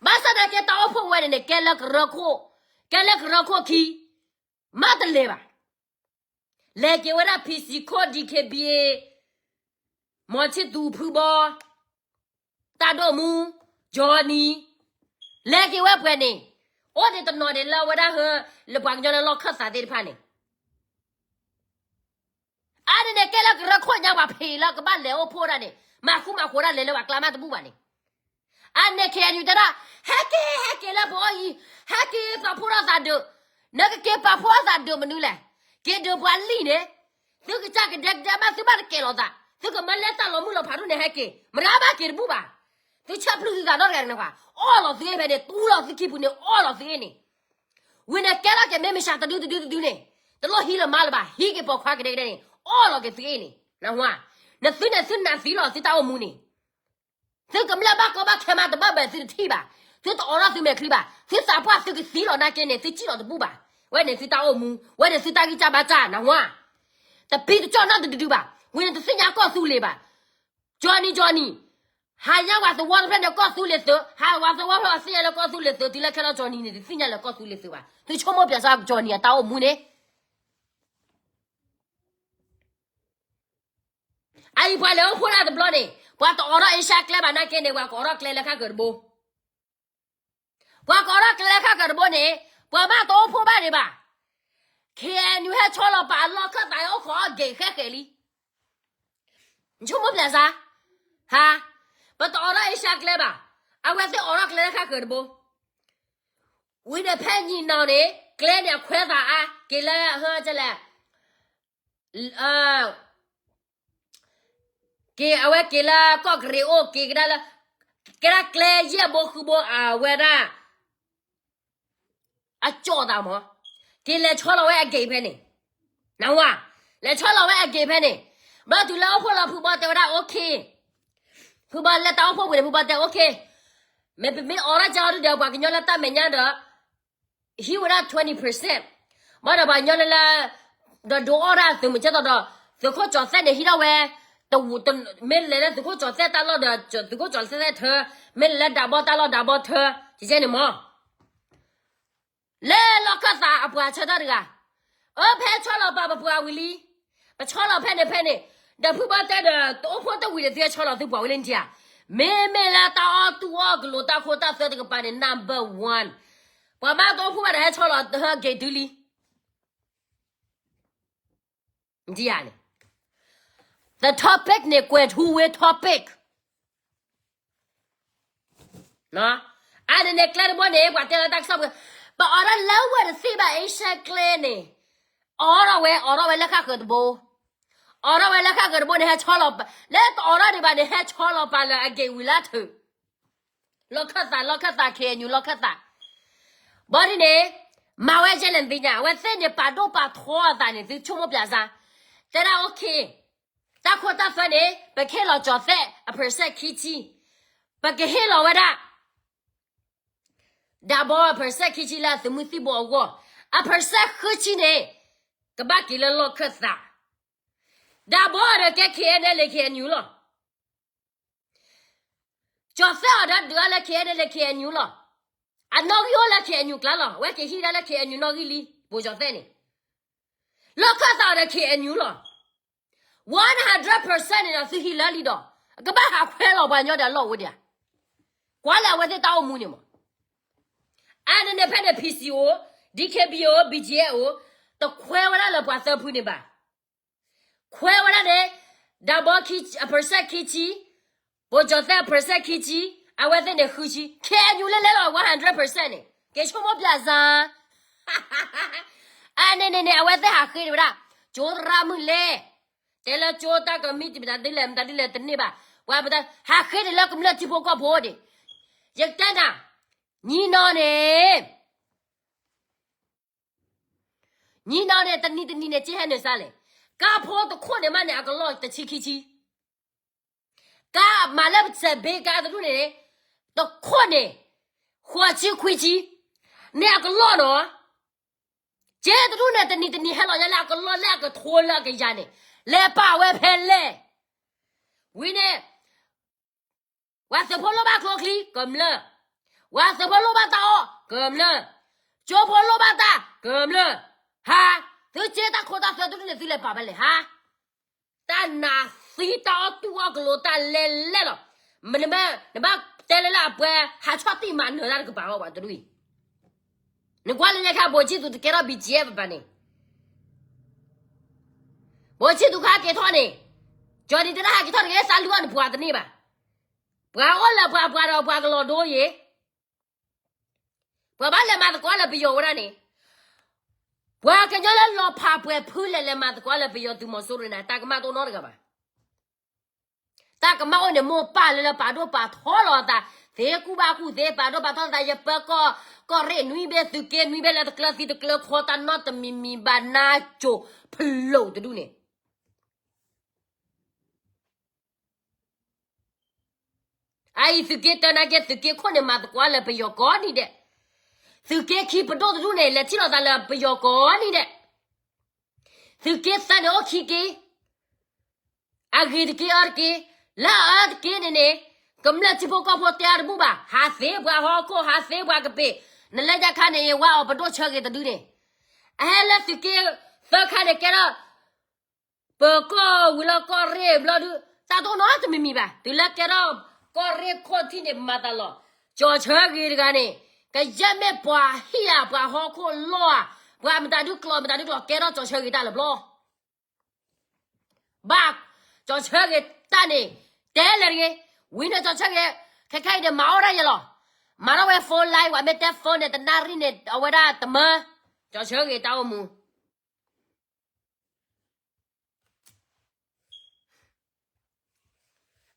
ဘၣ်ဆၣ်သနာ်က့တၢ်အိၣ်ဖှိၣ်ဝဲန့ၣ်န့ၣ် ကဲလၢကရၢခိၣ်, ကဲလၢကရၢခိၣ်ခံ မးတလဲၤဘၣ်. လဲၤက့ၤဝဲဒၣ် PC ခိၣ် DKBA, မီၤဆံၣ်သူၤဖုဘီ, တၢ်ဒိၣ်မူ, Johnny, လဲၤက့ၤဝဲပှဲၤန့ၣ်, အိၣ်ဒံးတနီၤဒံးလၢဝဲဒၣ်ဟၢ လၢပှၤကညီလၢလီၢ်ခၢၣ်သးသ့ၣ်တဖၣ်န့ၣ် အါန့ၣ်န့ၣ် ကဲလၢကရၢခိၣ်ညါပှၤဖံးလၢကဘၣ်လဲၤအိၣ်ဖှိၣ်ဒၣ်န့ၣ် မၤဃူမၤဃိးဒၣ်လဲၤလၢပှၤကျါမးတဘူၣ်ဘၣ်န့ၣ်, အါန့ၣ် KNU တဲဒၣ် ဟဲက့ၤ ဟဲက့ၤလၢပအီၣ်အံၤ, ဟဲက့ၤပာ်ဖှိၣ်ထီၣ်သးဒုး, နကက့ၤပာ်ဖှိၣ်ထီၣ်သးဒုးမနုၤလဲၣ်, က့ၤဒုးပှၤလံၣ်န့ၣ်, သုကစၢ်ကဒဲကဒဲမး သုဘၣ်တကဲလီၤသး, သုကမၢလဲၤတၢ်လီၤမုၢ်လီၤဖးဒိၣ်န့ၣ် ဟဲက့ၤ မတၤဘၣ်က့ၤတဘူၣ်ဘၣ်, သုဆဲးပျုၢ်သုသးနီတဂၤန့ၣ်, အီၣ်လီၤသုအ့ၣ်ဖဲန့ၣ် တူၢ်လီၤသုခံပူၤန့ၣ် အီၣ်လီၤသုအ့ၣ်န့ၣ် ဝံၤန့ၣ်ကဲထီၣ်က့ၤမ့ၢ်မုၢ်ဆါတဒုတဒုတဒုန့ၣ်, တလိၣ်ဟံးလၢၤမးလၢၤဘၣ်, ဟံးက့ၤပိာ်ခွါကဒဲကဒဲန့ၣ် အီၣ်လီၤက့ၤသုအ့ၣ်န့ၣ်, နၢ်ဟူဧါ, နသုန့ၣ်သုနာ်သံလီၤသုတၢ်အိၣ်မူန့ၣ်, သုကမျၢၢ်ဘၣ်ကီဘၣ်ခဲမး တဘၣ်ဘၣ်သုတထံၣ်ဘၣ်, သုတအိးထီၣ်သုမဲာ်ချံဘၣ်, သုသးပှၢ်သုကသံလီၤနာ်က့န့ၣ် သုစံၣ်လီၤတဘူၣ်ဘၣ်, ဝဲန့ၣ်သုတၢ်အိၣ်မူ, ဝဲန့ၣ်သုတၢ်ဂံၢ်စၢ်ဘါစၢ် နၢ်ဟူဧါ, တပံတကၠီၣ်နီတဒုဒုဘၣ်, ဝံၤန့ၣ်တသ့ၣ်ညါကီၢ်သူလ့ၤဘၣ်, Johnny Johnny, ဟးညါဝၤသဝီတဖျၢၣ်န့ၣ် ကီၢ်သူလ့ၤသုး, ဟးဝၤသဝီဖျၢၣ်အသ့ၣ်ညါလၢကီၢ်သူလ့ၤသုး တုၤလၢခဲလၢာ် Johnny န့ၣ် တသ့ၣ်ညါလၢကီၢ်သူလ့ၤသုးဘၣ်, သုဆိကမိၣ်ပျဲစး Johnny အတၢ်အိၣ်မူန့ၣ် အအံၤပှၤလဲၤအိၣ်ဖှိၣ်ဒၣ်တဘျီန့ၣ် ပှၤတအိးထီၣ်အ့ရှါကျဲဘၣ်နာ်က့န့ၣ် ပှၤကအိးထီၣ်ကျဲလၢခါကၢၤတဘိ, ပှၤကအိးထီၣ်ကျဲလၢခါကၢၤတဘိန့ၣ် ပှၤမးတအိၣ်ဖှိၣ်ဘၣ်ဒံးဘၣ်, KNU ဟဲဆီလီၤပာ်အလီၢ်ခၢၣ်သးအအိၣ်ခိးအီၣ်က့ၤဃဲဃဲလံ, ဆိကမိၣ်ပျဲစး, ဟါ, ပတအိးထီၣ်အ့ရှါကျဲဘၣ်, အဝဲသ့ၣ်အိးထီၣ်ကျဲလၢခါကၢၤတဘိ ဝံၤန့ၣ်ဖဲညီနီၤန့ၣ် ကျဲန့ၣ်အခွဲးသးအါ, က့ၤလၢဟၢကလဲၣ်, က့ၤအဝဲက့ၤလၢကီၢ်ကရံးအိၣ် က့ၤကဒါလၢ, ကဲဒၣ်ကျဲယဲၢ်ဘိဃုဘိအဝဲဒၣ် အကၠီၣ်သးမး, က့ၤလဲၤဆီလီၤဝဲအဂ့ၢ်ဖဲန့ၣ်, နဝၤ, လဲၤဆီလီၤဝဲအဂ့ၢ်ဖဲန့ၣ်, ဘျီတုၤလၢအိၣ်ဖှိၣ်လီၤဖုဘီတဲဝဲဒၣ် okay, ဖုဘီလၢတၢ်အိၣ်ဖှိၣ်ပူၤန့ၣ် ဖုဘီတဲ okay, မ့ၢ်ပမ့ၢ်အိးထီၣ်ကၠီဒုဒီးပှၤကညီလၢတၢ်မဲာ်ညါဒီး ဟံးဝဲဒၣ် twenty percent, ဘၣ်ဒီးပှၤကညီလၢလၢ ဒီးဒိးအီၣ်ဒၣ်သုးမုၢ်ကဲသိးဒီး သုးခိၣ်ကၠီၤသဲးန့ၣ်ဟံးထီၣ်ဝဲ, တဝူ, မ့ၢ်လဲၤလၢသုးခိၣ်ကၠီၤသဲးတၢ်လီၢ်ဒီး သုးခိၣ်ကၠီၤသဲးထၢ, မ့ၢ်လဲၤလၢဒးဘီတၢ်လီၢ်ဒးဘီထၢ, ကကဲန့ၣ်မး လၢလီၢ်ခၢၣ်သးအပှၤဆၢထၢၣ်တဂၤ, အၢ ဖဲဆီလီၤပာ်ပပှၤဝံၤလံ, ပဆီလီၤဖဲန့ၣ်ဖဲန့ၣ်, ဒီးဖုဘီတဲဒီး တအိၣ်ဖှိၣ်တဝံၤဒီးသုဟဲဆီလီၤသုပှၤဝံၤလၢနထံဧါ, မ့မ့ၢ်လၢတၢ်အီၣ်တူၢ်အီၣ်ကလိၤတၢ်ခိတၢ်သွဲတကပၤန့ၣ် number one, ပှၤမ့ၢ်တအိၣ်ဖှိၣ်ဘၣ်ဒီးဟဲဆီလီၤဟဲက့ၤတုၤလံ နထံဧါန့ၣ်, the topic န့ၣ် ကွဲးထူဝ့ topic အန့ၣ်န့ၣ် ကျဲတဘိန့ၣ် ပှၤတဲလီၤတၢ်ကစီၣ်ပူၤ, ပအိးထီၣ်လၢဝဲတသ့ဘၣ် Asia ကျဲန့ၣ်, အိးထီၣ်ဝဲ အိးထီၣ်ဝဲလၢဃၣ်ဃၢၤတဘိ, အိးထီၣ်ဝဲလၢဃၣ်ဃၢၤတဘိန့ၣ် ဟဲဆီလီၤ, လၢတအိးထီၣ်ဒံးဘၣ်န့ၣ် ဟဲဆီလီၤပာ်လၢအဂ့ၢ်ဝံၤလၢထၢၣ်, လီၢ်ခၢၣ်သး လီၢ်ခၢၣ်သး K N U လီၢ်ခၢၣ်သး, ဘီဒ်န့ၣ်, မၤဝဲကဲလဲၣ်နသ့ၣ်ညါ အဝဲသ့ၣ်န့ၣ် ပာ်ဒိၣ်ပာ်ထီအသးန့ၣ် သုဆိကမိၣ်ပျးစါ, တဲဒၣ် okay, တၢ်ခိတၢ်သွဲန့ၣ် ပကဟ့ၣ်လီၤကၠီၤသဲးအ percent ခံဆံ, ပကဟ့ၣ်လီၤဝဲဒၣ် ဒးဘီအ percent ခံဆံလၢအသုးမုၢ်သံၣ်ဘိအဂီၢ်, အ percent ဃုဆံန့ၣ် ကဘၣ်က့ၤလၢလီၢ်ခၢၣ်သး, ဒးဘီအီၤဒီးကဲ K N L A K N U လီၤ, ကၠီၤသဲးအီၤဒီးဒုးအီၤလၢ K N L A K N U လီၤ, အနီၣ်ဂံၢ်အိၣ်လၢ K N U ကျါလီၤ, အဝဲက့ၤဟံးဒၣ်လၢ K N U နီၣ်ဂံၢ်လံ, ဘိးကၠီၤသဲးန့ၣ် လီၢ်ခၢၣ်သးအီၤဒီး K N U လီၤ, one hundred percent န့ၣ်ဒီးသုဟံးလၢလံဒီး, ကဘၣ်ဟးခွဲးလီၤပှၤကညီဒီးအလီၢ်အိၣ်ဒံးဧါ, ကွၢ်လၢအဝဲသ့ၣ်တၢ်အိၣ်မူန့ၣ်မး, အန့ၣ်န့ၣ်ဖဲန့ၣ် P C O, D K B A အိၣ် B G F အိၣ်, တခွဲးဝဲဒၣ်လၢပှၤသၢဖုန့ၣ်ဘၣ်, ခွဲးဝဲဒၣ်န့ၣ်, ဒးဘီအ percent ခံဆံ, ဘိးကၠီၤသဲးအ percent ခံဆံ, အဝဲသ့ၣ်န့ၣ်ဃုဆံ, K N U လဲၤလဲၤလီၤ one hundred percent န့ၣ် က့ၤဆိကမိၣ်ပျးစါ အန့ၣ်န့ၣ်န့ၣ် အဝဲသ့ၣ်ဟးဃ့န့ၣ်ဝဲဒၣ်, ကၠိသရၣ်မုၣ်လဲၣ်, တဲလၢကၠိတၢ်ကမံးတံာ်မတၤဒ်လဲၣ် မတၤဒ်လဲၣ်တန့ၢ်ဘၣ်, ပှၤပတၢ် ဟးဃ့န့ၣ်လၢကမျၢၢ်ထံဖိကီၢ်ဖိဒံး, ယကတဲနၤ, ညီနီၤန့ၣ် ညီနီၤန့ၣ် တနံၤတနံၤန့ၣ် ကဟဲနုာ်စါလဲၣ်, ကါဖိတခိၣ်န့ၣ်မးန့ၣ် အကလီၢ်တဆံခံဆံ, ကါမၤလၢပစဲးဘ့ကါတဒူၣ်န့ၣ်, တခိၣ်န့ၣ်, ဃိးဆံခွံဆံ, န့ၣ်အကလီၢ်နီၤ, ကဲတဒူၣ်န့ၣ် တနံၤတနံၤဟဲလီၤညါလၢအကလီၢ်လၢအကထိလၢအကယၤန့ၣ်, လဲၤပာ်ဝဲဖဲလဲၣ်, ဝံၤန့ၣ် ပှၤသုးဖိလိၣ်ဘၣ်ကျိချံ ကမျၢၢ်, ပှၤသုးဖိလိၣ်ဘၣ်တၢ်အီၣ် ကမျၢၢ်, ကၠိဖိလိၣ်ဘၣ်တၢ် ကမျၢၢ်, ဟါ, သုက့တၢ်ခိတၢ်သွဲတဒူၣ်န့ၣ် သုလဲၤပာ်ဖဲလဲၣ်ဟါ, တၢ်နးသံတၢ်အီၣ်တူၢ်အီၣ်ကလိတၢ်လဲၤလဲၣ်လီၤ, နဘၣ်တဲလၢလၢအပှဲၤ ဟးဆီၣ်တံၢ်မၤနၢၤတၢ်တကပၤအီၤပှၤတဒူၣ်အံၤ, နကွၢ်လၢညါခါ ဘိးဆံသူတကဲထီၣ် B G F ဘၣ်န့ၣ် ဘိးဆံသူခါက့ၤထီၣ်န့ၣ်, ကၠီနံၤတဒၣ်ဟဲက့ၤထီၣ်တဂ့ၤ သးလူအီၤန့ၣ်ပှၤတန့ၢ်ဘၣ်, ပှၤအိၣ်လၢပှၤပှၤဒီးပှၤကလီၤဒိယ့ၤ, ပှၤဘၣ်လဲၤမၤသကိးလၢပယီၤဝဲဒၣ်န့ၣ်, ပှၤကညီလၢလီၤဖးပှဲၤဖုလဲၣ်လဲၤမၤသကိးလၢပယီၤသုးမီၤစိရိၤန့ၣ် တၢ်ကမၣ်တအိၣ်နီတဂၤဘၣ် တၢ်ကမၣ်အိၣ်န့ၣ် မိၢ်ပၢ်လၢလၢပာ်ဒိၣ်ပာ်ထီလီၤအသး, သ့ကူၣ်ဘၣ်ကူၣ်သ့ ပာ်ဒိၣ်ပာ်ထီသး ယပၢကီၢ်, ကီၢ်ရ့ၣ်နွံဘ့ၣ်သုးက့နွံဘ့ၣ်လၢတကျၢၤသံတကျၢၤခီတၢ်နီတမံၤမံၤဘၣ်နါစိၤဖျိးတဒူၣ်န့ၣ် အအံၤသုးက့တၢနာ်က့ သုးက့ခိၣ်န့ၣ် မၤသကိးလၢပယီၤကိးနံၤဒဲး, သုးက့ခံပဒိၣ်တဒူၣ်န့ၣ် လဲၤထံၣ်လိာ်သးလၢပယီၤကိးနံၤဒဲး, သုးက့သၢန့ၣ်အိၣ်ခံက့ၤ, အဂ့ၤတက့ၢ်အီတက့ၢ်, လၢအအၢတက့ၢ်န့ၣ်န့ၣ်, ကမျၢၢ်ထံဖိကီၢ်ဖိတဲအီၤတဘူၣ်ဘၣ်, ဟးသ့ပှၤဟီၣ်ခိၣ် ဟးသ့ပှၤကပ့ၤ, နလဲၤညါခါန့ၣ် ဝါအီၤပဒိၣ်ဆၢဂ့ၤတဒုန့ၣ်, အဟဲလၢသုးက့သၢခါန့ၣ် ကဲထီၣ် ပကီၢ်ဝံၤလီၤကီၢ်ရ့ၣ်ဘျီဒုး တၢ်တအိၣ်နီတမံၤမံၤဘၣ်, တုၤလၢကဲထီၣ်ကီၢ်ရ့ၣ်ခိၣ်ထံးန့ၣ် မၤသးလီၤ, ကၠီၤဆၢဂ့ၤတဂၤန့ၣ်, ကယဲၢ်မ့ၢ်ပှၤဟံၣ်ဧါ ပှၤဟီၣ်ခိၣ်လီၢ်ဧါ, ပှၤမတၤဒုကျိးမတၤဒုကျိး ကဲထီၣ်ကၠီၤဆၢဂ့ၤတၢ်လၢဘျီ ဘၣ်, ကၠီၤဆၢဂ့ၤတၢ်န့ၣ်, တဲလဲၣ်တဂ့ၤ, ဝံၤန့ၣ်ကၠီၤဆၢဂ့ၤ, ခဲခဲအံၤန့ၣ် မၤအီၣ်ဒၣ်ယဲလီၤ, မၤထီၣ်ဝဲ phone line ဝဲမ့ၢ်တဲ phone န့ၣ် တနၣ်ရံၣ်န့ၣ် အဝဲဒၣ်တမၢ, ကၠီဆၢဂ့ၤတၢ်အိၣ်မူ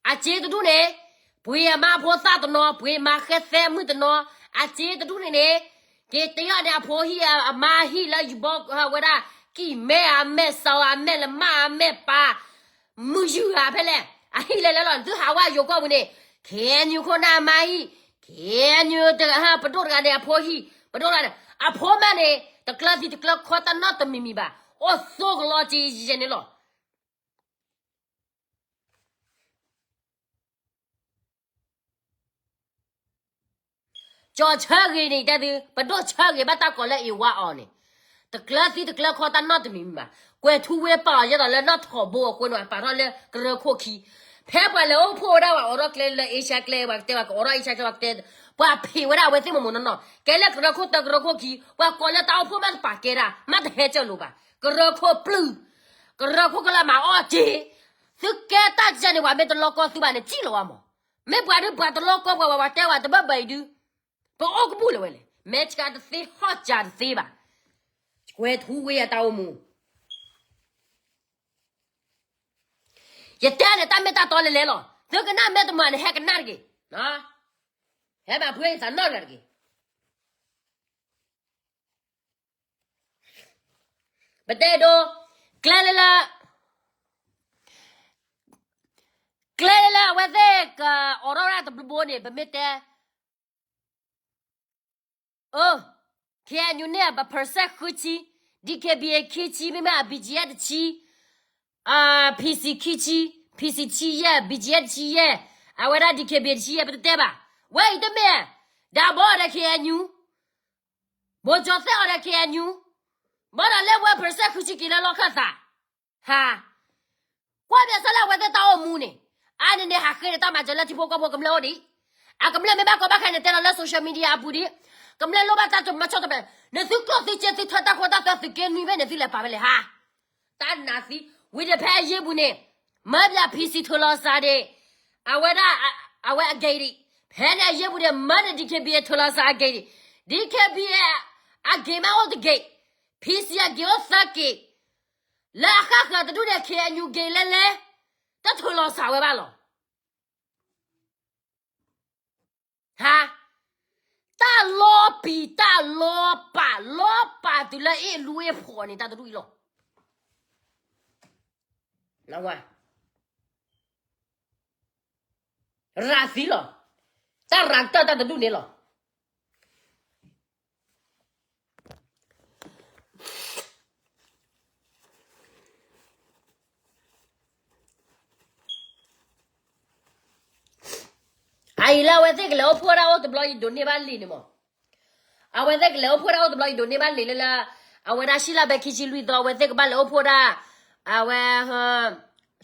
အစ့တဒူၣ်န့ၣ်, ပှ့ၤအမါဖိသၣ်တနီၤ, ပှ့ၤမါဃဲသဲမုၣ်တနီၤ, အစ့တဒူၣ်န့ၣ်န့ၣ်, က့ၤတယီၣ်န့ၣ် အဖိဟံၣ်အမါဟံၣ်လၢယဘီဝဲဒၣ်, ကံၢ်မဲအမဲာ် စီၤအမဲာ် လမၢ်အမဲာ် ပၢ် မုၢ်ယုၢ်ဂၤဖဲလဲၣ်, အဟံၣ်လဲၤလဲၤလီၤ, သုဟးဝဲယိၤကီၢ်ပူၤန့ၣ်, ခဲအံၤနုာ်ခိၣ်နၢ်အမါဟံၣ်, ခဲအံၤနုာ်တဂၤ ပဒိၣ်တဂၤန့ၣ် အဖိဟံၣ်, ပဒိၣ်တဂၤန့ၣ် အဖိမးန့ၣ် တကျၢၤသံတကျၢၤခီတၢ်နီတမံၤမံၤဘၣ်, အိၣ်သိကလီက့ယဲန့ၣ်လီၤ. ကၠီဆၢဂ့ၤန့ၣ် တဲသု, ပဒိၣ်ဆၢဂ့ၤဘၣ်တၢ်ကိးလၢအ့ၣ်ဝါအီၤန့ၣ်, တကျၢၤသံတကျၢၤခီတၢ်နီတမံၤမံၤဘၣ်, ကွဲၤထူဝ့ပာ်အီၤယဲသိးလၢနီၢ်ထိးဘိအဃိန့ၣ် ပာ်ထီၣ်လၢကရၢခိၣ်ခံ, ဖဲပှၤလဲၤအိၣ်ဖှိၣ်ဝဲဒၣ် ပှၤအိးထီၣ်ကျဲလၢအ့ရှါကျဲ ပှၤကတဲ ပှၤကအိးထီၣ်အ့ရှါကျဲ ပှၤကတဲ, ပှၤဖံးဝဲဒၣ်အဝဲသ့ၣ်မိၢ်မိၢ်နီၢ်နီၢ် ကဲလၢကရၢခိၣ်တၢ ကရၢခိၣ်ခံ, ပှၤကိးလၢတၢ်အိၣ်ဖှိၣ်မးတပာ်ကဲဒၣ် မးတဟဲကၢၢ်လိာ်ဘၣ်, ကရၢခိၣ်ပျုၢ်, ကရၢခိၣ်ကလၢမၤအီၣ်က့ၤ, သုကဲတၢ်ကဲန့ၣ် ပှၤမ့ၢ်တလီကီသုဘၣ်န့ၣ် စံၣ်လီၤဝဲမး, မ့ၢ်ပှၤဒုးပှၤတလီကီပှၤ ပှၤတဲဝဲတဘၣ်ဘၣ်အံၤဒုး, ပအိၣ်ကဘူၣ်လၢၤဝဲလဲၣ်, မဲာ်ဆှးတသ့ ဟီၣ်စၢ်တသ့ဘၣ်, ကွဲၤထူဝ့အတၢ်အိၣ်မူ ယတဲန့ၣ် တၢ်မ့ၢ်တၢ်တီလဲၤလဲၤလီၤ, သုကနၣ်မ့ၢ်တမၤန့ၣ် ဟဲကနၣ်တဂ့ၤ, ဟဲဘၣ်ဖှ့သးနီၣ်လၢတဂ့ၤ, ပတဲဒိ, ကျဲလၢလၢ, ကျဲလၢလၢအဝဲသ့ၣ်ကအိးထီၣ်ဝဲဒၣ်တဘျီဘိန့ၣ် ပမ့ၢ်တဲ အၢ, KNU န့ၣ် ပ percent ဃုဆံ, DKBA ခံဆံ, မ့မ့ၢ် BGF တဆံ, PC ခံဆံ, PC တဆံယဲၢ်, BGF တဆံယဲၢ်, အဝဲဒၣ် DKBA တဆံယဲၢ် ပတတဲဘၣ်, ဝဲအံၤတမ့ၢ်, ဒၣ်ဘီအီၤဒီး KNU, ဘိကၠီသဲအီၤဒီး KNU, ဘၣ်ဒီးလၢဝဲ percent ဃုဆံက့ၤလၢလီၢ်ခၢၣ်သး ဟါ, ကွၢ်ဘၣ်ဆၣ်လၢအဝဲသ့ၣ်တၢ်အိၣ်မူန့ၣ်, အါန့ၣ်န့ၣ် ဟးဃ့န့ၣ် တၢ်မၤစၢၤလၢထံဖိကီၢ်ဖိကမျၢၢ်အိၣ်ဒံး, အကမျၢၢ်မ့ၢ်ဘၣ်ကီဘၣ်ခဲန့ၣ် တဲလီၤလၢ social media အပူၤဒံး, ကမျၢၢ်လိၣ်ဘၣ်တၢ်မၤဆီၣ်တမဲာ်, နသုကျိၣ်သုစ့သုထၢတၢ်ခိတၢ်သွဲသုက့နွံဘ့ၣ်န့ၣ် သုလဲၤပာ်ဖဲလဲၣ်ဟါ, တၢ်နးသံ, ဝံၤဒီးဖဲအယ့ၢ်ပူၤန့ၣ်, မၢဘၣ် PC ထုးလီၤစးဒံး, အဝဲဒၣ်, အဝဲအဂ့ၤဒံး, ဖဲန့ၣ်အယ့ၢ်ပူၤန့ၣ် မၢန့ၣ် DKBA ထုးလီၤစးအဂ့ၤဒံး, DKBA အဂ့ၤမးအိၣ်တဂ့ၤ, PC အဂ့ၤအိၣ်သၢက့ၤ လၢအဃၣ်ဃၢၤတဒူၣ်န့ၣ် KNU ဂ့ၤလဲၣ်လဲၣ်, တထုးလီၤစးဝဲဘၣ်လီၤ. ဟါ, တၢ်လီၤပံာ်တၢ်လီၤပာ်လီၤပာ်တုၤလၢအ့ၣ်လူအ့ၣ်ဖှီၣ်န့ၣ် တၢ်တဒူၣ်အံၤလီၤ. ရၤသံလီၤ. တၢ်ရၤတၢၢ်တၢ်တဒူၣ်န့ၣ်လီၤ. အအံၤလၢအဝဲသ့ၣ်ကလဲၤအိၣ်ဖှိၣ်ဒၣ်အိၣ်တဘျီ ယဒိးန့ၢ်ဘၣ်လံာ်န့ၣ်မး, အဝဲသ့ၣ်ကလဲၤအိၣ်ဖှိၣ်ဒၣ်အိၣ်တဘျီ ယဒိးန့ၢ်ဘၣ်လံာ်လၢလၢ, အဝဲဒၣ် ရှံလါဘဲ ခံဆံလွံၢ်သီ အဝဲသ့ၣ်ကဘၣ်လဲၤအိၣ်ဖှိၣ်ဒၣ်, အဝဲ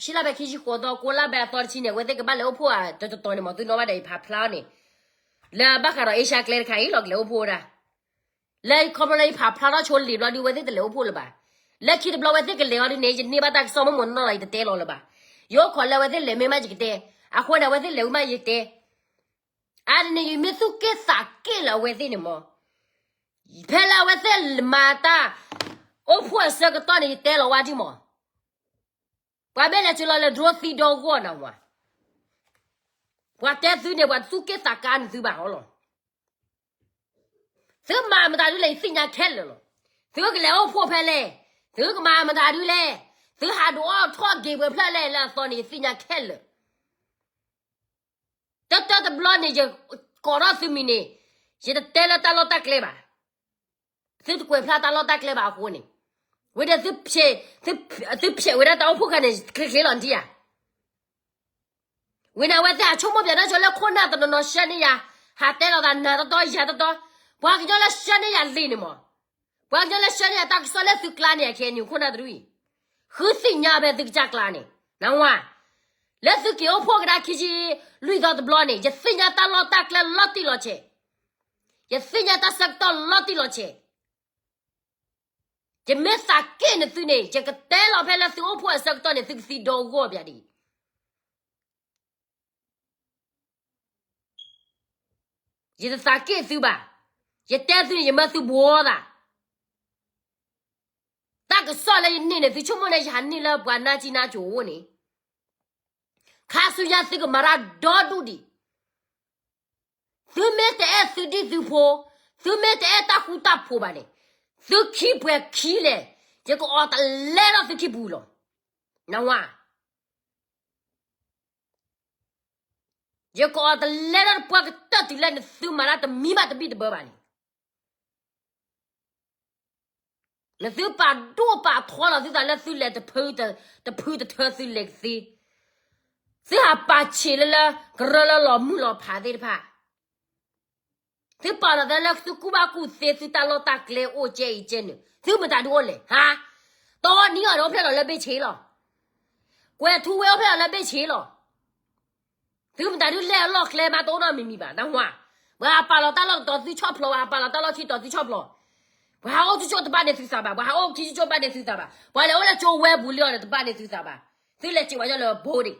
ရှံလါဘဲ ခံဆံဃိးသီ ကိးလါဘဲအသီတဆံန့ၣ် အဝဲသ့ၣ်ကဘၣ်လဲၤအိၣ်ဖှိၣ်ဧါ တတီၤန့ၣ်မး သုနီၣ်ဘၣ်ဒီးယဖးဖျါအီၤန့ၣ်, လၢဘၣ်ဃးဒီးအ့ရှါကျဲတခါအံၤလီၤ ကလဲၤအိၣ်ဖှိၣ်ဝဲဒၣ်, လၢခီဖျိလၢယဖးဖျါထီၣ်ဆိလံာ်ဘျီဒုး အဝဲသ့ၣ်တလဲၤအိၣ်ဖှိၣ်လၢၤဘၣ်, လၢခံတဘျီအဝဲသ့ၣ်ကလဲၤအီၤဒုးန့ၣ် ယန့ၢ်ဘၣ်တၢ်ကစီၣ်မ့ၢ်မ့ၢ်နီၢ်နီၢ်လီၤ ယတတဲလီၤလၢၤဘၣ်, ယအိၣ်ခိးလၢအဝဲသ့ၣ်လဲၤမ့ၢ်မးယကတဲ, အဃိန့ၣ် အဝဲသ့ၣ်လဲၤဝံၤမးယတဲ အါန့ၣ်န့ၣ် ယမ့ၢ်သူၣ်က့ၣ်သးက့ၣ်လၢအဝဲသ့ၣ်န့ၣ်မး, ဖဲလၢအဝဲသ့ၣ်မၤတၢ်အိၣ်ဖှိၣ်အဆၢကတီၢ်န့ၣ် ယတဲလီၤဝဲဒ်မး, ပှၤမ့ၢ်လဲၤဆူလီၤလဲၤဒြိသံဒီဂီၢ်နဝၤ, ပှၤတဲသုန့ၣ် ပှၤသူၣ်က့ၣ်သးကါန့ၣ်သုဘၣ်ဟီလီၤ. သုမၤမတၤဒ်လဲၣ် ယသ့ၣ်ညါခဲလၢာ်လီၤ. သုကလဲၤအိၣ်ဖှိၣ်ဖဲလဲၣ်, သုကမၤမတၤဒ်လဲၣ်, သုဟးဒိးအီၣ်ထီၣ်က့ၤပှဲၤဖျၢၣ်လဲၣ် လၢအသီန့ၣ် ယသ့ၣ်ညါခဲလၢာ် တၢ်တၢ်တဘျီန့ၣ် ယကိးထီၣ်သုမံၤန့ၣ်, ယတတဲလၢတၢ်လီၢ်တၢ်ကျဲဘၣ်. သုတကွဲးဖျါတၢ်လီၢ်တၢ်ကျဲဘၣ်အဃိန့ၣ်, ဝံၤဒီးသုဖျဲး, သုဖျဲးဝဲဒၣ်တၢ်အိၣ်ဖှိၣ်ခါန့ၣ် ချ့ချ့လီၤနထံၣ်ဧါ. ဝံၤန့ၣ် အဝဲသ့ၣ်အဆိကမိၣ်ပၠးနီၢ်ဆိလၢခိၣ်နၢ်တနီၤနီၤဆှၢန့ၢ်ယၤ, ဟးတဲလီၤသးနၤတတီယၤတတီ, ပှၤကညီလၢဆှၢန့ၢ်ယၤလံန့ၣ်မး, ပှၤကညီလၢဆှၢန့ၢ်ယၤတၢ်ကစီၣ်လၢသုကျါန့ၣ် ခဲအံၤန့ၣ် ခိၣ်နၢ်တဒူၣ်အံၤ, ဃုသ့ၣ်ညါဖဲသုကစၢ်ကျါန့ၣ်, နဝၤ, လၢသုက့ၤအိၣ်ဖှိၣ်ကဒါခံဆံလွံၢ်သီတဘျီန့ၣ် ယသ့ၣ်ညါတၢ်လီၢ်တၢ်ကျဲလီၤတံၢ်လီၤဆဲး, ယသ့ၣ်ညါတၢ်ဆၢကတီၢ်လီၤတံၢ်လီၤဆဲး ယမ့ၢ်သးက့ၣ်န့ၢ်သုန့ၣ် ယကတဲလီၤဖဲလၢသုအိၣ်ဖှိၣ်အဆၢကတီၢ်န့ၣ် သုကသံဒီဂီၢ်ပၠးဒ်အံၤ. ယတသးက့ၣ်သုဘၣ်. ယတဲသုန့ၣ် ယမၢသုဘှီသး. တၢ်ကစီၣ်လၢယန့ၢ်န့ၣ် သုဆိကမိၣ်န့ၣ် ယဟးန့ၢ်လၢပှၤနါကံနါကိၤအအိၣ်န့ၣ်, ခါဆူညါသုကမၤတၢ်ဒီဒူၣ်ဒံး, သုမ့ၢ်တအဲၣ်သုဒံၣ်သုဖိ, သုမ့ၢ်တအဲၣ်တၢ်ဃူတၢ်ဖိးဘၣ်န့ၣ်, သုခံပှဲၤခံလဲၣ်, ယကအီၣ်တလဲထီၣ်သုခံပူၤလီၤ. နၢ်ဟူဧါ. ယကအီၣ်တလဲထီၣ်ပှၤကတၢၢ်တုၤလၢနသုမၤတၢ်တမံၤမးတဘံၣ်တဘၢဘၣ်န့ၣ်, နသုပာ်ဒိၣ်ပာ်ထီလီၤသုသးလၢသုလဲၤတဖု, တဖုတထၢသုလဲၤကသ့, သုဟးပာ်ဆံးလၢလၢကရၢလၢလီၤမုၢ်လီၤဖးသ့ၣ်တဖၣ်, သုပာ်လီၤသးလၢသုကူၣ်ဘၣ်ကူၣ်သ့ သုတၢ်လီၢ်တၢ်ကျဲအိၣ်ကဲအံၤကဲန့ၣ် သုမတၤဒုးအိၣ်လဲၣ်ဟါ. တီနံအီၤန့ၣ် အိၣ်ဖျဲၣ်လီၤလၢဘ့ၣ်ဆ့လီၤ. ကွဲၤထူဝ့အိၣ်ဖျဲၣ်လီၤလၢဘ့ၣ်ဆ့လီၤ. သုမတၤဒုးလဲၣ်အလီၢ်ကျဲမးတအိၣ်နီတမံၤမံၤဘၣ် နၢ်ဟူဧါ. ပှၤဟးပာ်လီၤတၢ်လီၢ်တီၤသုဆီၣ်ဖျိး, ပှၤဟးပာ်လီၤတၢ်လီၢ်ခံတီၤသုဆီၣ်ဖျိး, ပှၤဟးအိၣ်ကၠိကၠိတဘၣ်န့ၣ်သုသးဘၣ်, ပှၤဟးအိၣ်ခံကၠိကၠိဘၣ်န့ၣ်သုသးဘၣ်, ပှၤလဲၤအိၣ်လၢကၠိဝဲပူၤလံအီၤန့ၣ်တဘၣ်န့ၣ်သုသးဘၣ်. သုလဲၤစၢၤဝဲလၢဘိန့ၣ်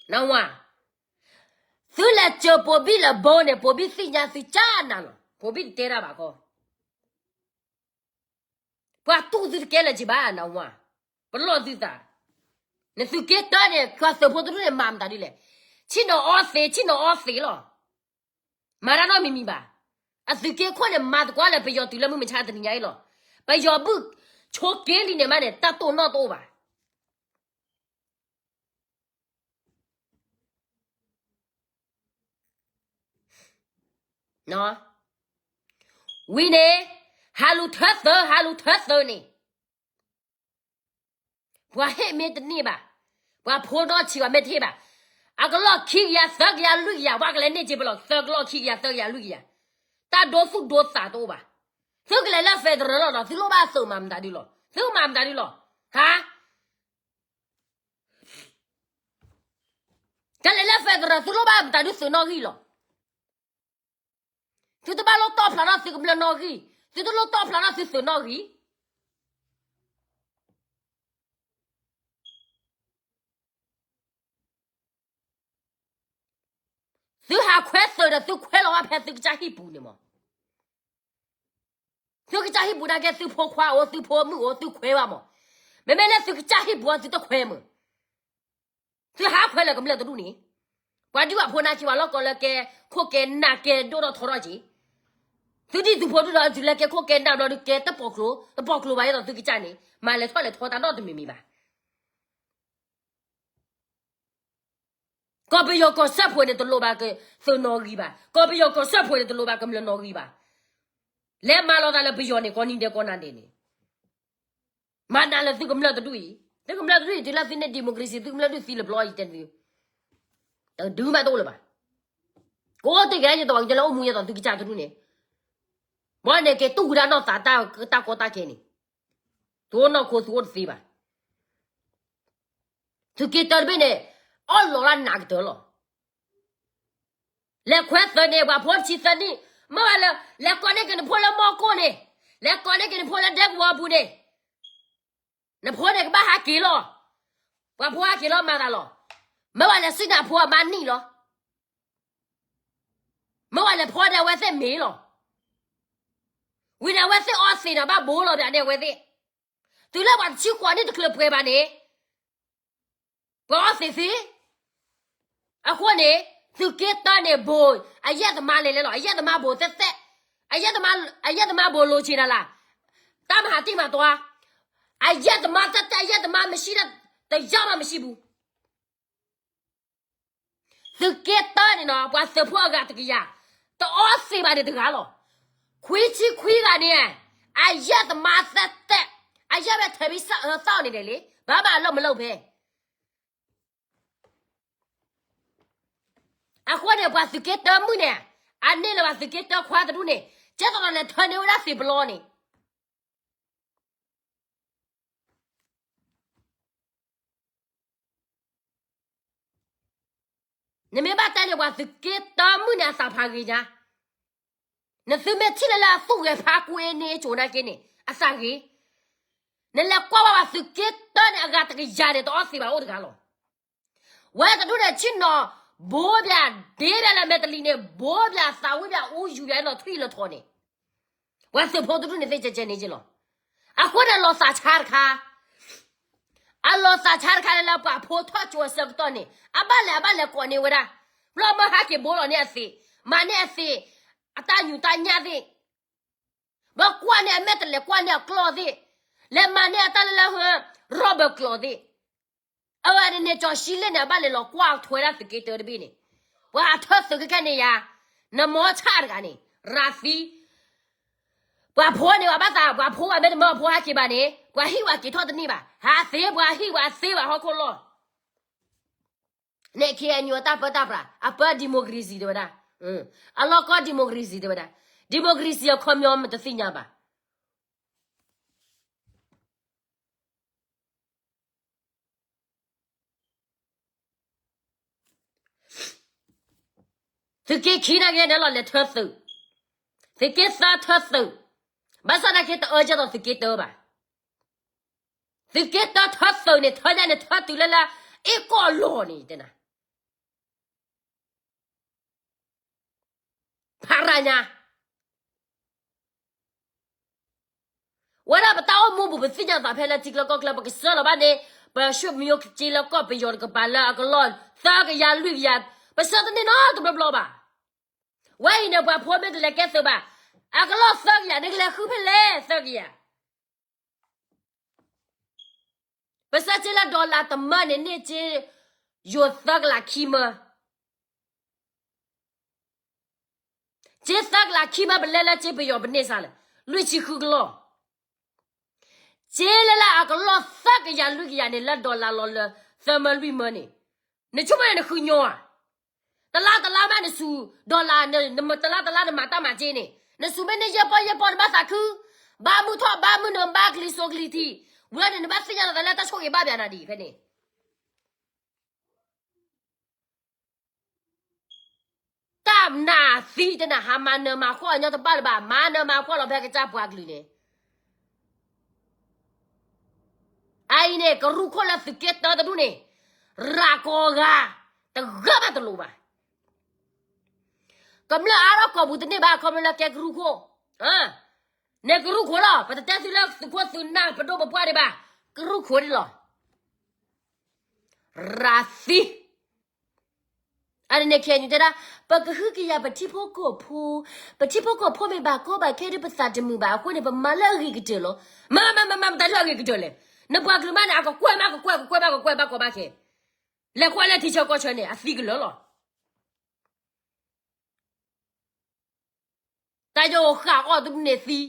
နၢ်ဟူဧါ. သုလဲၤစၢၤပိာ်ဘံၣ်လၢဘိန့ၣ် ပိာ်ဘံၣ်သ့ၣ်ညါသုကၢ်နၤလီၤ, ပိာ်ဘံၣ်တတဲတၢ်ဘၣ်ခီ. ပှၤတူၢ်သုတကဲလၢၤက့ၤဘၣ် နၢ်ဟူဧါ. ပလီၢ်သုသး, နသုးက့တၢန့ၣ် ပှၤသုးဖိတဒူၣ်န့ၣ် မၤမတၤဒ်လဲၣ်. ဆ့ၣ်နီၤအီသံး, ဆ့ၣ်နီၤအီသံးလီၤ. မၤတၢ်နီတမံၤမံၤဘၣ်. အသုးက့ခိၣ်န့ၣ် မၤသကိးလၢပယီၤတုၤလၢမုၢ်မဆါတနံၤညါအံၤလီၤ. ပယီၤဘုၣ်ဆိးက့လံန့ၣ်မးန့ၣ် တၢ်တိၢ်နီၣ်တအိၣ်ဘၣ်. ဝံၤန့ၣ် ဟးလူၤထၢသုး, ဟးလူၤထၢသုးန့ၣ် ပှၤဟ့ၣ်မ့ၢ်တန့ၢ်ဘၣ်, ပှၤဖိဒီဆံးဘၣ်မ့ၢ်တဟ့ၣ်ဘၣ်, အကလီၢ်ခံကယၤသၢကယၤလွံၢ်ကယၤ ပှၤကလဲၤန့ၢ်က့ၤပလီၢ် သၢကလီၢ်ခံကယၤသၢကယၤလွံၢ်ကယၤ, တၢ်ဒိသူၣ်ဒိသးတအိၣ်ဘၣ်. သုကလဲၤလၢ federal လီၤဒီး သုလိၣ်ဘၣ်သုးမၤမတၤဒုလီၤ, သုမၤမတၤဒုလီၤ, ဟါ. ကလဲၤလၢ federal သုလိၣ်ဘၣ်မတၤဒုသုးနီၣ်ဂံၢ်လီၤ. သုတဘၣ်လိၣ်တီၣ်ဖျါထီၣ်သုကမျၢၢ်နီၣ်ဂံၢ်, သုတလိၣ်တီၣ်ဖျါထီၣ်သုသုးနီၣ်ဂံၢ်. သုဟးခွဲသုးဒီး သုခွဲလီၤဘၣ်ဖဲသုကစၢ်ဟံၣ်ပူၤန့ၣ်မး. သုကစၢ်ဟံၣ်ပူၤနာ်က့ သုဖိခွါအိၣ် သုဖိမုၣ်အိၣ် သုခွဲဘၣ်မး. မ့မ့ၢ်လၢသုကစၢ်ဟံၣ်ပူၤ သုတခွဲမး. သုဟးခွဲလၢကမျၢၢ်တဒူၣ်န့ၣ်, ပှၤဒုးဘၣ်ဖိနါက့ၤဝဲလီၢ်ကီလၢကဲ ခိၣ်ကဲနၢ်ကဲဒိၣ်ထီၣ်ထီထီၣ်က့ၤ, သုဒ်သုးဖိဒုၣ်ဒီး တုၤလၢကဲခိၣ်ကဲနၢ်ဘျီဒုး ကဲတပိာ်ကျိၤ တပိာ်ကျိၤဘၣ် ယဲသိးသုကစၢ်န့ၣ် မၤလဲၤထီၣ်လဲၤထီတၢ်နီတမံၤမံၤဘၣ်. ကီၢ်ပယီၤကီၢ်စၢဖှိၣ်န့ၣ် တလိၣ်ဘၣ်ကသုးနီၣ်ဂံၢ်ဘၣ်, ကီၢ်ပယီၤကီၢ်စၢဖှိၣ်န့ၣ် တလိၣ်ဘၣ်ကမျၢၢ်နီၣ်ဂံၢ်ဘၣ်. လဲၤမၤလိာ်သးလၢပယီၤန့ၣ် ကိးနံၤဒဲးကိးနၤဒဲးန့ၣ်, မၤနၤလၢသုကမျၢၢ်တဒူၣ်အံၤ, သုကမျၢၢ်တဒူၣ်အံၤ တုၤလၢသုန့ၢ် democracy သုကမျၢၢ်ဒုးသံလၢပျီအံၤတဲသု, တဒုးမးတအိၣ်လၢၤဘၣ်. ကအိၣ်တ့ၢ်က့ၤယဲသိးပှၤကညီလၢအိၣ်မူယဲသိးသုကစၢ်တဒူၣ်န့ၣ်, ဘၣ်န့ၣ်က့ၤတူၢ်ဝံၤဒၣ်နီၢ်သးတၢ်ကီတၢ်ခဲန့ၣ်, သုအိၣ်နီၢ်ခိသုအိၣ်တသ့ဘၣ်. သုးက့တၢတဘ့ၣ်န့ၣ် အီၣ်လီၤလၢနးကတၢၢ်လီၤ. လဲၤခွဲသုးန့ၣ် ပှၤဖိတဆံသၢနံၣ်, မ့ၢ်ဝဲလၢ လဲၤကိးန့ၢ်က့ၤနဖိလၢမီၢ်ကိၢ်န့ၣ်, လဲၤကိးန့ၢ်က့ၤနဖိလၢဒဲကဝီၤပူၤန့ၣ်, နဖိန့ၣ်ကဘၣ်ဟးက့ၤလီၤ. ပှၤဖိဟးက့ၤလီၤမၤသးလီၤ. မ့ၢ်ဝဲလဲၤစံၣ်နၤဖိအမါနံၣ်လီၤ. မ့ၢ်ဝဲလဲၤဖီဒဲးအဝဲသ့ၣ်မ့ၤလီၤ. ဝံၤန့ၣ်အဝဲသ့ၣ်အီသံးန့ၣ် ဘၣ်ဘိလီၤပၠးန့ၢ်အဝဲသ့ၣ်, တုၤလၢပှၤတဆံဃိးနံၣ်တချုးပှဲၤဘၣ်န့ၣ် ပှၤအီသံးသ့, အဃိန့ၣ် သုးက့တၢန့ၣ်ဘိ, အယဲၢ်သမါလဲၤလဲၤလီၤ, အယဲၢ်သမါဘိသဲးသဲး, အယဲၢ်သမါဘိလိၤဆံးနၤလၢ်, တၢ်မၤဟးတံၢ်မၤတွၤ, အယဲၢ်သမါသဲးသဲး, အယဲၢ်သမါမ့ၢ်ဆံးဒၣ်, တယၢ်မးမ့ၢ်ဆံးဘူး. သုးက့တၢန့ၣ်နီၤ ပှၤသုးဖိအဂၤတကယၤ, တအီသံးဘၣ်န့ၣ်တဂၤလီၤ. ခွံဆံခွံဂၤန့ၣ်, အယဲၢ်သမါသဲးသဲး, အယဲၢ်ဝဲထဲးဘံၣ်စၢ်အၢသီၣ်န့ၣ်ဒဲးလံ, ဘၣ်မၤလီၢ်မလိၢ်ဖဲ အဃိန့ၣ် ပှၤသုးက့တၢမုၣ်န့ၣ်, အန့ၢ်လၢၤဘၣ်သုးက့တၢခွါတဒူၣ်န့ၣ်, ကဲသိးဒီးလဲၤထၢန့ၢ်ဝဲဒၣ်သံးပလီန့ၣ် နမ့ၢ်ဘၣ်တဲန့ၣ် ပှၤသုးက့တၢမုၣ်န့ၣ် အသးဖးဂ့ၤညါ, နသုမ့ၢ်ထံၣ်လၢလၢအသူၣ်ဂဲၤဖးကွ့န့ၣ် ကိၤနာ်က့န့ၣ် အသးဂ့ၤ, နလဲၤကွၢ်ဝဲပှၤသုးက့တၢန့ၣ် အဂၤတကယၤန့ၣ် တအီသံးဘၣ်အိၣ်တဂၤလီၤ. ဝဲတဒူၣ်န့ၣ် ဆ့ၣ်နီၤဘိပၠးဒ့ပၠးလၢမဲာ်တလံၤန့ၣ် ဘိပၠးသးဝံၣ်ပၠးအူယူၤပၠးနီၢ်ထွံၣ်လၢထီန့ၣ်, ပှၤသုးဖိတဒူၣ်န့ၣ်သ့ၣ်ကဲကဲန့ၣ်က့လီၤ. အဃိန့ၣ်လီၤသးဆါတခါ, အလီၤသးဆါတခါလၢ လၢပှၤဖိထီၣ်ကၠိအဆၢကတီၢ်န့ၣ် အဘၣ်လဲၤ အဘၣ်လဲၤကိးန့ၢ်ဝဲဒၣ်, ဘျီမၢဟဲက့ၤဘိလီၤန့ၢ်အသံး, မၤန့ၢ်အသံး အတၢ်ညူးတၢ်ညၣ်သ့ၣ်, ဘျီကွၢ်န့ၢ်အမဲာ်တလဲၤကွၢ်န့ၢ်အကျီၢ်သ့ၣ်, လဲၤမၤန့ၢ်အတၢ်လၢလၢ rubber ကျီၢ်သ့ၣ်, အဝဲန့ၣ်န့ၣ် ကၠီၤရှံလ့ၣ်န့ၣ် အဘၣ်လဲၤလီၤကွၢ်ထွဲဒၣ်သုးက့တၢတဘ့ၣ်န့ၣ်, ပှၤထၢသုးခဲခဲန့ၣ်ယၤ, နမီၤဆၣ်တဂၤန့ၣ် ရၤသံ ပှၤဖိန့ၣ် ပှၤဘၣ်သး ပှၤဖိဘၣ်မ့ၢ်တမၢပှၤဟဲက့ၤဘၣ်န့ၣ် ပှၤဟံၣ်ပှၤက့ၤထီၣ်တန့ၢ်ဘၣ်, ဟးသ့ပှၤဟံၣ်ပှၤသ့ဘၣ်ဟီၣ်ခိၣ်လီၢ်, န့ၣ် ခ့ၣ်အဲၣ်ယူၣ် အတၢ်ပၢတၢ်ပြး အပၢ democracy တဲဝဲဒၣ်, အလီၢ်ကီၢ် democracy တဲဝဲဒၣ်, democracy အခီပညီမ့ၢ်တသ့ၣ်ညါဘၣ်. သုးက့ခံနာ်က့န့ၣ်လီၤ လဲၤထၢသုး, သုးက့သၢထၢသုး, ဘၣ်ဆၣ်နာ်က့ တအၢကဲသိးသုးက့တၢဘၣ်. သုးက့တၢထၢသုးန့ၣ် ထၢညါန့ၣ် ထၢတုၤလၢလၢ အ့ၣ်ကီၢ်လီၤန့ၣ် တဲနၤ ဖးရၤညါ ဝဲဒၣ်ပတၢ်အိၣ်မူပူၤ ပသ့ၣ်ညါသးဖဲလၢထံချၢကီၢ်ချၢ ပကစၢလီၤဘၣ်န့ၣ် ပရွှေ့မျိုးက့လၢကီၢ် ပယီၤတကပၤလၢအကလီၢ်သၢကယၤလွံၢ်ကယၤ, ပစၢတန့ၢ်နီတဘျီဘျီဘၣ်. ဝဲအံၤန့ၣ် ပှၤဖိမ့ၢ်တလဲၤကဲသုးဘၣ်, အကလီၢ်သၢကယၤ နကလဲၤဃုဖဲလဲၣ်သၢကယၤ ပစၢက့လၢ dollar တမၢန့ၣ် န့ၢ်က့ ယိၤသၢကလးခံမၢ, က့သၢကလးခံမၢ ပလဲၤလၢက့ပယီၤပန့ၢ်စ့ၢ်လၢ လွံၢ်ဆံဃုကလီၢ်, က့လၢလၢအကလီၢ်သၢကယၤလွံၢ်ကယၤန့ၣ် လၢ dollar လီၤလၢသၢမၢလွံၢ်မၢန့ၣ်, နဆိကမိၣ်န့ၣ် နဃုညီဧါ. တလါတလါမးနစူၤ dollar န တလါတလါနမၤတၢ်မၤက့န့ၣ် နစူၤမ့ၢ်န့ၢ်ယဲၢ်ပီၢ်ယဲၢ်ပီၢ် နဘၣ်သးခု, ဘၣ်မုၢ်ထီၣ်ဘၣ်မုၢ်နုာ် ဘၣ်ကလံၤစိးကလံၤထံး, ဝဲန့ၣ် နဘၣ်သ့ၣ်ညါလီၤသးလၢတၢ်ဆိၣ်ဂ့ၤဘၣ်ဘၣ်နၤဒ်အံၤဖဲန့ၣ် တၢ်နးသံတနၤ ဟးမၤနၢၤမၤဃီၣ်အညီတဘၣ်လၢၤဘၣ်, မၤနၢၤမၤဃီၣ်လီၤဖဲကစၢ်ပှၤကလုာ်န့ၣ်, အအံၤန့ၣ် ကရူၢ်ခိၣ်လၢသုးက့တၢတဒူၣ်န့ၣ် ရၤကိးဂၤ တဂၤဘၣ်တလိၣ်ဘၣ်. ကမျၢၢ်အါထီၣ်ကိာ်ပူၤတန့ၢ်ဘၣ် ခီဖျိလၢကဲကရူၢ်ခိၣ်, န့ၣ်ကရူၢ်ခိၣ်လီၤ. ပတတဲသုလၢသုးခိၣ်သုးနၢ်ပဒိၣ်ပပှၢ်ဒံးဘၣ်, ကရူၢ်ခိၣ်ဒ်လီၤ. ရၤသံ အန့ၣ်န့ၣ် ခ့ၣ်အဲၣ်ယူၣ် တဲဒၣ် ပကဟုကယာ်ပထံဖိကီၢ်ဖိ, ပထံဖိကီၢ်ဖိမ့ၢ်ဘၣ်ကီဘၣ်ခဲဒ်ပသးတမုာ်ဘၣ်အဃိန့ၣ် ပမၤလၢအဂ့ၤကတၢၢ်လီၤ. မၤမၤမၤမၤ မတၤလၢအဂ့ၤကတၢၢ်လဲၣ်. နပှၤကလုာ်မးန့ၣ် အကကွဲၢ်မး ကကွဲၢ် ကကွဲၢ်မး ကကွဲၢ်ဘၣ်ကီဘၣ်ခဲ, လဲၤကွၢ်လၢထံဆၢကီၢ်ဆၢန့ၣ် အသံကလၢာ်လီၤ. တၢ်ယိၤဃာ်အီၣ်တဒူၣ်န့ၣ်သံ,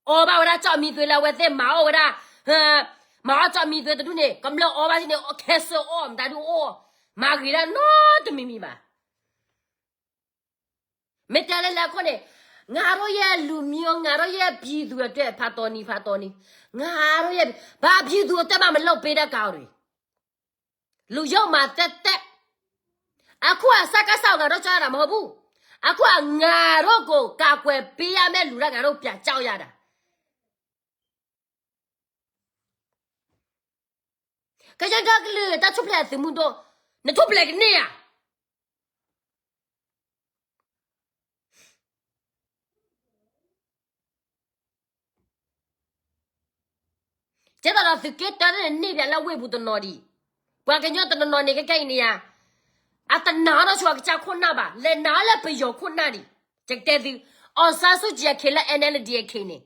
အီၣ်ဘၣ်ဝဲဒၣ်ကၠီၣ်မံသွဲလၢအဝဲသ့ၣ်မၤအီၣ်ဝဲဒၣ်, မၤအီၣ်ကၠီၣ်မံသွဲတဒူၣ်န့ၣ် ကမျၢၢ်အီၣ်ဘၣ်န့ၣ် ခဲစၢၣ်အီၣ် မတၤဒုးအီၣ်, မၤဂ့ၤဒၣ်နီတမံၤမံၤဘၣ်. မ့ၢ်တဲလၢလဲၣ်အခိၣ်န့ၣ်, ငါတို့ရဲ့လူမျိုး, ငါတို့ရဲ့ပြည်သူအတွက် ဖးတီနံၤ ဖးတီနံၤ, ငါတို့ရဲ့, ဘာပြည်သူအတွက်မှ မလုပ်ပေးတတ်ကြဘူး. လူယုံမှာသက်သက်. အခုက စကစ ကို ငါတို့ကြောက်ရတာမဟုတ်ဘူး. အခုက ငါတို့ကို ကာကွယ်ပေးရမယ့်လူတိုင်း ငါတို့ပြန်ကြောက်ရတာ. ကညီဒီကလုာ် တၢ်ထူၣ်ဖျဲးသုးမုၢ်ဒိၣ်, နထူၣ်ဖျဲးကန့ၢ်ဧါ. ကဲသိးဒီးသုးက့တၢန့ၣ်န့ၢ်ပၠးလၢဝ့ၢ်ပူၤတနီၤဒံး, ပှၤကညီတနီၤနီၤန့ၣ် ခဲကဲအံၤန့ၣ်ဧါ, အတနာ်အီၤဒီးဆိကစၢ်ခိၣ်နၢ်ဘၣ်, လဲၤနာ်အီၤလၢပယီၤခိၣ်နၢ်ဒံး. ယကတဲသု, အောင်ဆန်းစုကြည် အခံလၢ NLD အခံန့ၣ်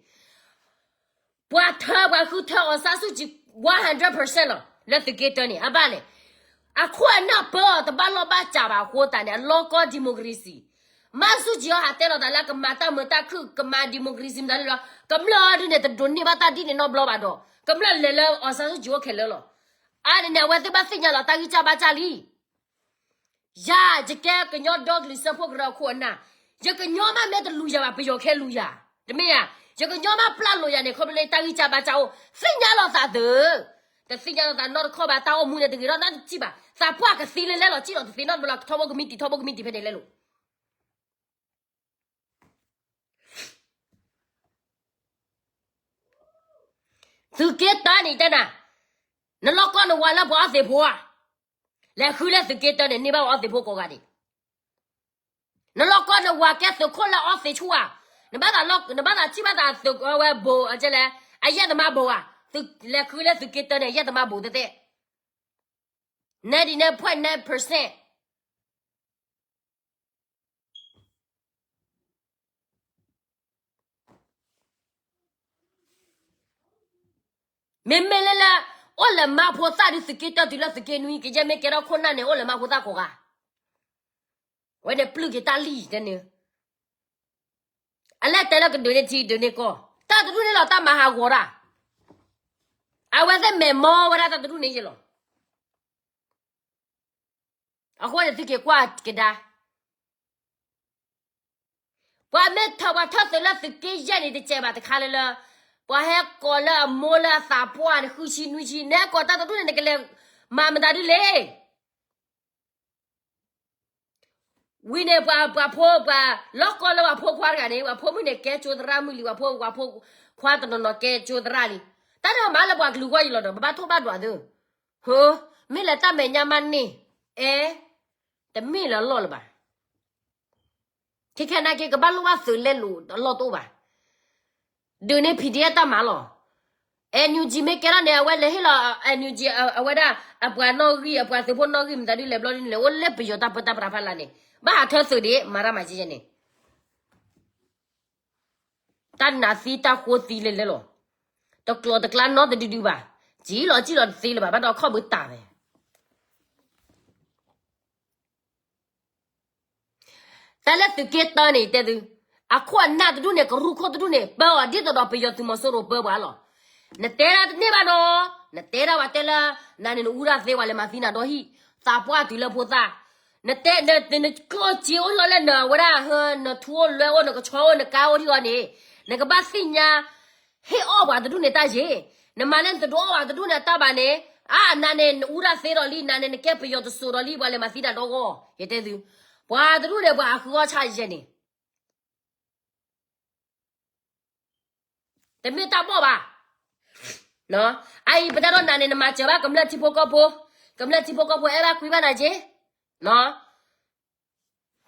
ပှၤထၢပှၤဃုထၢ အောင်ဆန်းစုကြည် one hundred percent လီၤ. လၢသုးက့တၢန့ၣ် အဘၣ်လဲၣ်, အခိၣ်အနၢ်ပၢအီၤတဘၣ်လီၢ်ဘၣ်စးဘၣ်အဃိသတးန့ၣ် အလီၢ်ကီၢ် democracy, မၤဆူၣ်ကၠံအီၤဟးတဲလီၤသးလၢကမၤတၢ်မုာ်တၢ်ခုၣ် ကမၤ democracy မတၤလၢလီၤ. ကမျၢၢ်ဒုန့ၣ် တဒိးန့ၢ်ဘၣ်တၢ်ဒ်န့ၣ်နီတဘျီဘၣ်ဒီး ကမျၢၢ်လဲၤလၢ အောင်ဆန်းစုကြည် အိၣ်ခဲလၢာ်လီၤ. အါန့ၣ်န့ၣ် အဝဲသ့ၣ်ဘၣ်သ့ၣ်ညါလီၤတၢ်ဂံၢ်စၢ်ဘါစၢ်လံ. ယၤ ယကဲကညီဒီကလုာ်စၢဖှိၣ်ကရၢခိၣ်အနၢ်, ယကညီမးမ့ၢ်တလူၤယၤဘၣ် ပယီၤခဲလူၤယၤ, တမ့ၢ်ဧါ. ယကညီမးပျၢ်လိာ်ယၤန့ၣ် ခီဖျိလၢတၢ်ဂံၢ်စၢ်ဘါစၢ်အိၣ်, သ့ၣ်ညါလီၤသးသု, တသ့ၣ်ညါလီၤသးနီတခီၣ်ဘၣ်, တၢ်အိၣ်မူန့ၣ်တဂ့ၤထီၣ်နီတစံၣ်ဘၣ်, သးပှၢ်ကသံလၢလဲလီၤ စံၣ်လီၤတသ့နီတဘျီလီၤ, ထီဘိကမံးတံာ် ထီဘိကမံးတံာ်ဖဲန့ၣ်လဲလိာ် သုးက့တၢန့ၣ်တဲနၤ, နလီၢ်ကီၢ်နဝၤလၢပှၤအီသံးဖိဧါ, လဲၤဃုလၢသုးက့တၢန့ၣ် န့ၢ်ဘၣ်ပှၤအီသံးဖိကိးဂၤဒဲး, နလီၢ်ကီၢ်နဝၤကဲသုးခိၣ်လၢအီသံးဆူၣ်ဧါ, နဘၣ်သး, နဘၣ်သးစံၣ်ဘၣ်သးသုးဝဲဘိး အကဲလဲၣ်, အယဲၢ်တမါဘိးဧါ, သုလဲၤဃုလၢသုးက့တၢန့ၣ် အယဲၢ်တမါဘိးတဲတဲ, ninety-nine point nine percent. မ့မ့ၢ်လၢလၢ အိၣ်လၢမါဖိသၣ်ဒုး သုးက့တၢတုၤလၢသုးက့နွံ ကယဲၢ်မ့ၢ်ကဲထီၣ်ခိၣ်နၢ်န့ၣ် အိၣ်လၢမါဖိသၣ်ကိးဂၤ, ဝဲန့ၣ်ပျုၢ်က့ၤတၢ်လံၢ်တဲန့ၣ်, အလဲၤတဲလၢကဒုးန့ၢ်ထံဒုးန့ၢ်ကီၢ် တၢ်တဒူၣ်န့ၣ်လီၤ တၢ်မၤဟးဂီၤတၢ်, အဝဲသ့ၣ်မဲာ်မီဝဲဒၣ်တၢ်တဒူၣ်န့ၣ်ယဲလီၤ. အဃိန့ၣ်သုက့ၤကွၢ်ကဒါ ပှၤမ့ၢ်ထၢပှၤထၢသုးလၢသုးက့ယဲၢ်န့ၣ် တစဲးဘၣ်တခါလၢလၢ, ပှၤဟဲကိးလၢအမိၢ်လၢအသးပှၢ်န့ၣ် ဃုဆံနွံဆံ နဲကိးတၢ်တဒူၣ်န့ၣ် နကလဲၤမၤမတၤဒ်လဲၣ်. ဝံၤန့ၣ် ပှၤပှၤဖိပှၤလီၢ်ကီၢ်လၢပှၤဖိခွါတဂၤန့ၣ် ပှၤဖိမုၣ်န့ၣ် ကဲကၠိသရၣ်မုၣ်လံ ပှၤဖိပှၤဖိခွါ တနီၤနီၤကဲကၠိသရၣ်လံ. တၢ်န့ၣ်မၤလၢပှၤကလုာ်ဂီၢ်ယံၤလီၤဒီး ပဘၣ်ထိၣ်ဘၣ်ဒွးသု, ဟၢ, မ့ၢ်လၢတၢ်မဲာ်ညါမးန့ၣ်, အဲ, တမ့ၢ်လၢအလီၢ်လၢၤဘၣ်. ခဲခဲနာ်က့ ကဘၣ်လိၣ်ဘၣ်သုးလဲလိာ်အလီၢ်တအိၣ်ဘၣ်. ဒုးန့ၢ် PDF တၢ်မၤလီၤ. NUG မ့ၢ်ကဲထီၣ်န့ၣ် အဝဲလဲၤဟ့ၣ်လီၤ NUG အဝဲဒၣ် အပှၤနီၣ်ဂံၢ် အပှၤသုးဖိနီၣ်ဂံၢ် မတၤဒုလဲၤဘျီဒ်န့ၣ်လဲၣ် အိၣ်လၢပယီၤတၢ်ပၢတၢ်ပြးဖးလာ်န့ၣ် ဘၣ်ဟးထၢသုးဒံး မၤတၢ်မၤကဲယဲန့ၣ် တၢ်နးသံတၢ်ဃိသံလဲၤလဲလီၤ. တကျိၤတကျါနီတဒုဒုဘၣ်. စံၣ်လီၤစံၣ်လီၤတသ့လၢၤဘၣ် ဘၣ်ဒီးခီၣ်ဘုးတၢ်ဝဲ တၢ်လၢသုးက့တၢန့ၣ် ယတဲသု, အခိၣ်အနၢ်တဒူၣ်န့ၣ် ကရူၢ်ခိၣ်တဒူၣ်န့ၣ် ပၢအီၤဒ်သိးဒီးပယီၤသုးမီၤစိရိၤပၢပှၤလီၤ. နတဲဒၣ်တန့ၢ်ဘၣ်နီၤ, နတဲဒၣ်ပှၤတဲလၢ နၤန့ၣ်နအူဒၣ်သ့ ပှၤလဲၤမၤသံနၤဒီဟံၣ်, သးပှၢ်တုၤလၢဖိသၣ်, နတဲ နကျိၣ်စ့အိၣ်လီၤလၢနဝဲဒၣ် နထူအိၣ်လွဲအိၣ် နကဆီအိၣ် နကါအိၣ်ထံအီၤန့ၣ်, နကဘၣ်သ့ၣ်ညါ ဟ့ၣ်အီၣ်ပှၤတဒူၣ်န့ၣ်တၢ်ယ့ၣ်, နမၤလၢနတဒုးအီၣ်ပှၤတဒူၣ်န့ၣ်တၢ်ဘၣ်န့ၣ်, အါ နၤန့ၣ် နအူဒၣ်သ့ဒီးလံ နၤန့ၣ် နကဲပယီၤတစိၤဒီးလံ ပှၤလဲၤမၤသံနၤဒီဂီၢ် ယတဲသု, ပှၤတဒူၣ်န့ၣ် ပှၤအဃုအီၣ်ဆၣ်ယဲၢ်န့ၣ် တမ့ၢ်တၢ်ဘီၣ်ဘၣ်. အအံၤ ပတဲဒီးနၤန့ၣ် နမၤစၢၤဘၣ်ကမျၢၢ်ထံဖိကီၢ်ဖိ, ကမျၢၢ်ထံဖိကီၢ်ဖိအဲၣ်ဘၣ်ကွံဘၣ်နၤက့ၤ,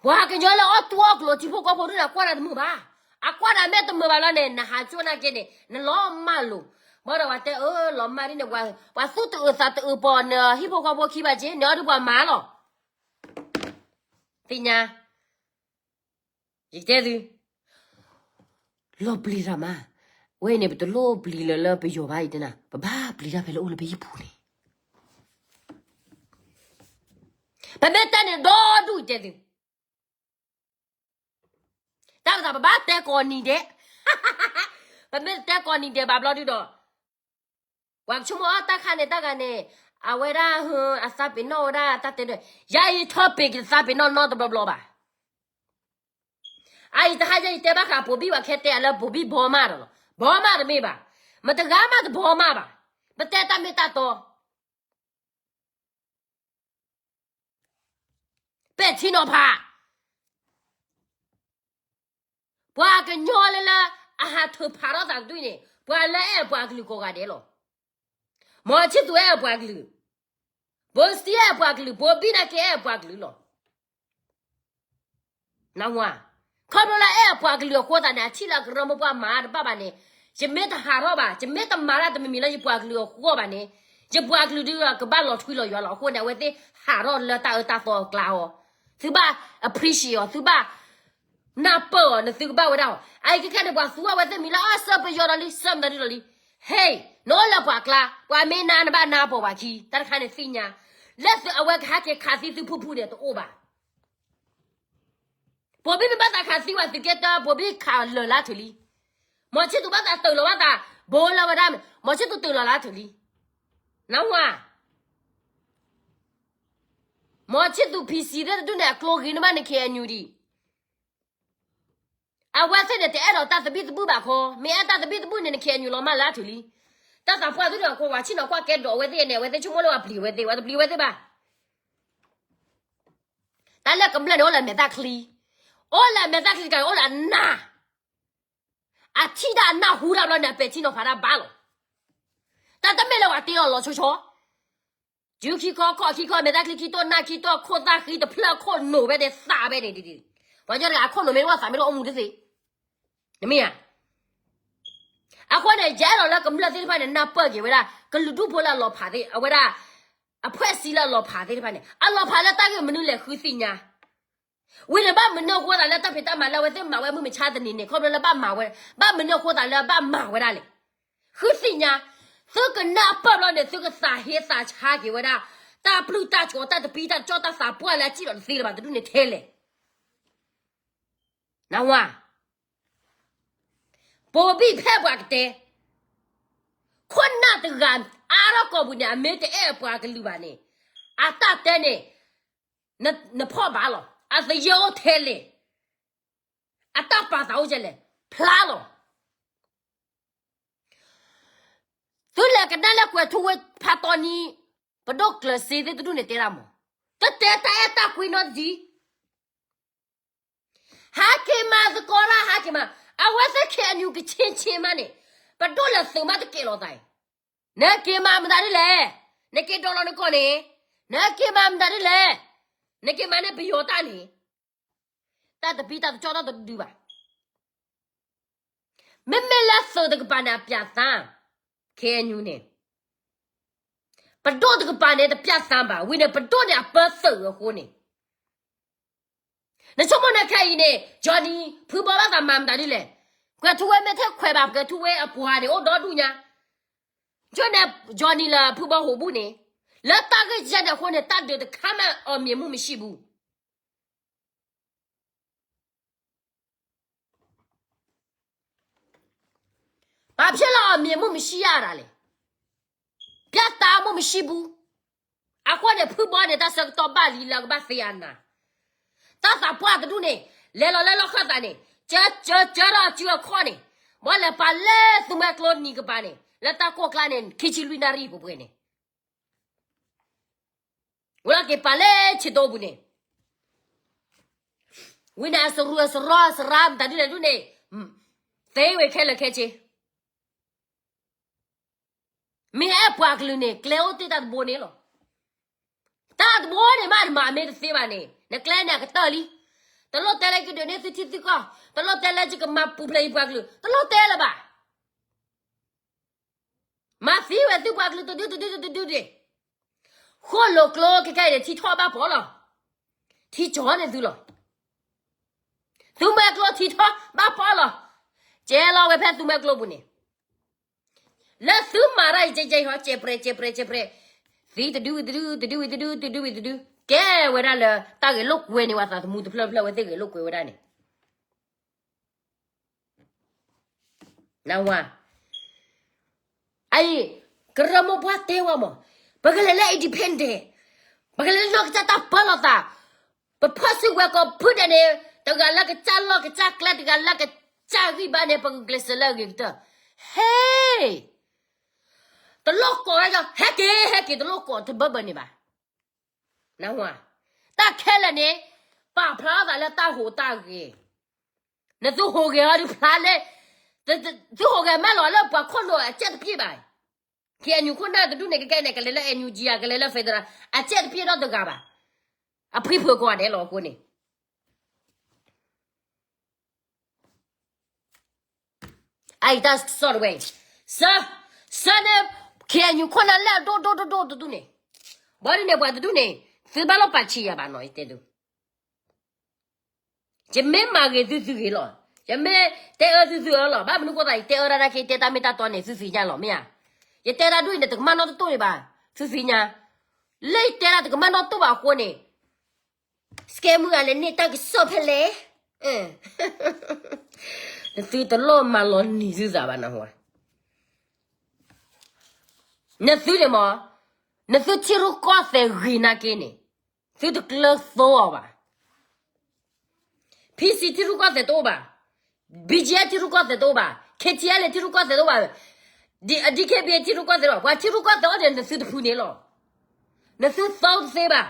ပှၤကညီလၢအီၣ်တူၢ်အီၣ်ကျိၤထံဖိကီၢ်ဖိဒ်န့ၣ် ကွၢ်နၤတမုာ်ဘၣ်. အကွၢ်နၤမ့ၢ်တမုာ်ဘၣ်လီၤန့ၣ် နဟးကၠိၣ်နာ်က့န့ၣ် နလီၤမၢ်လိာ်, ဘၣ်ဒီးပှၤတဲအၢလီၤမၢ်ဒ်န့ၣ် ပှၤသူၣ်တအုးသးတအုးပီၤ နဟံၣ်ဖိဃီဖိခံဘၣ်က့ၤ နအီၣ်ဒုးပှၤမၤလီၤ. သ့ၣ်ညါ ယတဲသု, လီၤပျံၤတၢ်မး, ဝဲအံၤန့ၣ် ပတလိၣ်ပျံၤလၢၤလၢပယီၤဘၣ်အံၤတနၤ, ပဘၣ်ပျံၤတၢ်ဖဲလၢအိၣ်လၢပဟံၣ်ပူၤန့ၣ်, ပမ့ၢ်တဲန့ၣ်ဒီဒူၣ်တဲသု, တၢ်ပသးပဘၣ်တဲကိးနံၤဒဲး, ပမ့ၢ်တဲကိးနံၤဒဲးဘၣ်ဘျီဒုဒီး ပှၤကဆိကမိၣ်အီၣ်တၢ်ခါန့ၣ် တၢ်ဂၤန့ၣ်, အဝဲဒၣ် အသးပ့ၤနီၣ်ဝဲဒၣ်တၢ်တဲဒၣ်, ယၤအံၤထီၣ်ပ့ၤက့ၤသးပ့ၤနီၣ်နီတဘျီဘျီဘၣ်. အအံၤတဟါယဲယတဲဘၣ်ဃး ပိာ်ဘံၣ်ပှၤခဲတဲအလၢပိာ်ဘံၣ်ဘီမးဒီးလီၤ. ဘီမးတမ့ၢ်ဘၣ်. မတဂၤမးတဘီမးဘၣ်. ပတဲတၢ်မ့ၢ်တၢ်တီ ပဲာ်ထံနီၤဖး ပှၤကညီလၢလၢ အဟးထုးဖးထီၣ်သးတဒူၣ်န့ၣ် ပှၤလၢအဲၣ်ပှၤကလုာ်ကိးဂၤဒဲးလီၤ. မီၤဆံၣ်သူးအဲၣ်ပှၤကလုာ်, ဘိစတံအဲၣ်ပှၤကလုာ်, ဘိဘံၣ်နာ်က့အဲၣ်ပှၤကလုာ်လီၤ. နၢ်ဟူဧါ, ခီဖျိလၢအဲၣ်ပှၤကလုာ်အဃိသတးန့ၣ် အထံၣ်လၢအကရၢမိၢ်ပှၢ်မၤတဘၣ်ဘၣ်န့ၣ်, ယမ့ၢ်တဟးထီၣ်ဘၣ်, ယမ့ၢ်တမၤတၢ်တမံၤမံၤလၢယပှၤကလုာ်အဂီၢ်ဘၣ်န့ၣ်, ယပှၤကလုာ်ဒုးကဘၣ်လီၤထွံလီၤယွၤလီၤ. အဃိန့ၣ် အဝဲသ့ၣ်ဟးထီၣ်လၢတၢ်အၢတၢ်သီအကျါအီၤ, သုဘၣ် appreciate အီၤ, သုဘၣ် နၢ်ပၢၢ်အီၤ, နသုကဘၣ်ဝဲဒၣ်အီၤ. အအံၤခဲခဲန့ၣ် ပှၤသူအဝဲသ့ၣ်မံၤလၢအဆၢပယီၤဒီးလံ, ဆၢမတၤဒုဒီးလံ. ဟဲ, နအိၣ်လၢပှၤကျါ, ပှၤမ့ၢ်နၤနဘၣ်နၤပိာ်ပှၤခံ, တၢ်တခါန့ၣ်သ့ၣ်ညါ, လၢသုအဝဲကဟဲက့ၤခးသံသုဖုဖုန့ၣ်တအိၣ်ဘၣ်. ပိာ်ဘံၣ်မ့ၢ်ဘၣ်သးခးသံဝဲသုးက့တၢ ပိာ်ဘံၣ်ခးလၢာ်လၢထူၣ်လံ. မီၤဆံၣ်သူးဘၣ်သးတၢၢ်လီၤဘၣ်သး, ဘိလၢဝဲဒၣ်, မီၤဆံၣ်သူးတၢၢ်လီၤလၢထူၣ်လံ. နၢ်ဟူဧါ. မီၤဆံၣ်သူး ဖံစံး သ့ၣ်တဒူၣ်န့ၣ် အကျိဂ့ၤန့ၢ်ဘၣ်န KNU ဒံး. အဝဲသ့ၣ်န့ၣ် တအဲၣ်ဒိးတၢ်သဘံၣ်သဘုၣ်ဘၣ်ခီ, မ့ၢ်အဲၣ်တၢ်သဘံၣ်သဘုၣ်န့ၣ် န KNU လီၤမၢ်လၢထူၣ်လံ. တၢ်သးပှၢ်သုဒီးကွၢ်ဝဲဆ့ၣ်နီၤကွၢ်ကဲဒိးဝဲသ့ၣ်န့ၣ် အဝဲသ့ၣ်ဆိကမိၣ်လၢပှၤပျံၤဝဲသ့ၣ်, ပှၤတပျံၤဝဲသ့ၣ်ဘၣ်. တၢ်လၢကမျၢၢ်န့ၣ် အိၣ်လၢမဲာ်သၣ်ချံ, အိၣ်လၢမဲာ်သၣ်ချံတကး အိၣ်လၢအနၢ်, အထံၣ်တၢ်အနၢ်ဟူတၢ်ဘျီန့ၣ် အပဲာ်ထံနီၤဖးတၢ်ဘၣ်လီၤ. တၢ်တမ့ၢ်လၢပှၤတ့အီၤလီၤဆိဆိ ယူခံခီခီၣ်ခံခီ မဲာ်သၣ်ချံခံတီၢ်နၢ်ခံတီၢ် ခိၣ်သၣ်ဃံတဖျၢၣ်ခိၣ်နိာ်ဝဲဒၣ်သးဝဲန့ၣ်ဒ်, ပှၤကညီတဂၤအခိၣ်နိာ်မ့ၢ်တအိၣ်သးမ့ၢ်တအိၣ်မူတသ့, နမ့ၢ်ဧါ. အဃိန့ၣ် ယအဲၣ်ဒိးလၢကမျၢၢ်သ့ၣ်တဖၣ်န့ၣ် နၢ်ပၢၢ်က့ၤဝဲဒၣ် ကလုာ်ဒူၣ်ဖိလၢအလီၤဖးသ့ၣ် အဝဲဒၣ် အဖွဲ့အစည်းလၢအလီၤဖးသ့ၣ်တဖၣ်န့ၣ် အလီၤဖးလၢတၢ်ဂ့ၢ်မနုၤလဲၣ် ဃုသ့ၣ်ညါ. ဝံၤန့ၣ် ဘၣ်မနုၤအဃိသးလၢတၢ်ဖံးတၢ်မၤလၢအဝဲသ့ၣ်မၤဝဲမုၢ်မဆါတနံၤန့ၣ် ခီဖျိလၢဘၣ်မၤဝဲ ဘၣ်မနုၤအဃိသးလၢဘၣ်မၤဝဲဒၣ်လဲၣ်. ဃုသ့ၣ်ညါ, သုကနၢ်ပၢၢ်ဘျီန့ၣ် သုကသးဟ့သးဆါက့ၤဝဲဒၣ် တၢ်ပျုၢ်တၢ်ကီၤ တၢ်တပံတၢ်ကၠီၣ် တၢ်သးပှၢ်လၢအစံၣ်လီၤတသ့လၢၤဘၣ် တဒူၣ်န့ၣ်ထဲလဲၣ်. နဝၤ ပိာ်ဘံၣ်ဖဲပှၤကတဲ, ခိၣ်နၢ်တဂၤအါထီၣ်ကိာ်ပူၤန့ၣ် အမ့ၢ်တအဲၣ်အပှၤကလုာ်ဘၣ်န့ၣ်, အတၢ်တဲန့ၣ်, နဖီၣ်ဘၣ်လီၤ. အသယဲၢ်အိၣ်ထဲလဲၣ်, အတၢ်ပာ်သးအိၣ်ကဲလဲၣ်, ဖျါလီၤ. သုလဲၤကနၣ်လၢကွဲၤထူဝ့ဖးတီနံ, ပဒိၣ်ကျၢၤစ့သ့ၣ်တဒူၣ်န့ၣ်တဲတၢ်မး, တတဲတၢ်အဲၣ်တၢ်ကွံနီတဒံ ဟးက့ၤမၤသကိးတၢ် ဟးက့ၤမၤ, အဝဲသ့ၣ် K N U ကဆ့ဆ့မးန့ၣ်, ပဒိၣ်လဲၤသုးမးတကဲလီၤသးအံၤ, နက့ၤမၤမတၤဒ်လဲၣ်, နက့ၤဒိးလီၤနကီၢ်န့ၣ်, နက့ၤမၤမတၤဒ်လဲၣ်, နက့ၤမၤန့ၢ်ပယီၤတၢ်န့ၣ်, တၢ်တပံတၢ်တကၠီၣ်တၢ်တဒုဘၣ်. မ့မ့ၢ်လၢသုးတကပၤန့ၣ် အပျးသါ, K N U န့ၣ်, ပဒိၣ်တကပၤန့ၣ် တပျးသါဘၣ်, ဝံၤန့ၣ် ပဒိၣ်န့ၣ်အပၢသုးအဃိန့ၣ် နဆိကမိၣ်န့ၣ်ခဲအံၤန့ၣ် Johnny ဖုဘီဘၣ်သးမၤမတၤဒ်လဲၣ်, ကွဲၤထူဝ့မ့ၢ်ထဲခွဲးဘၣ် ကွဲၤထူဝ့အပှၤန့ၣ် အိၣ်ဒီဒူၣ်ညါ, ဆိန့ၣ် Johnny လၢဖုဘီဟိးဘူးန့ၣ်, လၢတၢ်ဂ့ၢ်ကဲန့ၣ်အဃိန့ၣ် တၢ်ဒုးတခါမး အောင်မြင်မှုမရှိဘူး. ဘာဖြစ်လို့ အောင်မြင်မှုမရှိရတာလဲ, ပြဿနာမှုမရှိဘူး. အဃိန့ၣ် ဖုဘီန့ၣ် တၢ်ဆၢကတီၢ်ဘၣ်လံလၢကဘၣ်သ့အနၤ, တၢ်သးပှၢ်တဒူၣ်န့ၣ် လဲၤလီၤလၢလီၢ်ခၢၣ်သးန့ၣ် ကၢကၢကၢထီၣ်စုအခီၣ်န့ၣ်, ဘီလဲၤပာ်လၢသူမှဲကျိနံၤကပၤန့ၣ် လၢတၢ်ကိၢ်ကျါန့ၣ် ခံဆံလွံၢ်နၣ်ရံၣ်ပှဲၤပှဲၤန့ၣ် ဝဲလီၤက့ၤပာ်လၢဆံးတိပူၤန့ၣ်, ဝံၤန့ၣ် အစရူးအစရီအစရါမတၤဒ်လဲၣ်ဒ်န့ၣ်, သ့ဝဲခဲလၢာ်ခဲဆ့. မ့ၢ်အဲၣ်ပှၤကလုာ်န့ၣ် ကျဲအိၣ်တ့ၢ်တၢ်တဘိန့ၣ်လီၤ. တၢ်တဘိန့ၣ်မး နမၤမ့ၢ်တသ့ဘၣ်န့ၣ် နကျဲန့ၣ်အကတၢၢ်လံ. တလိၣ်တဲလၢယကဒုးန့ၢ်သုထံသုကီၢ်, တလိၣ်တဲလၢယကမၤပူၤဖျဲးယပှၤကလုာ်, တလိၣ်တဲလၢၤဘၣ်. မၤသံဝဲသုပှၤကလုာ်တဒုတဒုတဒုတဒုန့ၣ်, ဃိၣ်လိာ်ကျိခဲကဲအံၤန့ၣ် ထံထီၣ်ဘၣ်ဖီလီၤ. ထံကၠီန့ၣ်သုလီၤ. သူမှဲကျိထံထီၣ်ဘၣ်ဖီလီၤ. ကဲလီၤဝဲဖဲသူမှဲကျိပူၤန့ၣ်, လၢသုမၤတၢ်အံၤ ကဲကဲဟီ ကဲပြဲး ကဲပြဲး ကဲပြဲး, သံတဒုဝံၤတဒု တဒုဝံၤတဒု တဒုဝံၤတဒု, ကဲဝဲဒၣ်လၢတၢ်ဂဲၤလိာ်ကွဲန့ၢ်ဝဲသးသမူတဖျၢၣ်ဖျၢၣ်ဝဲသ့ၣ်ဂဲၤလိာ်ကွဲဝဲဒၣ်န့ၣ် နဝၤ, အအံၤ, ကရၢမိၢ်ပှၢ်တဲဝဲမး, ပကလဲၤလၢ independent, ပကလဲၤလၢနီၢ်ကစၢ်တၢ်ပၢလီၤသး, ပဖီၣ်စုကဝဲၤကီၢ်ဖုဒဲးန့ၣ်, တဂၤလၢကစၢ်လီၢ်ကစၢ်ကျဲ တဂၤလၢကစၢ်ဂံၢ်ဘါန့ၣ် ပကကျဲးစၢးလၢအဂ့ၤကတၢၢ်, ဟဲ, တလိၣ်ကိးဝဲ, ဟဲက့ၤ ဟဲက့ၤ တလိၣ်ကိးတဘၢဘၢန့ၣ်ဘၣ်. နဝၤ, တၢ်ခဲလၢာ်န့ၣ်, ပာ်ဖျါထီၣ်သးလၢတၢ်ဟူးတၢ်ဂဲၤ, နသုဟူးဂဲၤအီၤဒုးဖျါလၢ, သုဟူးဂဲၤမးလီၤလၢပှၤခိၣ်နူာ်အစဲးတပျ့ၢ်ဘၣ်. ခဲအံၤ နူာ်ခိၣ်နၢ်တဒူၣ်န့ၣ် ကကဲန့ၣ် ကလဲၤလၢ NUG ဧါ ကလဲၤလၢ federal အစဲးတပျ့ၢ်ဒီတဂၤဘၣ်. အဖှံဖိကိးဂၤဒဲးလီၤအဃိန့ၣ် အအံၤတၢ်ကစီၣ်တဝဲ, စၢ, စၢန့ၣ်, ခဲအံၤ နူာ်ခိၣ်နၢ်လၢအဒိၣ်ဒိၣ်ဒိၣ်ဒိၣ်တဒူၣ်န့ၣ်, ဘၣ်ဒ်န့ၣ်ပှၤတဒူၣ်န့ၣ်, သုဘၣ်လိၣ်ပာ်ဆံးယၤဘၣ်နီၤ ယတဲသု ယမ့ၢ်မၤဂ့ၤသုသုဂ့ၤလီၤ, ယမ့ၢ်တဲအၢသုသုအၢလီၤ, ဘၣ်မနုၤဃိသး ယတဲအၢဒၣ်နာ်က့ ယတဲတၢ်မ့ၢ်တၢ်တီန့ၣ် သုသ့ၣ်ညါလီၤ မ့ၢ်ဧါ. ယတဲတၢ်ဒ်အံၤန့ၣ် တကမၣ်နီတတိၢ်ဒံးဘၣ်, သုသ့ၣ်ညါ, လၢယတဲဒၣ်တကမၣ်နီတတိၢ်ဘၣ်အဃိန့ၣ် စကဲမုၢ်ဂၤလဲၣ်န့ၣ် တၢ်ကစီၣ်ဖဲလဲၣ်, နသုတလိၣ်မၤလီၤနံၤသုသးဘၣ်နဟူဧါ. နသုန့ၣ်မး, နသုထံရူၢ်ကီၢ်သဲးဂ့ၤနာ်က့န့ၣ်, သုတကျၢၤသိအီၤဘၣ်. PC ထံရူၢ်ကီၢ်သဲးတအိၣ်ဘၣ်, BGF ထံရူၢ်ကီၢ်သဲးတအိၣ်ဘၣ်, KTLA ထံရူၢ်ကီၢ်သဲးတအိၣ်ဘၣ်, DKBA ထံရူၢ်ကီၢ်သဲးတအိၣ်ဘၣ်, ပှၤထံရူၢ်ကီၢ်သဲးအိၣ်ဒီး နသုတဖုန့ၣ်လီၤ. နသုသီတသ့ဘၣ်.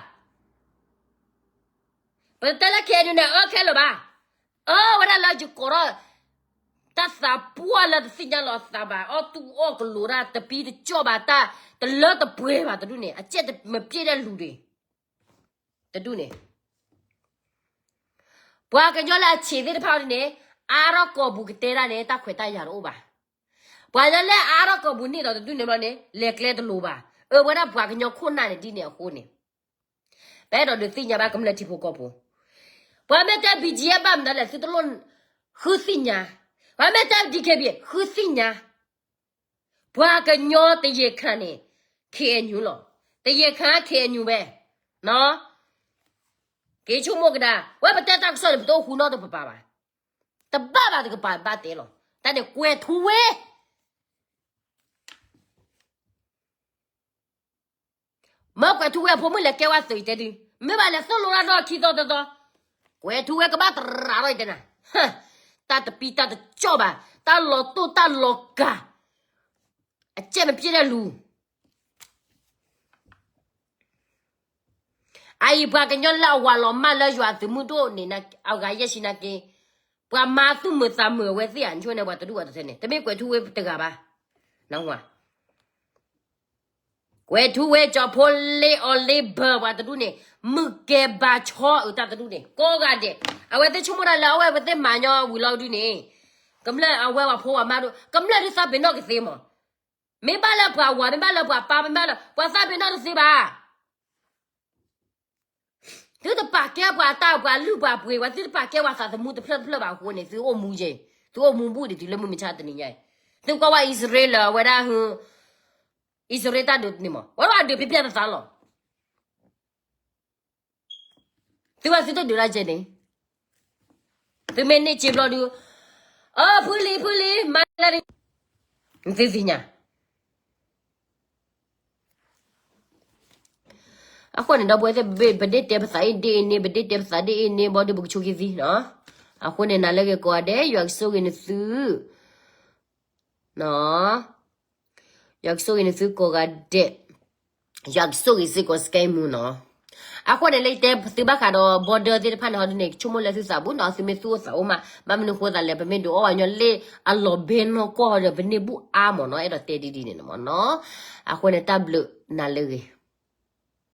ပတဲလၢ KNU န့ၣ် အအၢခဲလၢာ်ဘၣ်, အၢဝဲဒၣ်လၢယကိးထီၣ် တၢ်သးပှၢ်လၢတသ့ၣ်ညါလီၤအသးဘၣ်, အီၣ်တူၢ်အီၣ်ကလိၤတၢ် တပံတကၠီၣ်ဘၣ်တၢ်, တလၢတပှဲၤဘၣ်တဒူၣ်န့ၣ်, အစဲးတမပျဲၢ်ဒၣ်လူၤဒံး, တဒူၣ်န့ၣ် ပှၤကညီလၢအဆံးသ့ၣ်တဖၣ်န့ၣ်, အါထီၣ်ကိာ်ပူၤကတဲဒၣ်န့ၣ် တၢ်ခွဲးတၢ်ယာ်တအိၣ်ဘၣ်. ပှၤလၢအါထီၣ်ကီၢ်ပူၤန့ၣ်ဒီးတဒူၣ်န့ၣ်ဘျီန့ၣ် လဲၤကျဲတလိၤဘၣ်. အၢ ပဝဲဒၣ်ပှၤကညီခိၣ်နၢ်န့ၣ်ဒ်န့ၣ်အဃိန့ၣ် ပအဲၣ်ဒိးဒုးသ့ၣ်ညါဘၣ်ကမျၢၢ်ထံဖိကီၢ်ဖိ. ပှၤမ့ၢ်တဲ ဘီၣ်ကၠံအၢ ဘၣ်မနုၤလဲၣ် သုတလိၣ်ဃုသ့ၣ်ညါ. ပှၤမ့ၢ်တဲ ဒံၣ်ခ့ဘံၣ် ဃုသ့ၣ်ညါ. ပှၤကညီတယဲၢ်ခါန့ၣ် ခ့ၣ်အဲၣ်ယူၣ်လီၤ. တယဲၢ်ခါ ခ့ၣ်အဲၣ်ယူၣ်ဝဲ. က့ၤဆိကမိၣ်ကဒါ, ဝဲပတဲတၢ်ကစီၣ်န့ၣ် ပတအိၣ်ဃူနီတပပၤဘၣ်. တဘၣ်ဘၣ်တကပၤဘၣ်တဲလီၤ. တၢ်န့ၣ်ကွဲၤထူဝ့ မ့ၢ်ကွဲၤထူဝ့အဖိမုၣ်လဲၤကဲဝဲသုးအံၤတဲဒု, မ့ၢ်ဘၣ်လဲၤသိၣ်လိတၢ်ဒီးခံသီတသီ, ကွဲၤထူဝ့ကဘၣ်တရးထီၣ်အံၤတဲနၤ, တၢ်တပံတၢ်တကၠီၣ်ဘၣ်, တၢ်လီၤတိၢ်တၢ်လီၤကၤ, အကဲမ့ၢ်ပျဲၢ်ဒဲးလူၤ အအံၤပှၤကညီလၢအဝၤလီၤမၢ်လၢယွၤအသုးမုၢ်ဒိၣ်န့ၣ် အဂၤယဲၢ်ဆံနာ်က့, ပှၤမၤသူၣ်မုာ်သးမုာ်အဝဲသ့ၣ်ဧါ, နဆိန့ၣ်ပှၤတဒူၣ်ပှၤတထၢန့ၣ် တမ့ၢ်ကွဲၤထူဝ့တဂၤဘၣ်. ကွဲၤထူဝ့ ကၠီၤဖိလ့အီၤလ့ဘၢပှၤတဒူၣ်န့ၣ်, မုၢ်ကဲဘါဆီအတၢ်တဒူၣ်န့ၣ် ကိးဂၤဒဲး, အဝဲသ့ၣ်ဆိကမိၣ်ဒၣ်လၢအဝဲအဝဲသ့ၣ်မၤညီဝံၤလီၤဒုန့ၣ်, ကမျၢၢ်အဝဲပှၤဖိပှၤမါဒိၣ် ကမျၢၢ်ဒုးသးပ့ၤနီၣ်ကသ့မး, မ့ၢ်ဘၣ်လၢပှၤဝၤ မ့ၢ်ဘၣ်လၢပှၤပၢ် မ့ၢ်ဘၣ်လၢပှၤသးပ့ၤနီၣ်တသ့ဘၣ်. သုတပာ်ကဲပှၤတၢ်ပှၤလုၢ်ပှၤပှ့ၤဝဲ သုတပာ်ကဲပှၤသးသမူတဖျၢၣ်တဖျၢၣ်ဘၣ်အဃိန့ၣ် သုအိၣ်မူယဲ, သုအိၣ်မူဘူၣ်ဒံးတုၤလၢမုၢ်မဆါတနံၤညါအံၤ, သုကွၢ်ဝဲအံၣ်စရ့လးအဝဲဒၣ်ဟု, အံၣ်စရ့လးတၢ်ဒုးန့ၣ်မး ဝဲဒၣ်ဒုးဖျဲးဖျဲးသးသးလီၤ. သုဝဲသုတဒုးတၢ်ကဲန့ၣ်, သုမ့ၢ်န့ၢ်စ့ဘျီဒုး, အဖုလံၤဖုလံၤ မၤလၢ, သုသ့ၣ်ညါ အဃိန့ၣ်ဒီပုၢ်ဝဲၢ်သ့ၣ် ပဒ့ၣ်တဲပသးအံၤဒ်အံၤန့ၣ် ပဒ့ၣ်တဲပသးဒ်အံၤန့ၣ် ဘီဒုးပကဆိးက့ၤသံနီၤ. အဃိန့ၣ် နၤလၢဂ့ၤကိးဂၤဒဲး ယွၤကဆိၣ်ဂ့ၤနသု, ယွၤကဆိၣ်ဂ့ၤနသုကိးဂၤဒဲး, ယွၤကဆိၣ်ဂ့ၤစ့ၢ်ကီးစကဲမူနီၤ. အဃိန့ၣ်လၢယတဲသုဘၣ်ဃးဒီး border သ့ၣ်တဖၣ်န့ၣ် ဟီဒုန့ၣ် ဆိကမိၣ်လၢသုသးဘူးနီၤ သုမ့ၢ်သူၣ်အိၣ်သးအိၣ်မး ဘၣ်မနုၤဃိသးလဲၣ် ပမ့ၢ်ဒုးအီၣ်ဝဲညီလ့ၣ်အလီၢ်ဘဲနီၢ်ကီၢ်ဟီဒီး ပန့ၢ်ဘူၣ်အါမးနီၤ အဲၣ်ဒိးတဲဒ်ဒ်န့ၣ်မးနီၤ. အဃိန့ၣ်တၢ်ဘျုးနၤလၢဂ့ၤ